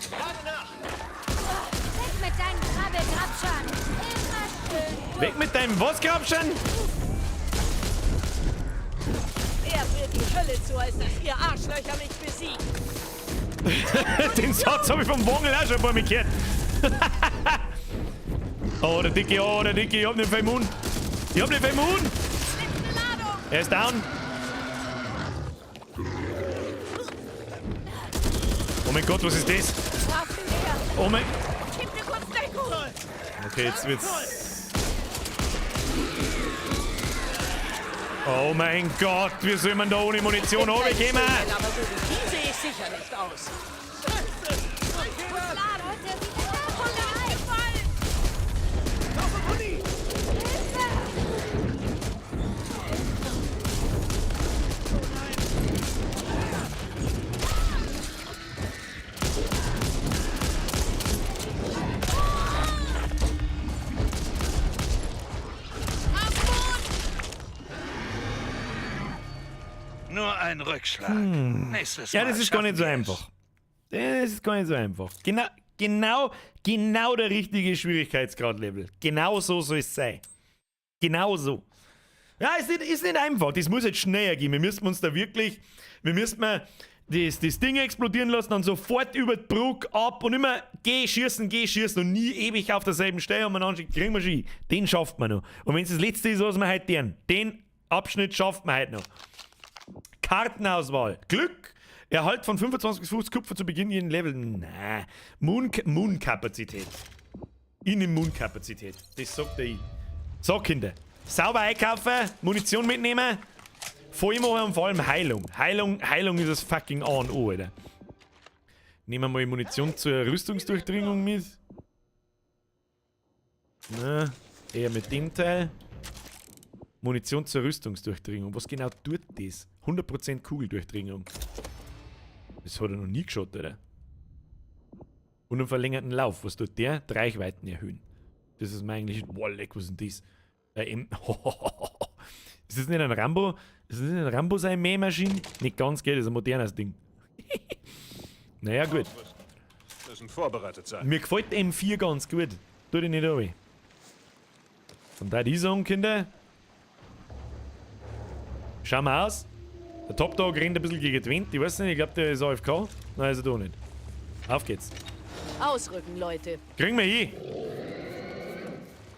Weg mit deinen Krabbelgrabschern. Immer schön. Weg mit deinem was, Grabschern? Er führt die Hölle zu, als dass ihr Arschlöcher mich besiegt. Den Satz habe ich vom Wongel auch schon ein paar Mal gehört. Oh, der Dicke, oh, der Dicke, ich hab nicht viel Mund. Ich hab nicht viel Mund. Er ist down. Oh mein Gott, was ist das? Oh mein... Okay, jetzt wird's... Oh mein Gott, wie soll man da ohne Munition runterkommen? Aber so wie die sehe ich sicher nicht aus. Nur ein Rückschlag. Nächstes Ja, Mal das ist gar nicht so schaffen wir es. einfach. Das ist gar nicht so einfach. Genau der richtige Schwierigkeitsgrad-Level. Genau so soll es sein. Genau so. Ja, ist nicht einfach. Das muss jetzt schneller gehen. Wir müssen uns da wirklich, wir müssen mal das Ding explodieren lassen und sofort über die Brücke ab und immer geh schießen und nie ewig auf derselben Stelle und man anschaut, kriegen wir schon. Den schafft man noch. Und wenn es das letzte ist, was wir heute tun, den Abschnitt schafft man heute noch. Kartenauswahl. Glück. Erhalt von 25 bis 50 Kupfer zu Beginn jeden Level. Nein. Moon-Kapazität. Ich nehme Moon-Kapazität. Das sagt der ich. So, Kinder. Sauber einkaufen, Munition mitnehmen. Voll machen und vor allem Heilung. Heilung ist das fucking A und O, Alter. Nehmen wir mal Munition zur Rüstungsdurchdringung mit. Na, eher mit dem Teil. Munition zur Rüstungsdurchdringung. Was genau tut das? 100% Kugeldurchdringung. Das hat er noch nie geschaut, Alter. Und einen verlängerten Lauf. Was tut der? Die Reichweiten erhöhen. Das ist mir eigentlich... Boah, leck, was ist denn das? Ist das nicht ein Rambo? Ist das nicht ein Rambo seine Mähmaschine? Nicht ganz, gell? Das ist ein modernes Ding. Naja, gut. Müssen vorbereitet sein. Mir gefällt der M4 ganz gut. Tu dich nicht runter. Von da die sagen, Kinder. Schauen wir aus. Der Top Dog rennt ein bisschen gegen den Wind. Ich weiß nicht, ich glaube, der ist AFK. Nein, ist er doch nicht. Auf geht's. Ausrücken, Leute. Kriegen wir hin.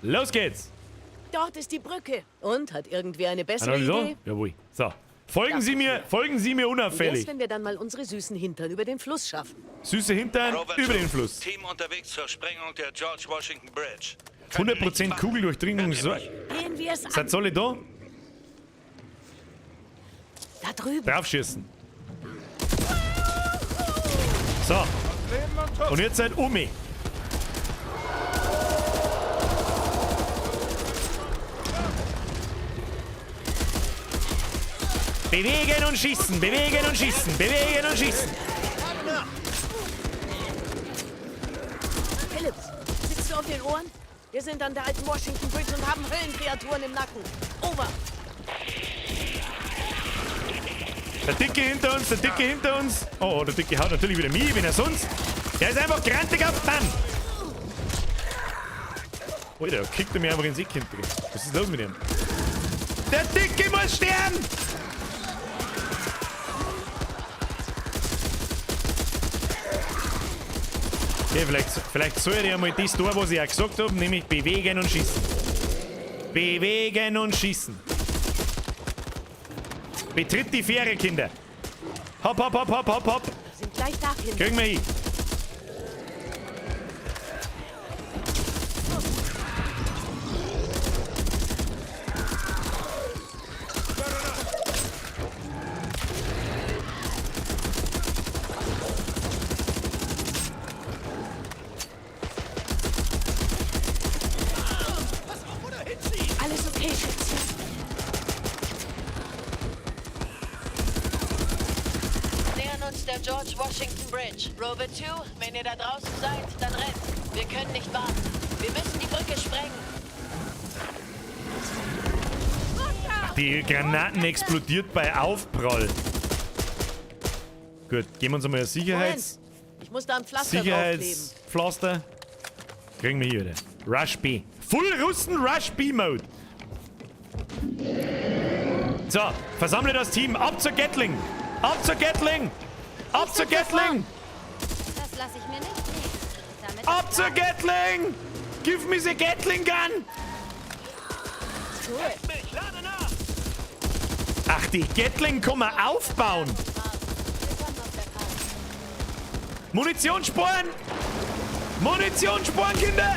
Los geht's. Dort ist die Brücke. Und hat irgendwer eine bessere Idee? Idee? Jawohl. So. Folgen Sie mir unauffällig. Erst, wenn wir dann mal unsere süßen Hintern über den Fluss schaffen. Süße Hintern Rover über den Fluss. Team unterwegs zur Sprengung der George Washington Bridge. 100% Kugeldurchdringung. So. Gehen wir es an. Seid alle da? Da drüben. Draufschießen. So. Und jetzt seid um mich. Bewegen und schießen, bewegen und schießen, bewegen und schießen. Phillips, sitzt du auf den Ohren? Wir sind an der alten Washington Bridge und haben Höllenkreaturen im Nacken. Over. Der Dicke hinter uns, der Dicke hinter uns. Oh, der Dicke haut natürlich wieder mich, wenn er sonst. Der ist einfach grantig auf Bann. Alter, kickt er mir einfach ins Eck hinter. Was ist los mit ihm? Der Dicke muss sterben! Okay, vielleicht soll ich einmal das tun, was ich auch gesagt habe, nämlich bewegen und schießen. Bewegen und schießen. Betritt die Fähre, Kinder. Hopp, hopp, hopp, hopp, hopp, hopp. Sind gleich da, Kinder. Kriegen wir hin. Alles okay, Schätzchen. Nähern uns der George Washington Bridge. Rover 2, wenn ihr da draußen seid, dann rennt. Wir können nicht warten. Wir müssen die Brücke sprengen. Die Granaten explodiert bei Aufprall. Gut, geben wir uns einmal ein Moment. Ich muss da ein Pflaster draufkleben. Sicherheitspflaster. Kriegen wir hier wieder. Rush B. Full Russen Rush B Mode. So, versammle das Team. Ab zur Gatling. Ab zur Gatling. Ab zur Gatling. Das lasse ich mir nicht nehmen. Damit Ab zur Gatling. Give me the Gatling Gun. Ach, die Gatling kann man aufbauen. Munition sparen. Munition sparen, Kinder.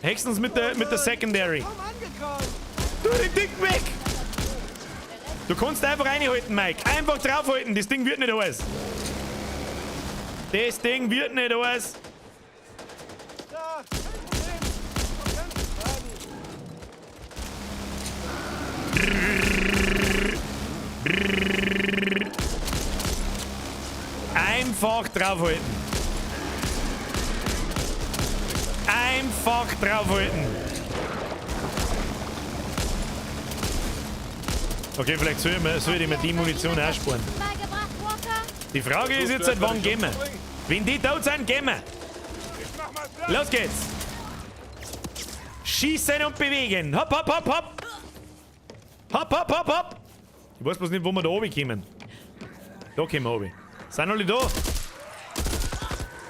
Höchstens mit der Secondary. Du den Dick weg! Du kannst einfach reinhalten, Mike. Einfach draufhalten. Das Ding wird nicht heiß. Das Ding wird nicht heiß. Einfach draufhalten. Einfach draufhalten. Okay, vielleicht soll ich mir die Munition auch sparen. Die Frage ist jetzt, seit wann gehen wir? Wenn die tot sind, gehen wir. Los geht's. Schießen und bewegen. Hopp, hopp, hopp, hopp. Hopp, hopp, hopp, hopp. Ich weiß bloß nicht, wo wir da oben kommen. Da kommen wir oben. Sind alle da?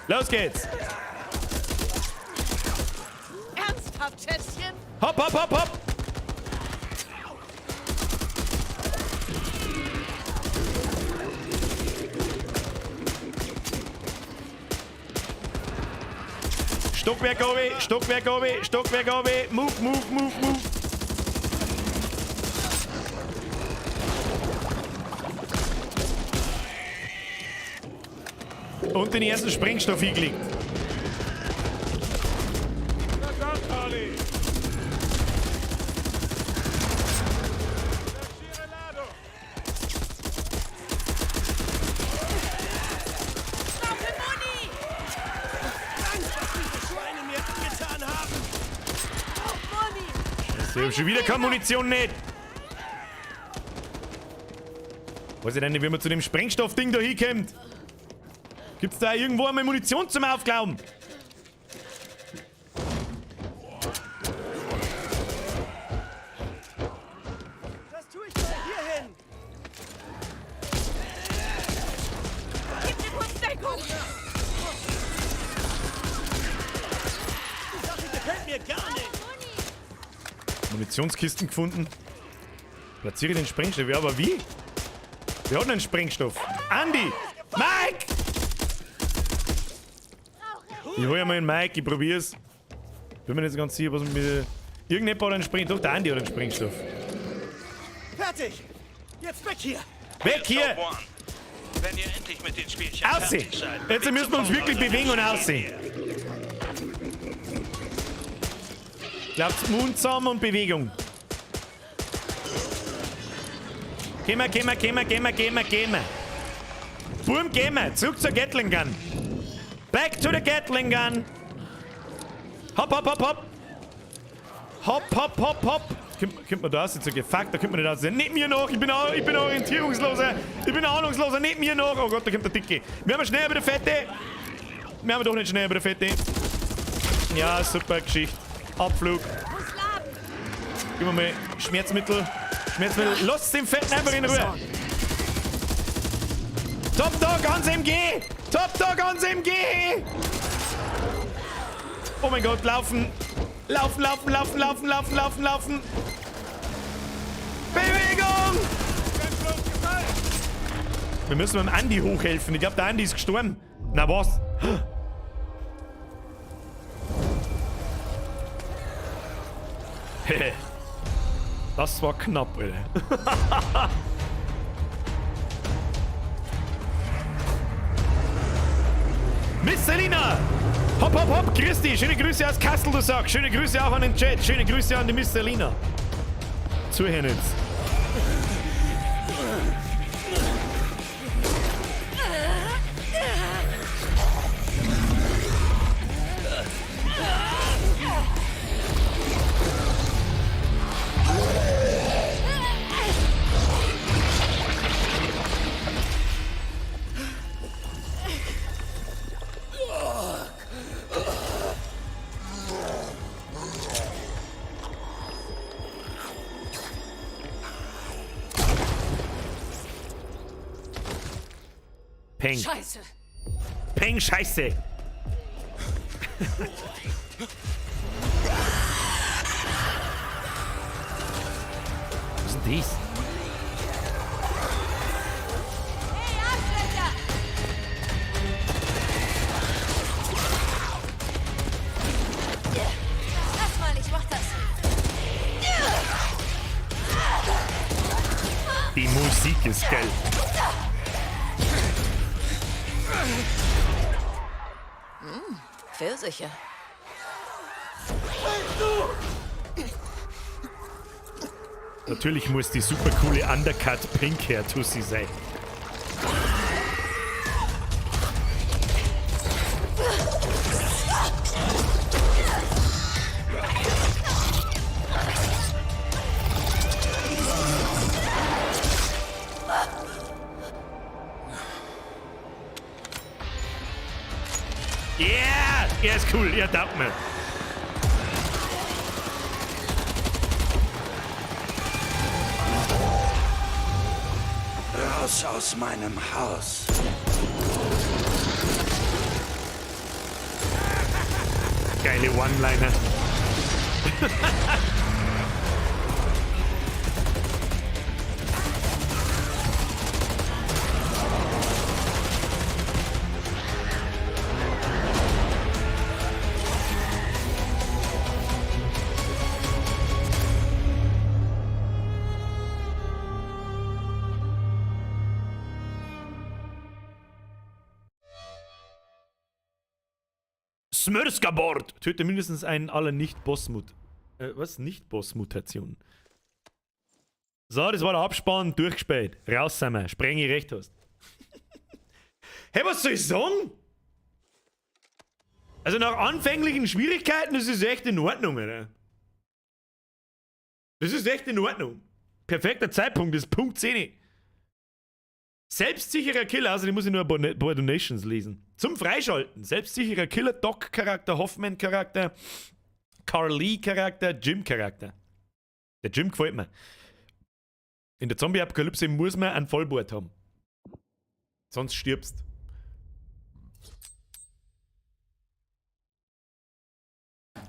Los geht's. Ernsthaft, Schätzchen? Hopp, hopp, hopp, hopp. Stockwerk oben, Stockwerk oben, Stockwerk oben. Move, move, move, move. Und den ersten Sprengstoff hingelegt. Ich hab schon wieder keine Munition nicht. Weiß ich denn nicht, wie man zu dem Sprengstoffding da hinkommt. Gibt's da irgendwo einmal Munition zum Aufklauben? Das tue ich mal hier hin. Gib mir kurz Deckung! Die Sache gefällt mir gar nicht. Munitionskisten gefunden. Platziere den Sprengstoff. Ja, aber wie? Wir haben einen Sprengstoff. Andi! Mike! Ich hol ja mal den Mike, ich probier's. Bin mir nicht so ganz sicher, was mit. Irgendjemand hat einen Sprengstoff. Doch, der Andi hat einen Sprengstoff. Fertig. Jetzt weg hier. Weg hier! Wenn ihr endlich mit den Spielchen Aussehen! Jetzt müssen wir uns wirklich bewegen und aussehen. Glaubt Mund zusammen und Bewegung. Gehen wir, gehen wir, gehen wir, gehen wir, gehen wir, gehen wir. Boom, gehen wir. Zurück zur Gatling Gun. Back to the Gatling Gun. Hopp, hopp, hopp, hopp. Hopp, hopp, hopp, hopp. Kommt man da raus? Jetzt fuck, da kommt man nicht raus. Nicht mir nach, ich bin orientierungsloser. Ich bin ahnungsloser, nicht mir nach. Oh Gott, da kommt der Dicke. Wir haben schnell über der Fette. Wir haben doch nicht schnell über der Fette. Ja, super Geschichte. Abflug. Gib mir mal Schmerzmittel. Schmerzmittel. Lass den Fetten einfach in Ruhe. Top Dog ans MG! Top Dog ans MG! Oh mein Gott, laufen! Laufen, laufen, laufen, laufen, laufen, laufen, laufen! Bewegung! Wir müssen mit dem Andi hochhelfen. Ich glaube, der Andi ist gestorben. Na was? Das war knapp, Alter. Miss Selina! Hopp, hopp, hopp, Christi! Schöne Grüße aus Kassel, du sagst. Schöne Grüße auch an den Chat. Schöne Grüße an die Miss Selina. Zuhören jetzt. Peng. Scheiße. Peng, Scheiße. Was ist denn das? Hey, Arschlöcher! Lass mal, ich mach das. Die Musik ist geil. Pfirsiche. Natürlich muss die super coole Undercut Pink Hair Tussi sein. Yeah! Er ist cool, er taugt mir. Raus aus meinem Haus. Geile One-Liner. Smörskabord! Töte mindestens einen aller Nicht-Boss-Mut. Was? Nicht-Boss-Mutationen. So, das war der Abspann. Durchgespielt. Raus sind wir. Spreng ich recht hast. Hey, was soll ich sagen? Also nach anfänglichen Schwierigkeiten, das ist echt in Ordnung, oder? Das ist echt in Ordnung. Perfekter Zeitpunkt, das ist Punkt 10. Selbstsicherer Killer, also die muss ich nur ein paar Donations lesen. Zum Freischalten. Selbstsicherer Killer, Doc-Charakter, Hoffman-Charakter, Carl Lee-Charakter, Jim-Charakter. Der Jim gefällt mir. In der Zombie-Apokalypse muss man einen Vollbart haben. Sonst stirbst.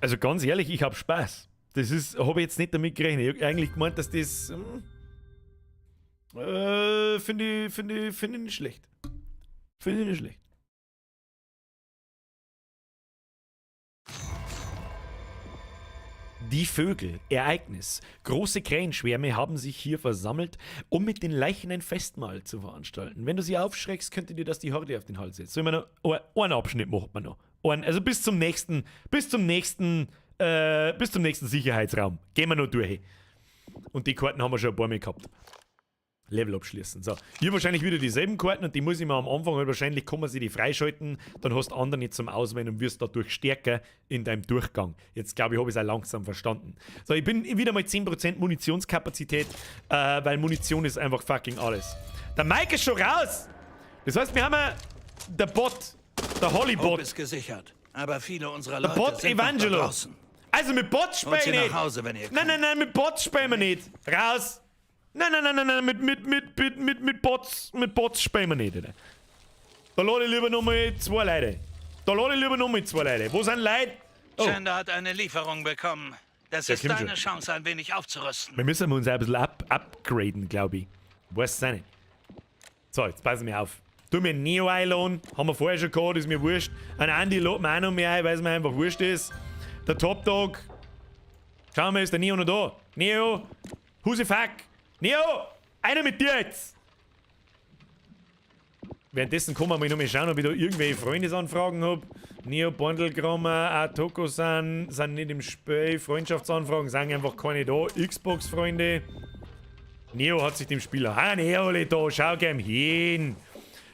Also ganz ehrlich, ich hab Spaß. Das ist, hab ich jetzt nicht damit gerechnet. Ich hab eigentlich gemeint, dass das. Finde ich, find ich, find ich nicht schlecht. Finde ich nicht schlecht. Die Vögel, Ereignis. Große Krähenschwärme haben sich hier versammelt, um mit den Leichen ein Festmahl zu veranstalten. Wenn du sie aufschreckst, könnte dir das die Horde auf den Hals setzen. So, ich meine, einen Abschnitt macht man noch. Einen, also bis zum nächsten, bis zum nächsten, bis zum nächsten Sicherheitsraum. Gehen wir noch durch. Und die Karten haben wir schon ein paar Mal gehabt. Level abschließen. So, hier wahrscheinlich wieder dieselben Karten und die muss ich mir am Anfang halt wahrscheinlich kann man sie die freischalten, dann hast du andere nicht zum Auswählen und wirst dadurch stärker in deinem Durchgang. Jetzt glaube ich, habe ich es auch langsam verstanden. So, ich bin wieder mal 10% Munitionskapazität, weil Munition ist einfach fucking alles. Der Mike ist schon raus! Das heißt, wir haben ja der Bot, der Hollybot. Hope ist gesichert, aber viele unserer Der Leute Bot sind noch da Evangelo. draußen. Also mit Bots Holt spielen sie nicht. nach Hause, wenn ihr Nein, nein, nein, mit Bots spielen wir nicht. Raus! Nein, nein, nein, nein, nein, mit Bots spielen wir nicht, Alter. Da lade ich lieber nochmal zwei Leute. Da lade ich lieber nochmal zwei Leute. Wo sind Leute? Oh. Shanda hat eine Lieferung bekommen. Das Der ist kommt deine schon. Chance, ein wenig aufzurüsten. Wir müssen uns auch ein bisschen upgraden, glaube ich. Weiß es auch nicht. So, jetzt passen wir auf. Tu mir Neo einladen. Haben wir vorher schon gehabt, ist mir wurscht. Ein Andi lädt mir auch noch mehr ein, weil es mir einfach wurscht ist. Der Top Dog. Schauen wir mal, ist der Neo noch da? Neo! Who's the fuck? Neo! Einer mit dir jetzt! Währenddessen kann man mal noch mal schauen, ob ich da irgendwelche Freundesanfragen hab. Neo, Bandelgrammer, Atoko-san sind nicht im Spiel. Freundschaftsanfragen sind einfach keine da. Xbox-Freunde. Neo hat sich dem Spieler. Ah, Neo, da, schau gern hin.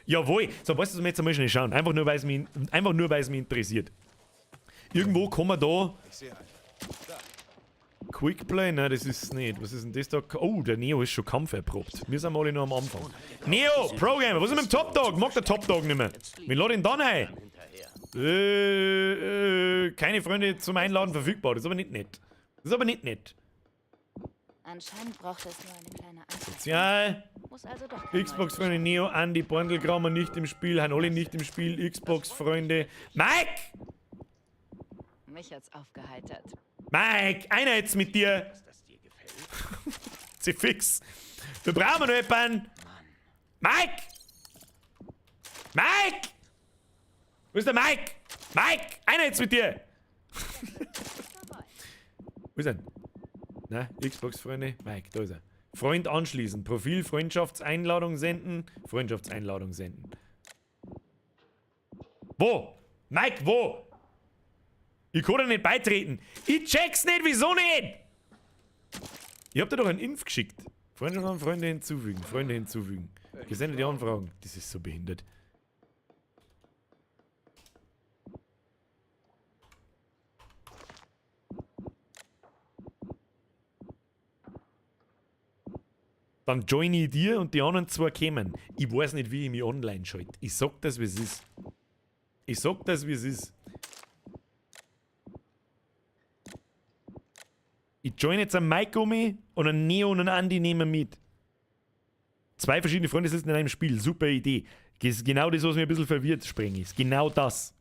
Jawohl. So, weißt du, was wir jetzt einmal schnell schauen? Einfach nur, weil es mich, einfach nur, weil es mich interessiert. Irgendwo kann man da. Ich sehe einen. Da. Quickplay? Nein, das ist nicht. Was ist denn das da? Oh, der Neo ist schon kampferprobt. Wir sind alle nur am Anfang. Neo, Pro-Gamer, was ist mit dem Top Dog? Mag der Top Dog nicht mehr. Wir laden ihn dann ein. Keine Freunde zum Einladen verfügbar. Das ist aber nicht nett. Das ist aber nicht nett. Anscheinend braucht es nur eine kleine Anpassung. Sozial. Muss also doch kein Xbox-Freunde Neo, Andy, Bandelgrammer nicht im Spiel, Han Olli nicht im Spiel, Xbox-Freunde. Mike! Mich hat's aufgeheitert. Mike, einer jetzt mit dir. Sie fix. Wir brauchen noch jemanden. Mike! Mike! Wo ist der Mike? Mike! Einer jetzt mit dir! Wo ist er? Na, Xbox-Freunde. Mike, da ist er. Freund anschließen. Profil, Freundschaftseinladung senden. Freundschaftseinladung senden. Wo? Mike, wo? Ich kann da nicht beitreten. Ich check's nicht, wieso nicht? Ich hab dir doch einen Inf geschickt. Freunde an Freunde hinzufügen. Freunde hinzufügen. Gesendete Anfragen. Das ist so behindert. Dann join ich dir und die anderen zwei kämen. Ich weiß nicht, wie ich mich online schalte. Ich sag das, wie es ist. Ich sag das, wie es ist. Ich join jetzt einen Mike um mich und einen Neo und einen Andi nehmen mit. Zwei verschiedene Freundeslisten in einem Spiel. Super Idee. Das ist genau das, was mich ein bisschen verwirrt, Sprengi. Ist genau das.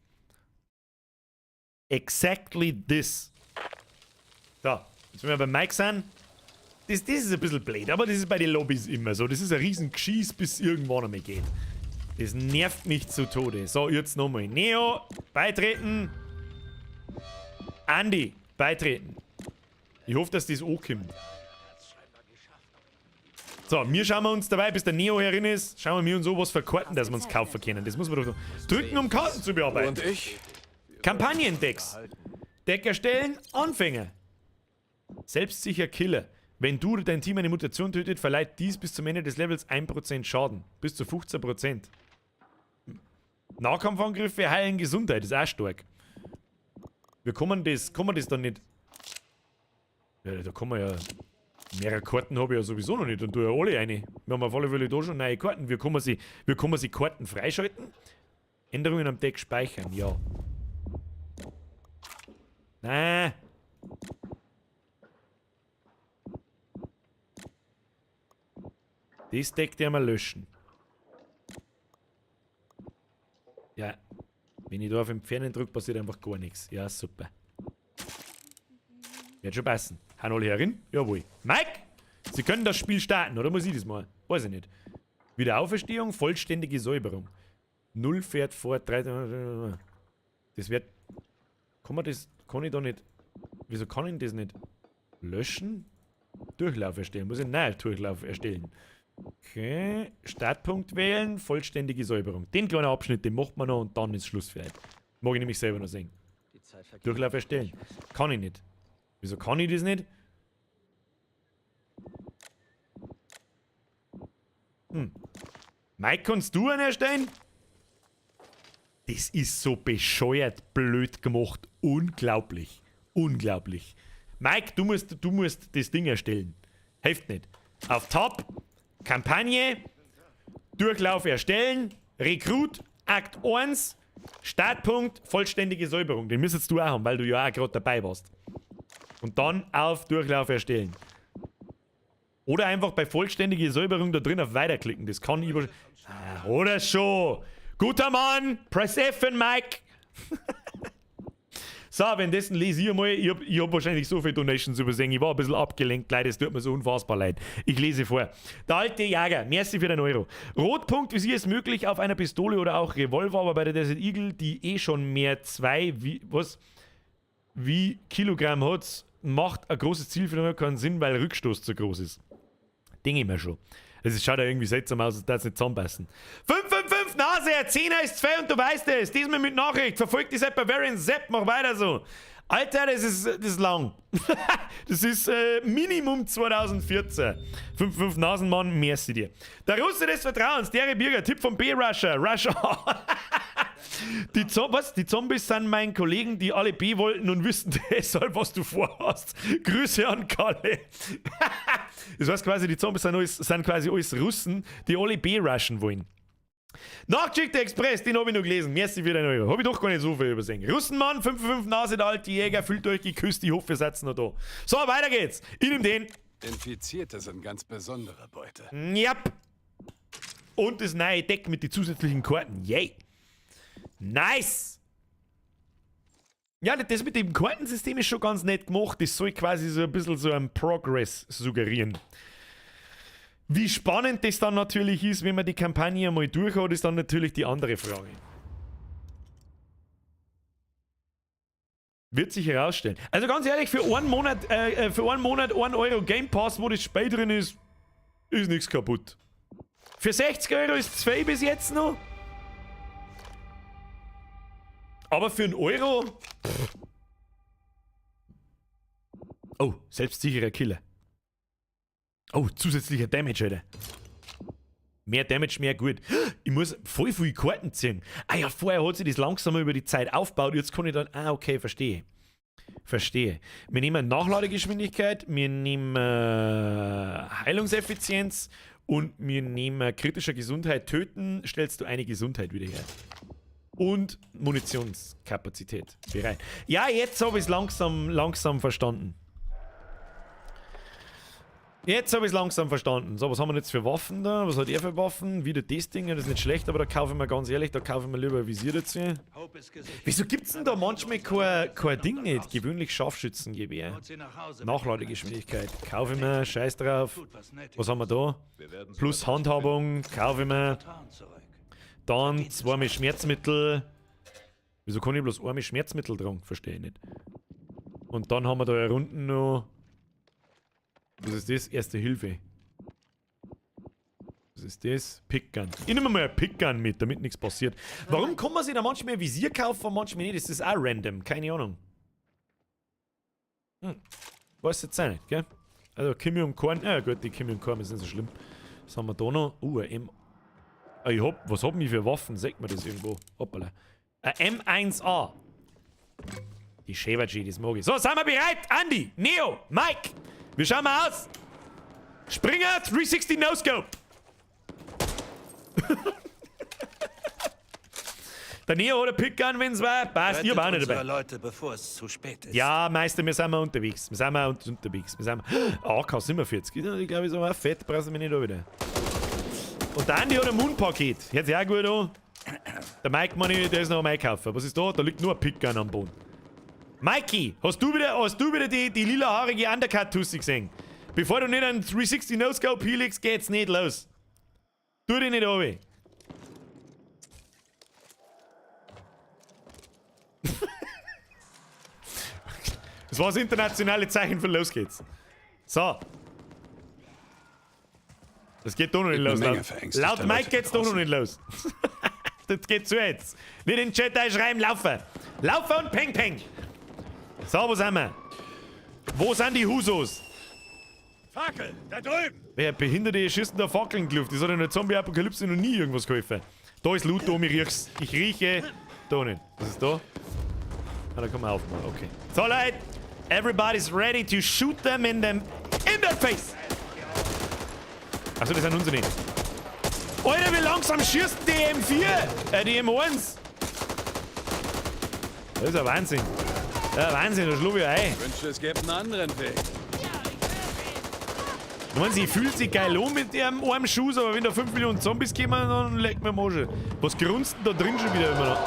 Exactly this. So, jetzt wenn wir beim Mike sind. Das ist ein bisschen blöd, aber das ist bei den Lobbys immer so. Das ist ein riesen Geschiss, bis es irgendwann einmal geht. Das nervt mich zu Tode. So, jetzt nochmal. Neo, beitreten. Andi, beitreten. Ich hoffe, dass das ankommt. So, wir schauen wir uns dabei, bis der Neo herin ist, schauen wir uns an, was für Karten, dass wir uns kaufen können. Das muss man doch drücken, um Karten zu bearbeiten. Und ich? Kampagnendecks. Deck erstellen, Anfänger. Selbstsicher Killer. Wenn du oder dein Team eine Mutation tötet, verleiht dies bis zum Ende des Levels 1% Schaden. Bis zu 15%. Nahkampfangriffe heilen Gesundheit, ist auch stark. Wir kommen das, kann man das dann nicht... Ja, da kann man ja... Mehrere Karten habe ich ja sowieso noch nicht und du ja alle eine. Wir haben auf alle Fälle da schon neue Karten. Wir können sie Karten freischalten. Änderungen am Deck speichern, ja. Nein. Das Deck der mal löschen. Ja. Wenn ich da auf Entfernen drücke, passiert einfach gar nichts. Ja, super. Wird schon passen. Haben alle herin? Jawohl. Mike! Sie können das Spiel starten, oder muss ich das mal? Weiß ich nicht. Wiederauferstehung, vollständige Säuberung. 0 fährt vor, 3. Das wird. Kann man das. Kann ich da nicht. Wieso kann ich das nicht löschen? Durchlauf erstellen. Muss ich einen neuen Durchlauf erstellen? Okay. Startpunkt wählen, vollständige Säuberung. Den kleinen Abschnitt, den macht man noch und dann ist Schluss vielleicht. Mag ich nämlich selber noch sehen. Durchlauf erstellen. Kann ich nicht. Wieso kann ich das nicht? Hm. Mike, kannst du einen erstellen? Das ist so bescheuert blöd gemacht. Unglaublich. Unglaublich. Mike, du musst das Ding erstellen. Hilft nicht. Auf Top, Kampagne, Durchlauf erstellen, Rekrut, Akt 1, Startpunkt, vollständige Säuberung. Den müsstest du auch haben, weil du ja auch gerade dabei warst. Und dann auf Durchlauf erstellen. Oder einfach bei vollständiger Säuberung da drin auf Weiterklicken. Das kann über. Ah, oder schon. Guter Mann! Press F and Mike! So, währenddessen lese ich einmal. Ich hab wahrscheinlich so viele Donations übersehen. Ich war ein bisschen abgelenkt, leider. Es tut mir so unfassbar leid. Ich lese vor. Der alte Jäger, merci für den Euro. Rotpunkt, wie sie es möglich auf einer Pistole oder auch Revolver, aber bei der Desert Eagle, die eh schon mehr 2, wie, was? Wie Kilogramm hat, macht ein großes Ziel für den keinen Sinn, weil Rückstoß zu groß ist. Denke ich mir schon. Es schaut ja irgendwie seltsam aus, als darf es nicht zusammenpassen. 555 Nase, 10er ist 2 und du weißt es. Diesmal mit Nachricht. Verfolgt die Sepp Bavarian Sepp, mach weiter so. Alter, das ist lang. Das ist Minimum 2014. 5-5 Nasenmann, merci dir. Der Russe des Vertrauens, der Birger, Tipp vom B-Rusher. Rusher. Die was? Die Zombies sind meinen Kollegen, die alle B wollten und wissen deshalb, was du vorhast. Grüße an Kalle. Das heißt quasi, die Zombies sind quasi alles Russen, die alle B rushen wollen. Nachgeschickter Express, den hab ich noch gelesen. Merci für den Euro. Hab ich doch gar nicht so viel übersehen. Russenmann, 5-5 Nase, der alte Jäger, fühlt euch geküsst, ich hoffe, ihr seid noch da. So, weiter geht's. Ich nehm den. Infizierte sind ganz besondere Beute. Jap. Und das neue Deck mit den zusätzlichen Karten. Yay. Nice! Ja, das mit dem Kartensystem ist schon ganz nett gemacht. Das soll quasi so ein bisschen so einen Progress suggerieren. Wie spannend das dann natürlich ist, wenn man die Kampagne mal durch hat, ist dann natürlich die andere Frage. Wird sich herausstellen. Also ganz ehrlich, für einen Monat, 1 Euro Game Pass, wo das Spiel drin ist, ist nichts kaputt. Für 60 Euro ist 2 bis jetzt noch. Aber für einen Euro. Pff. Oh, selbstsicherer Killer. Oh, zusätzlicher Damage, Alter. Mehr Damage, mehr gut. Ich muss voll viele Karten ziehen. Ah ja, vorher hat sich das langsam über die Zeit aufgebaut. Jetzt kann ich dann. Ah, okay, verstehe. Verstehe. Wir nehmen Nachladegeschwindigkeit, wir nehmen Heilungseffizienz und wir nehmen kritischer Gesundheit. Töten, stellst du eine Gesundheit wieder her. Und Munitionskapazität bereit. Ja, jetzt habe ich es langsam verstanden. Jetzt habe ich es langsam verstanden. So, was haben wir jetzt für Waffen da? Was hat er für Waffen? Wieder das Ding, das ist nicht schlecht, aber da kaufe ich mir ganz ehrlich, da kaufe ich mir lieber ein Visier dazu. Wieso gibt es denn da manchmal kein Ding nicht? Gewöhnlich Scharfschützengewehr. Nachladegeschwindigkeit. Kaufe ich mir, scheiß drauf. Was haben wir da? Plus Handhabung, kaufe ich mir. Dann zweimal Schmerzmittel. Wieso kann ich bloß einmal Schmerzmittel tragen? Verstehe ich nicht. Und dann haben wir da hier unten noch. Was ist das? Erste Hilfe. Was ist das? Pickgun. Ich nehme mal ein Pickgun mit, damit nichts passiert. Warum kann man sich da manchmal ein Visier kaufen und manchmal nicht? Das ist auch random. Keine Ahnung. Hm. Weiß jetzt auch nicht, gell? Also Kimi und Korn. Ja gut, die Kimi und Korn ist nicht so schlimm. Was haben wir da noch? Ein M. Ich hab, was hab ich für Waffen? Sagt man das irgendwo? Hoppala. Ein M1A. Die Schäbergy, das mag ich. So, sind wir bereit? Andi, Neo, Mike. Wir schauen mal aus. Springer 360 No-Scope. Der Neo hat ein Pickgun, wenn's war. Passt, ich hab auch nicht dabei. Leute, bevor es zu spät ist. Ja, Meister, wir sind mal unterwegs. Wir sind mal unterwegs. Wir sind AK 47. Ich glaube, ich ist aber auch fett, brauchst du mich nicht da wieder. Und der Andi hat ein Moon-Paket. Hört sich auch gut an. Der Mike, meine, der ist noch am Einkaufen. Was ist da? Da liegt nur ein Pickgun am Boden. Mikey, hast du wieder die lilahaarige Undercut-Tussi gesehen? Bevor du nicht einen 360 No-Scope hinlegst, geht's nicht los. Tu dich nicht runter. Das war das internationale Zeichen für los geht's. So. Das geht doch noch nicht los. Laut Mike geht's doch noch nicht los. Das geht zu jetzt. Nicht in den Chat einschreiben, laufen. Laufen und peng peng. So, wo sind wir? Wo sind die Husos? Fackel, da drüben! Wer behinderte schießt denn da Fackeln in die Luft? Das hat in der Zombie-Apokalypse noch nie irgendwas geholfen. Da ist Loot, da, ich riech's. Ich rieche. Da nicht. Was ist da? Ah, da kann man aufmachen. Okay. So, Leute. Everybody's ready to shoot them in their face! Achso, das sind unsere nicht. Alter, wie langsam schießt die M4? Die M1! Das ist ja Wahnsinn. Ja, Wahnsinn, da schlug ich ein. Ich wünschte, es gäbe einen anderen Weg. Ich meine, sie fühlt sich geil an mit ihrem armen Schuss, aber wenn da 5 Millionen Zombies kommen, dann leckt mir Mosche. Was grunzt denn da drin schon wieder immer noch?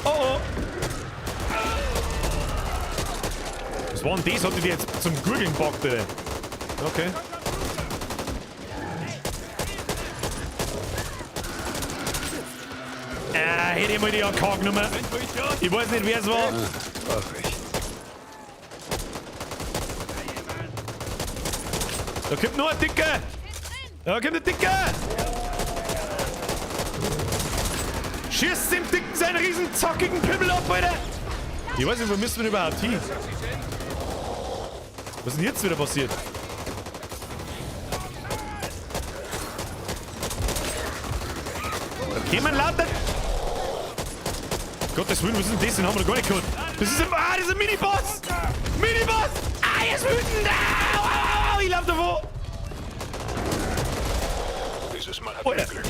Oh oh! Was war denn das? Hat die jetzt zum Gurgeln gepackt, oder? Okay. Hätte ich mal die AK genommen. Ich weiß nicht, wer es war. Da kommt noch ein Dicker! Da kommt der Dicker! Schießt dem Dicken seinen riesen zackigen Pimmel ab, Alter! Ich weiß nicht, wo müssen wir denn überhaupt hin? Was ist denn jetzt wieder passiert? Da kämen lauter... Gottes Willen, was ist denn das? Den haben wir noch gar nicht geholt. Das ist ein... Ah, das ist ein Miniboss! Miniboss! Ah, er ist wütend! Au, au, au, ich lauf davon! Dieses Mal hat er Glück.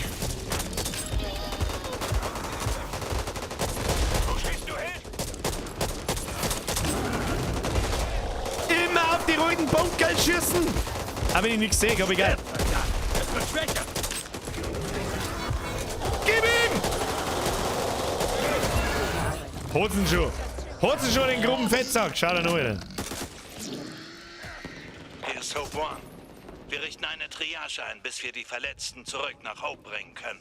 Wo schießt du hin? Immer auf die ruhigen Bunker schießen! Aber wenn ich nichts sehe, aber egal. Es wird schwächer! Gib ihm! Hol's ihn schon! Hol's ihn schon, den groben Fettsack! Schau da noch wieder. Hier ist Hope One. Wir richten eine Triage ein, bis wir die Verletzten zurück nach Hope bringen können.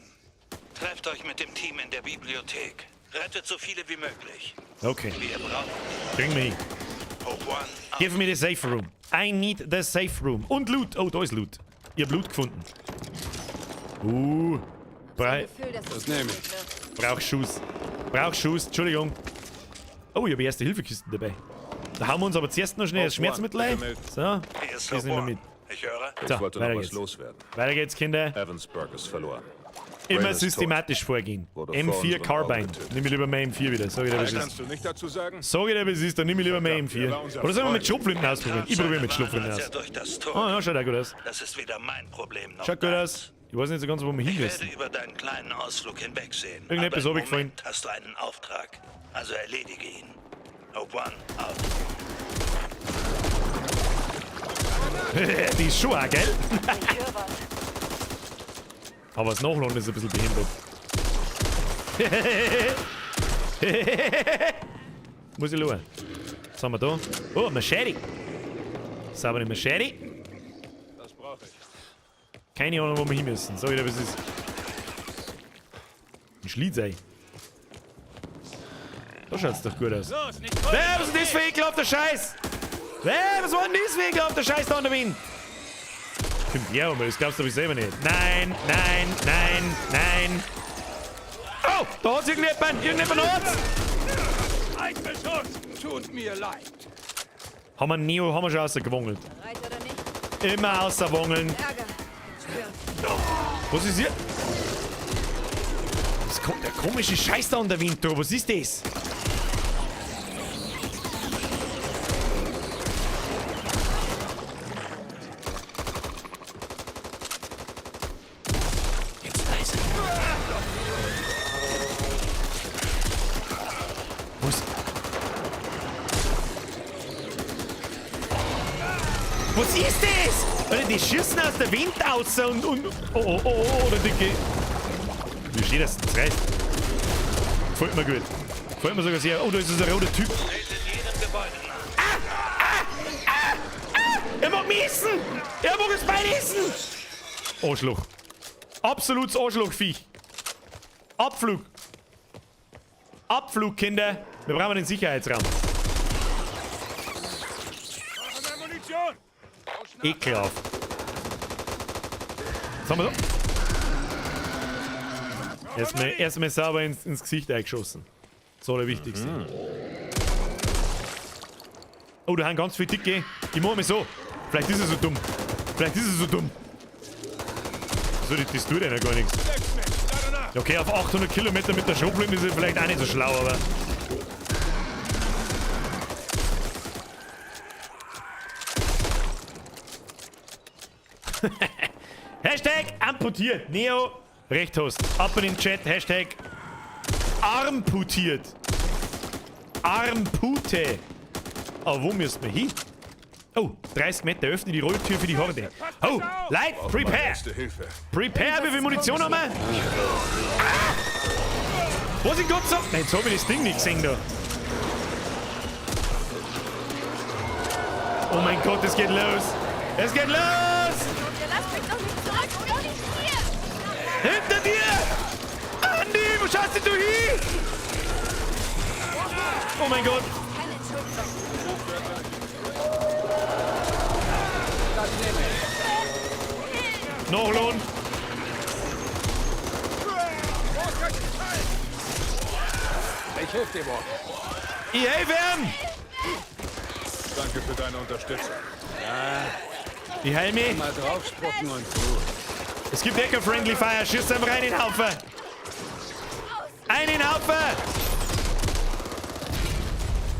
Trefft euch mit dem Team in der Bibliothek. Rettet so viele wie möglich. Okay. Wir brauchen. Bring me hin. Hope One. Give me the safe room. I need the safe room. Und Loot. Oh, da ist Loot. Ich hab Loot gefunden. Das nehme ich. Brauch Schuss. Brauch Schuss. Entschuldigung. Oh, ich habe erste Hilfekisten dabei. Da hauen wir uns aber zuerst noch schnell das Schmerzmittel ein. So, das nehmen wir mit. Ich höre. So, Ich wollte weiter noch was geht's. loswerden. Weiter geht's, Kinder. Evansburg ist verloren. Immer systematisch vorgehen. Wurde vor M4 unseren Carbine. Augen getötet. Nimm ich lieber mein M4 wieder. Sag ich dir, wie es Kannst ist. du nicht dazu sagen? Sag ich dir, wie es ist, dann nimm ich lieber mein Verdammt, er M4. war unser Oder sollen wir mit Freund. Schrotflinten ausprobieren? Ich probiere mit Schrotflinten Als aus. er durch das Tor Oh ja, schaut auch gut aus. Das ist weder mein Problem noch Schaut gut deins. aus. Ich weiß nicht so ganz, wo wir hin Ich müssen. werde über deinen kleinen Ausflug hinwegsehen. Irgendetwas Aber hab im ich gefallen. Moment hast du einen Auftrag. Also erledige ihn. Hope One, out. Die ist schon auch, gell? Ich höre was. Aber das Nachladen ist ein bisschen behindert. Muss ich schauen. Was haben wir da? Oh, Machete. Saubere Machete. Das brauche ich. Keine Ahnung, wo wir hin müssen. Sag ich dir, was ist. Ein Schlitz, Da schaut's doch gut aus. Los, nicht Ey, was ist denn das für ekelhafter Scheiß? Ey, was war denn das für ekelhafter Scheiß da an der Wind? Stimmt, ja, aber das glaubst du aber selber nicht. Nein, nein, nein, nein. Oh, da hat's irgendjemand. Irgendjemand hat's. Eigenbeschuss! Tut mir leid. Haben wir Neo, haben wir schon rausgewungelt. Bereit oder nicht? Immer außerwungeln. Ärger. Spüren. Was ist hier? Was kommt der komische Scheiß da an der Wind, du? Was ist das? Jetzt leise. Was? Was ist das? Alter, die schießen aus der Wind raus und. Oh, oh, oh, oh, der Dicke. Wie steht das? Das reißt. Gefällt mir gut. Gefällt mir sogar sehr. Oh, da ist ein roter Typ. Ah! Ah! Ah! Ah! Er mag mich essen! Er mag uns beide essen! Arschloch. Absolutes Arschlochviech. Abflug. Abflug, Kinder. Wir brauchen den Sicherheitsraum. Ekelhaft. Was haben wir da? Erstmal sauber ins Gesicht eingeschossen. Das Allerwichtigste. Oh, da haben ganz viele Dicke. Ich mach mich so. Vielleicht ist er so dumm. Vielleicht ist er so dumm. So, das tut einer gar nichts. Okay, auf 800 Kilometer mit der Schrotflinte ist er vielleicht auch nicht so schlau, aber... Hashtag amputiert. Neo, recht hast. Ab in den Chat, Hashtag armputiert. Armpute. Aber wo müssen wir hin? Oh, 30 Meter. Öffne die Rolltür für die Horde. Oh, Leute, prepare. Prepare, wie viel Munition haben wir? Ah! Was in Gott sagt? Nein, jetzt hab ich das Ding nicht gesehen da. Oh mein Gott, es geht los. Es geht los! Ihr lasst mich doch nicht zurück, oder? Nicht hier! Hinter dir! Andi, wo schaust denn du hin? Oh mein Gott! Keine Entschuldigung. Nachladen! Ich helfe dir morgen. Ich helfe ihm! Danke für deine Unterstützung. Ja. Ich heil mich. Mal draufspucken und gut. Es gibt Eco-Friendly Fire. Schieß einfach rein in den Haufen. Ein in den Haufen.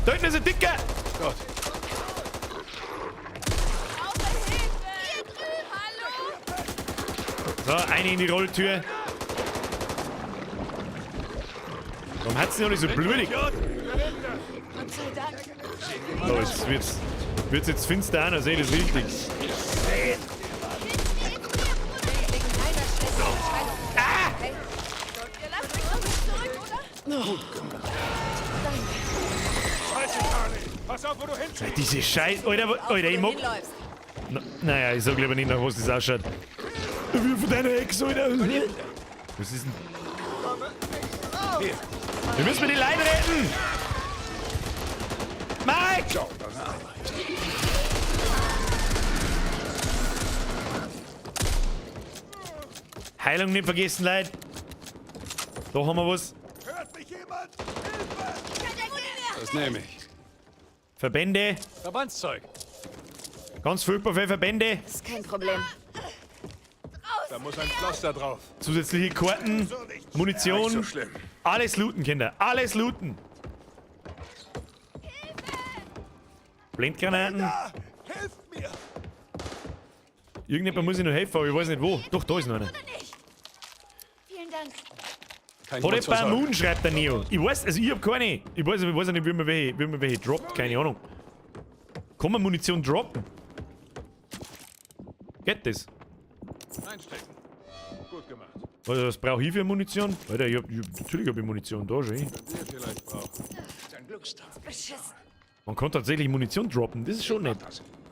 Da hinten ist ein Dicker. Gott. So, eine in die Rolltür. Warum hat's denn noch nicht so blutig? Gott sei Dank. So, jetzt wird's jetzt finster an, also sehe ich das richtig. Ah! Ihr lasst mich doch nicht zurück, oder? Gut gemacht. Scheiße, Charlie! Pass auf, wo du hinschießt! Diese Scheiße. Alter, Alter, ich mag. Na, naja, ich sag lieber nicht, nach was das ausschaut. Wie von deiner Ex, Alter. Was ist denn? Wir müssen mit den Leuten retten! Mike! Heilung nicht vergessen, Leute. Da haben wir was. Hört mich jemand? Hilfe! Das nehme ich. Verbände. Verbandszeug. Ganz furchtbar viele Verbände. Das ist kein Problem. Da muss ein Pflaster drauf. Zusätzliche Karten, Munition. Nicht so schlimm. Alles looten, Kinder. Alles looten. Blendgranaten. Helft mir! Irgendjemand muss ich noch helfen, aber ich weiß nicht wo. Doch, da ist noch einer. Vielen Dank. Kein Hat Grund zur etwa Sorge. Moon, schreibt der Neo. Ich weiß, also ich hab keine. Ich weiß ja nicht, wie man welche droppt, keine Ahnung. Kann man Munition droppen? Geht das? Einstecken. Gut gemacht. Also, was brauche ich für Munition? Alter, natürlich hab ich Munition da schon. Wir vielleicht brauchen. Ein Glückstag. Beschissen. Man kann tatsächlich Munition droppen, das ist schon nett.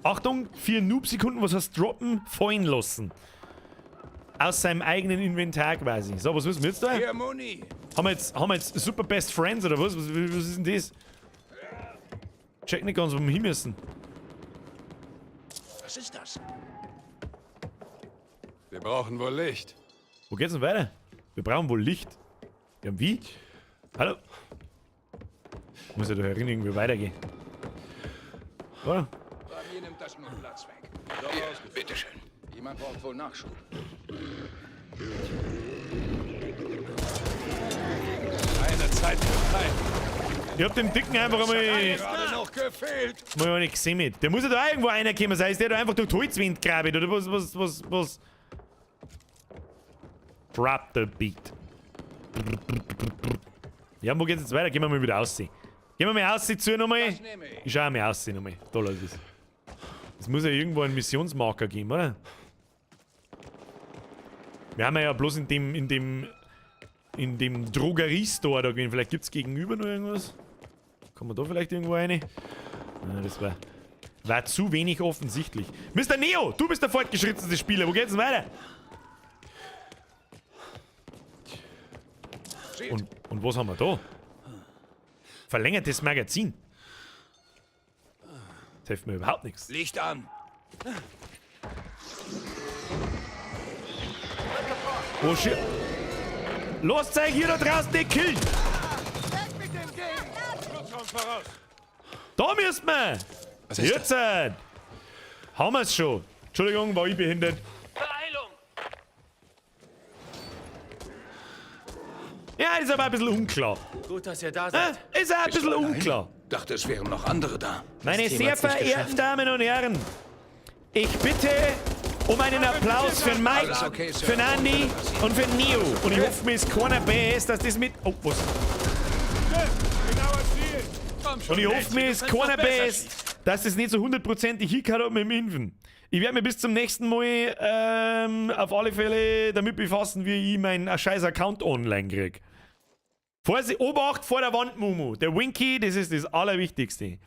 Achtung, 4 Noob-Sekunden, was heißt droppen? Fallen lassen. Aus seinem eigenen Inventar quasi. So, was müssen wir jetzt da? Hier, Muni. Haben wir jetzt Super Best Friends oder was? Was ist denn das? Check nicht ganz, wo wir hin müssen. Was ist das? Wir brauchen wohl Licht. Wo geht's denn weiter? Wir brauchen wohl Licht. Ja, wie? Hallo? Muss ja da herin irgendwie weitergehen. Oder? Bei mir nimmt das nur Platz weg. Hier, bitteschön. Jemand braucht wohl Nachschub. Keine Zeit für Zeit. Ich hab dem Dicken einfach einmal. Gerade noch gefehlt. Mal nicht gesehen mit. Der muss ja da irgendwo einer kommen sein. Ist der da einfach durch die Holzwind graben oder was? Drop the beat. Ja, wo geht's jetzt weiter? Gehen wir mal wieder aussehen. Gehen wir mal aussehen zu nochmal. Ich schau mal aussehen nochmal. Da los ist. Es muss ja irgendwo einen Missionsmarker geben, oder? Wir haben ja bloß in dem Drogeriestore da gewesen. Vielleicht gibt's gegenüber noch irgendwas. Kommen wir da vielleicht irgendwo rein? Na, das war zu wenig offensichtlich. Mr. Neo, du bist der fortgeschrittenste Spieler. Wo geht's denn weiter? Und was haben wir da? Verlängertes Magazin. Das hilft mir überhaupt nichts. Licht an. Oh shit. Lasst euch hier da draußen nicht killen! Da müssen wir! Was ist Jetzt! Haben wir's schon! Entschuldigung, war ich behindert. Beeilung! Ja, ist aber ein bisschen unklar. Gut, dass ihr da seid. Ist auch ein bisschen unklar. Dachte, es wären noch andere da. Meine sehr verehrten Damen und Herren, ich bitte um einen Applaus für Mike, okay, für Andy und für Neo. Und ich hoffe, mir ist keiner best, dass das mit... Oh, was? Und ich hoffe, mir ist keiner best, dass das nicht so hundertprozentig hingehört hat mit dem Impfen. Ich werde mir bis zum nächsten Mal auf alle Fälle damit befassen, wie ich meinen scheiß Account online kriege. Vorsicht, Obacht vor der Wand, Mumu. Der Winky, das ist das Allerwichtigste.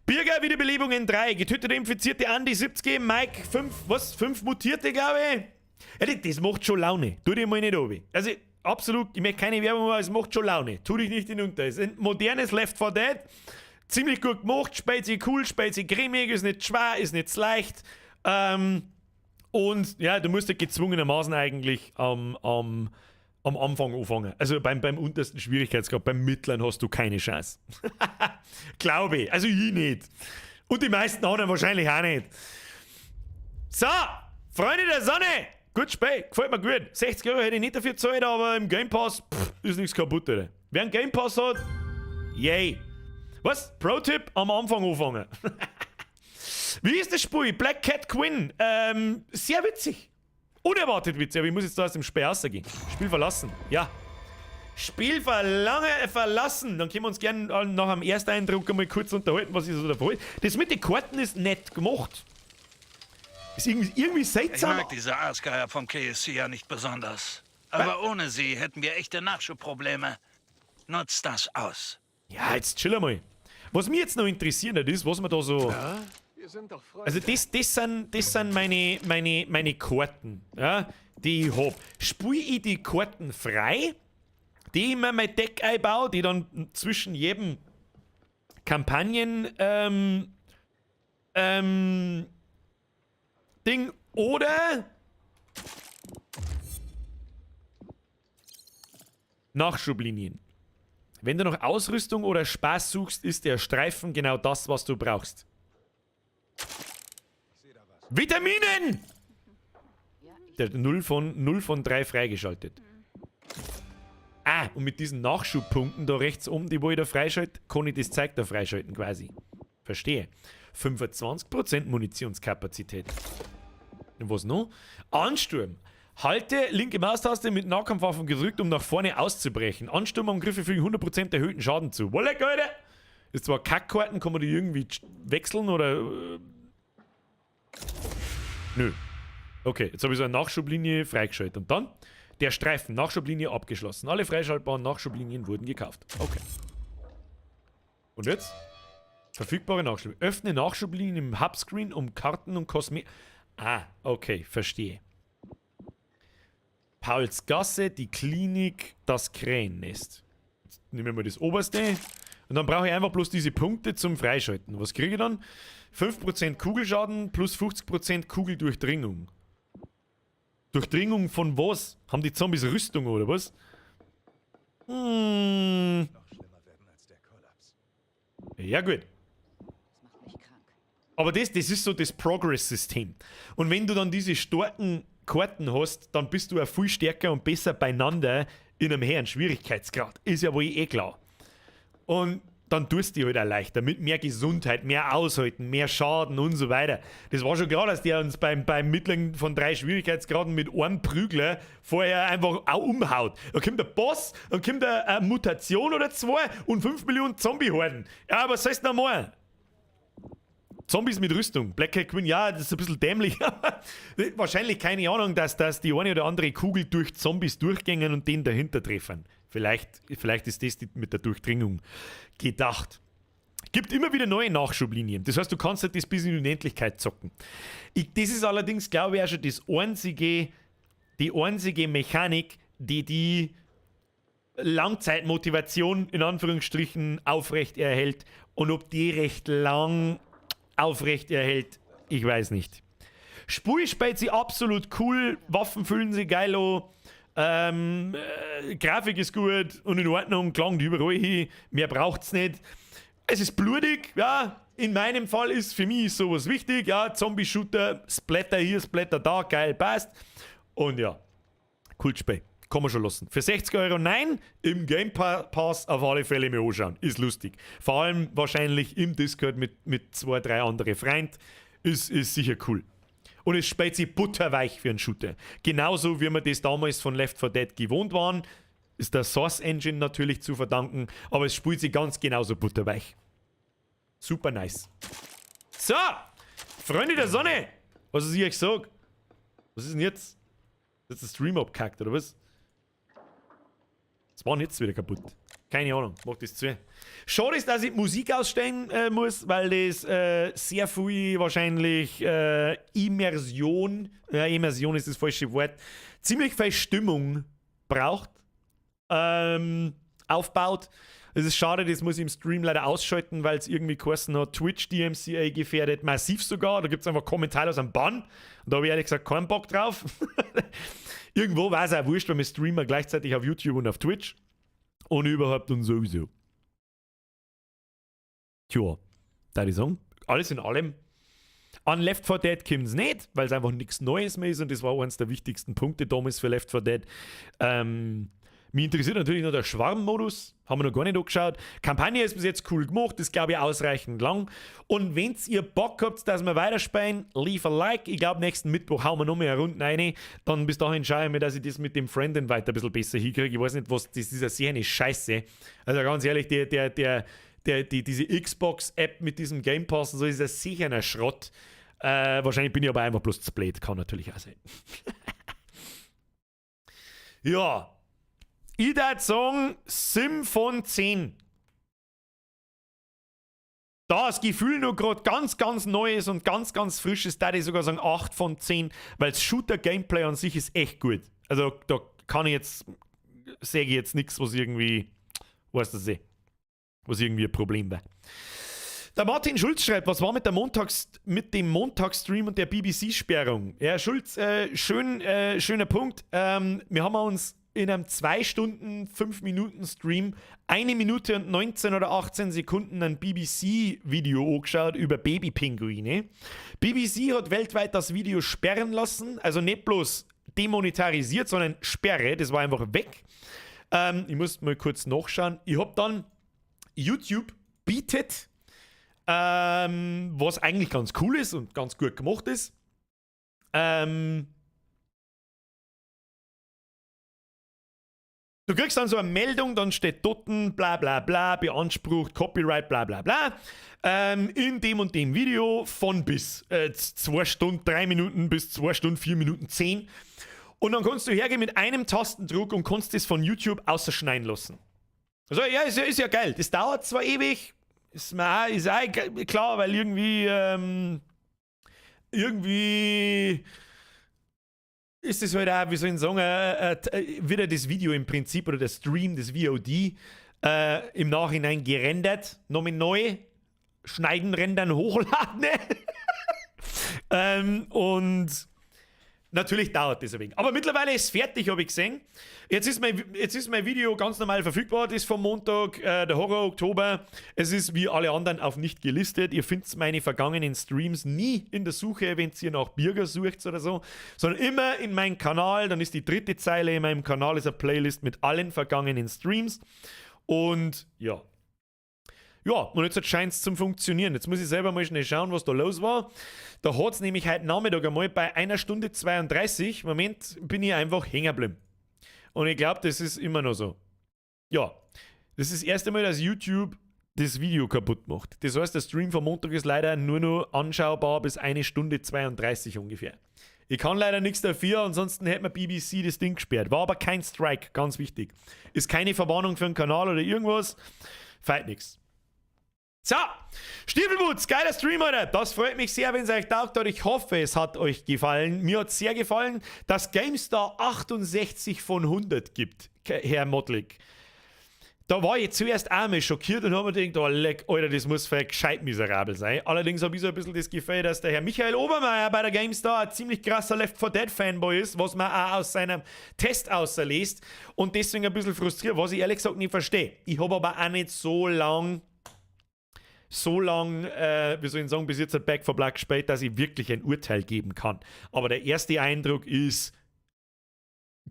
Birger, Wiederbelebung in 3. Getötete, infizierte Andy 70, Mike 5, was? 5 Mutierte, glaube ich. Ja, das macht schon Laune. Tu dich mal nicht runter. Also, absolut, ich möchte keine Werbung machen, es macht schon Laune. Tu dich nicht hinunter. Es ist ein modernes Left 4 Dead. Ziemlich gut gemacht, spielt sich cool, spielt sich cremig, ist nicht schwer, ist nicht leicht. Und ja, du musst ja gezwungenermaßen eigentlich am Anfang anfangen. Also beim untersten Schwierigkeitsgrad, beim mittleren hast du keine Chance. Glaube ich. Also ich nicht. Und die meisten anderen wahrscheinlich auch nicht. So, Freunde der Sonne! Gut Spiel, gefällt mir gut. 60 Euro hätte ich nicht dafür gezahlt, aber im Game Pass ist nichts kaputt, oder? Wer einen Game Pass hat, yay. Was? Pro-Tipp? Am Anfang anfangen. Wie ist das Spiel? Black Cat Quinn. Sehr witzig. Unerwartet witzig, aber ich muss jetzt da aus dem Spiel rausgehen. Spiel verlassen, ja. Spiel verlassen. Dann können wir uns gerne nach dem Ersteindruck einmal kurz unterhalten, was ist so davor ist. Das mit den Karten ist nett gemacht. Ist irgendwie seltsam. Ich mag diese Aasgeier vom KSC ja nicht besonders. Aber ohne sie hätten wir echte Nachschubprobleme. Nutzt das aus. Ja, jetzt chill einmal. Was mich jetzt noch interessiert hat, ist, was man da so... Ja? Wir sind doch Freunde. Also das sind meine Karten, ja, die ich hab. Spiel ich die Karten frei, die ich mir mein Deck einbaue, die dann zwischen jedem Kampagnen Ding oder Nachschublinien. Wenn du noch Ausrüstung oder Spaß suchst, ist der Streifen genau das, was du brauchst. Vitaminen! Der 0 von 3 freigeschaltet. Ah, und mit diesen Nachschubpunkten da rechts oben, die wo ich da freischalte, kann ich das Zeug da freischalten quasi. Verstehe. 25% Munitionskapazität. Und was noch? Ansturm. Halte linke Maustaste mit Nahkampfwaffen gedrückt, um nach vorne auszubrechen. Ansturmangriffe fügen 100% erhöhten Schaden zu. Wolle, Alter! Ist zwar Kackkarten, kann man die irgendwie wechseln oder. Nö. Okay, jetzt habe ich so eine Nachschublinie freigeschaltet. Und dann der Streifen, Nachschublinie abgeschlossen. Alle freischaltbaren Nachschublinien wurden gekauft. Okay. Und jetzt? Verfügbare Nachschublinien. Öffne Nachschublinien im Hubscreen, um Karten und Kosmetik. Ah, okay, verstehe. Pauls Gasse, die Klinik, das Krähennest. Jetzt nehmen wir mal das oberste. Und dann brauche ich einfach bloß diese Punkte zum Freischalten. Was kriege ich dann? 5% Kugelschaden plus 50% Kugeldurchdringung. Durchdringung von was? Haben die Zombies Rüstung oder was? Ja, gut. Aber das ist so das Progress-System. Und wenn du dann diese starken Karten hast, dann bist du auch viel stärker und besser beieinander in einem höheren Schwierigkeitsgrad. Ist ja wohl eh klar. Und dann tust du dich halt auch leichter mit mehr Gesundheit, mehr Aushalten, mehr Schaden und so weiter. Das war schon klar, dass der uns beim mittleren von drei Schwierigkeitsgraden mit einem Prügler vorher einfach auch umhaut. Da kommt der Boss, dann kommt eine Mutation oder zwei und 5 Millionen Zombie-Horden. Ja, was sollst du noch machen? Zombies mit Rüstung. Black Cat Queen, ja, das ist ein bisschen dämlich. Wahrscheinlich keine Ahnung, dass die eine oder andere Kugel durch Zombies durchgängen und den dahinter treffen. Vielleicht ist das mit der Durchdringung gedacht. Gibt immer wieder neue Nachschublinien. Das heißt, du kannst halt das bis in die Unendlichkeit zocken. Das ist allerdings, glaube ich, auch schon die einzige Mechanik, die die Langzeitmotivation in Anführungsstrichen aufrecht erhält. Und ob die recht lang aufrecht erhält, ich weiß nicht. Spui spielt sie absolut cool, Waffen fühlen sie geil an, Grafik ist gut und in Ordnung, klang überall hin, mehr braucht's nicht. Es ist blutig, ja, in meinem Fall ist für mich sowas wichtig, ja, Zombie-Shooter, Splatter hier, Splatter da, geil, passt. Und ja, Kultspiel, kann man schon lassen. Für 60 Euro nein, im Game Pass auf alle Fälle mir anschauen, ist lustig. Vor allem wahrscheinlich im Discord mit zwei, drei anderen Freunden, ist sicher cool. Und es spielt sich butterweich für einen Shooter. Genauso wie wir das damals von Left 4 Dead gewohnt waren, ist der Source Engine natürlich zu verdanken, aber es spielt sich ganz genauso butterweich. Super nice. So, Freunde der Sonne, was ist ich euch sag? Was ist denn jetzt? Ist jetzt der Stream abgekackt, oder was? Das war jetzt wieder kaputt. Keine Ahnung, mach das zu. Schade ist, dass ich Musik ausstellen muss, weil das sehr viel wahrscheinlich Immersion, ja, Immersion ist das falsche Wort, ziemlich viel Stimmung braucht, aufbaut. Es ist schade, das muss ich im Stream leider ausschalten, weil es irgendwie geheißen hat, Twitch DMCA gefährdet, massiv sogar. Da gibt es einfach Kommentare aus einem Bann. Und da habe ich ehrlich gesagt keinen Bock drauf. Irgendwo war es auch wurscht, weil wir streamen gleichzeitig auf YouTube und auf Twitch. Und überhaupt und sowieso. Tja, da ich sagen, alles in allem. An Left 4 Dead kommt es nicht, weil es einfach nichts Neues mehr ist und das war eines der wichtigsten Punkte damals für Left 4 Dead. Mich interessiert natürlich noch der Schwarmmodus, haben wir noch gar nicht angeschaut. Kampagne ist bis jetzt cool gemacht, ist glaube ich ausreichend lang. Und wenn ihr Bock habt, dass wir weiterspielen, leave a like. Ich glaube, nächsten Mittwoch hauen wir noch mehr Runden rein. Dann bis dahin schaue ich mir, dass ich das mit dem Friend Invite ein bisschen besser hinkriege. Ich weiß nicht, was, das ist ja sehr eine Scheiße. Also ganz ehrlich, diese Xbox-App mit diesem Game Pass und so ist ja sicher ein Schrott. Wahrscheinlich bin ich aber einfach bloß zu blöd, kann natürlich auch sein. Ja. Ich würd sagen, 7 von 10. Da das Gefühl noch gerade ganz, ganz neu ist und ganz, ganz frisch ist, da ich sogar sagen 8 von 10, weil das Shooter-Gameplay an sich ist echt gut. Also da kann ich jetzt, sehe ich jetzt nichts, was irgendwie, weißt du, was irgendwie ein Problem wäre. Der Martin Schulz schreibt, was war mit dem Montagsstream und der BBC-Sperrung? Ja, Schulz, schöner Punkt. Wir haben uns in einem 2 Stunden, 5 Minuten Stream 1 Minute und 19 oder 18 Sekunden ein BBC-Video angeschaut über Babypinguine. BBC hat weltweit das Video sperren lassen, also nicht bloß demonetarisiert, sondern Sperre, das war einfach weg. Ich muss mal kurz nachschauen. Ich hab dann YouTube bietet, was eigentlich ganz cool ist und ganz gut gemacht ist. Du kriegst dann so eine Meldung, dann steht dort bla bla bla, beansprucht, Copyright, bla bla bla. In dem und dem Video von bis 2 Stunden, 3 Minuten bis 2 Stunden, 4 Minuten 10. Und dann kannst du hergehen mit einem Tastendruck und kannst das von YouTube ausschneiden lassen. Also ja, ist ja geil. Das dauert zwar ewig, ist mir auch, ist auch klar, weil irgendwie ist es halt auch, wie soll ich sagen, wieder das Video im Prinzip oder der Stream, das VOD, im Nachhinein gerendert, nochmal neu, schneiden, rendern, hochladen. Und natürlich dauert das ein wenig. Aber mittlerweile ist es fertig, habe ich gesehen. Jetzt ist mein Video ganz normal verfügbar. Das ist vom Montag, der Horror Oktober. Es ist wie alle anderen auf nicht gelistet. Ihr findet meine vergangenen Streams nie in der Suche, wenn ihr nach Birger sucht oder so, sondern immer in meinem Kanal. Dann ist die dritte Zeile in meinem Kanal ist eine Playlist mit allen vergangenen Streams. Und ja, und jetzt scheint es zum Funktionieren. Jetzt muss ich selber mal schnell schauen, was da los war. Da hat es nämlich heute Nachmittag einmal bei einer Stunde 32, Moment, bin ich einfach hängen geblieben. Und ich glaube, das ist immer noch so. Ja, das ist das erste Mal, dass YouTube das Video kaputt macht. Das heißt, der Stream vom Montag ist leider nur noch anschaubar bis eine Stunde 32 ungefähr. Ich kann leider nichts dafür, ansonsten hätte mir BBC das Ding gesperrt. War aber kein Strike, ganz wichtig. Ist keine Verwarnung für einen Kanal oder irgendwas. Feit nix. So, Stiefelboots, geiler Stream, Alter. Das freut mich sehr, wenn es euch taugt hat. Ich hoffe, es hat euch gefallen. Mir hat es sehr gefallen, dass GameStar 68 von 100 gibt, Herr Modlik. Da war ich zuerst einmal schockiert und habe mir gedacht, oh leck, Alter, das muss vielleicht gescheit miserabel sein. Allerdings habe ich so ein bisschen das Gefühl, dass der Herr Michael Obermeier bei der GameStar ein ziemlich krasser Left 4 Dead Fanboy ist, was man auch aus seinem Test auserlest und deswegen ein bisschen frustriert, was ich ehrlich gesagt nicht verstehe. Ich habe aber auch nicht so lang, wie soll ich sagen, bis jetzt hat Back 4 Blood gespielt, dass ich wirklich ein Urteil geben kann. Aber der erste Eindruck ist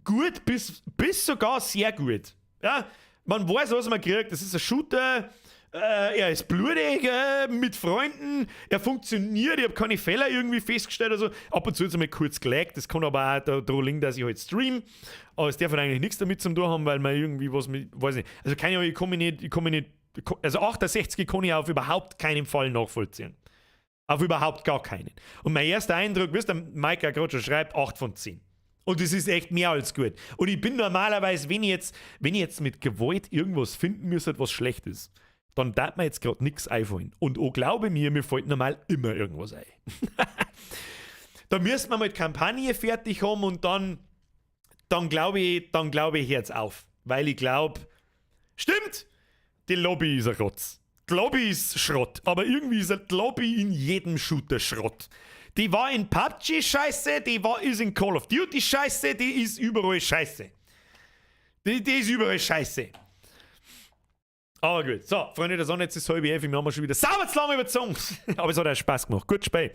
gut bis sogar sehr gut. Ja, man weiß, was man kriegt. Das ist ein Shooter. Er ist blutig mit Freunden. Er funktioniert. Ich habe keine Fehler irgendwie festgestellt. Also ab und zu ist er mal kurz gelaggt. Das kann aber auch daran liegen, dass ich halt stream. Aber es darf halt eigentlich nichts damit zu tun haben, weil man irgendwie was mit, weiß nicht. Also keine Ahnung, ich kann mich nicht, also 68 kann ich auf überhaupt keinen Fall nachvollziehen. Auf überhaupt gar keinen. Und mein erster Eindruck, wie es der Mike gerade schon schreibt, 8 von 10. Und das ist echt mehr als gut. Und ich bin normalerweise, wenn ich jetzt mit Gewalt irgendwas finden müsste, was schlecht ist, dann darf mir jetzt gerade nichts einfallen. Und oh, glaube mir, mir fällt normal immer irgendwas ein. Da müsste man mal die Kampagne fertig haben und dann glaube ich, hört's auf. Weil ich glaube, stimmt, die Lobby ist ein Rotz. Die Lobby ist Schrott. Aber irgendwie ist die Lobby in jedem Shooter Schrott. Die war in PUBG scheiße, die ist in Call of Duty scheiße, die ist überall scheiße. Die ist überall scheiße. Aber gut. So, Freunde der Sonne, jetzt ist 10:30, wir haben schon wieder sauber zu lange überzogen. Aber es hat auch Spaß gemacht. Gut Spiel.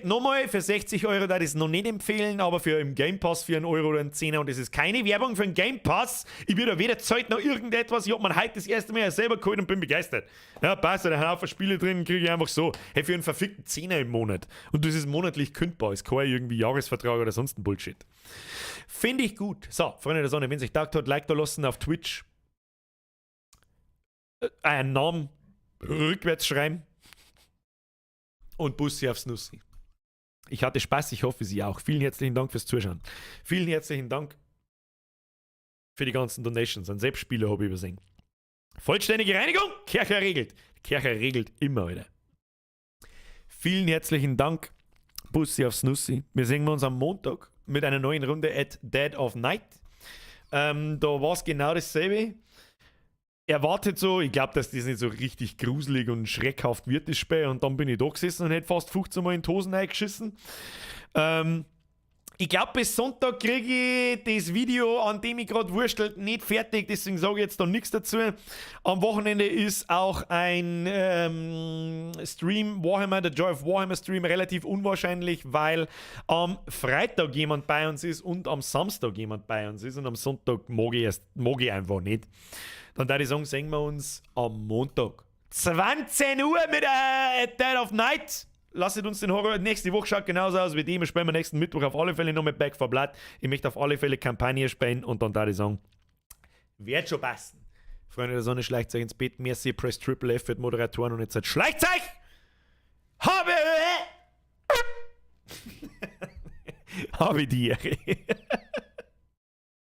Nochmal, für 60 € da ich es noch nicht empfehlen, aber für im Game Pass für einen Euro oder einen Zehner, und das ist keine Werbung für einen Game Pass. Ich werde weder Zeit noch irgendetwas. Ich hab mir heute das erste Mal selber geholt und bin begeistert. Ja, passt, da sind Haufen Spiele drin, kriege ich einfach so. Hey, für einen verfickten Zehner im Monat. Und das ist monatlich kündbar, ist kein irgendwie Jahresvertrag oder sonst ein Bullshit. Finde ich gut. So, Freunde der Sonne, wenn es euch taugt hat, Like da lassen auf Twitch. Einen Namen rückwärts schreiben. Und Bussi aufs Nussi. Ich hatte Spaß, ich hoffe, Sie auch. Vielen herzlichen Dank fürs Zuschauen. Vielen herzlichen Dank für die ganzen Donations. Einen Selbstspieler habe ich übersehen. Vollständige Reinigung, Kercher regelt. Kercher regelt immer wieder. Vielen herzlichen Dank. Bussi aufs Nussi. Wir sehen uns am Montag mit einer neuen Runde at Dead of Night. Da war es genau dasselbe. Erwartet so, ich glaube, dass das nicht so richtig gruselig und schreckhaft wird, das Spiel. Und dann bin ich da gesessen und hätte fast 15 Mal in die Hosen eingeschissen. Ich glaube, bis Sonntag kriege ich das Video, an dem ich gerade wurstel, nicht fertig, deswegen sage ich jetzt da nichts dazu. Am Wochenende ist auch ein Stream, Warhammer, der Joy of Warhammer Stream, relativ unwahrscheinlich, weil am Freitag jemand bei uns ist und am Samstag jemand bei uns ist und am Sonntag mag ich einfach nicht. Dann würde ich sagen, sehen wir uns am Montag. 20 Uhr mit Dead of Night. Lasst uns den Horror. Nächste Woche schaut genauso aus wie die. Wir spielen wir nächsten Mittwoch auf alle Fälle noch mit Back 4 Blood. Ich möchte auf alle Fälle Kampagne spielen und dann da ich sagen, Wird schon passen. Freunde der Sonne, schleicht euch ins Bett. Merci, Press Triple F für die Moderatoren und jetzt halt schleicht euch! Habe! Habe die Ehre.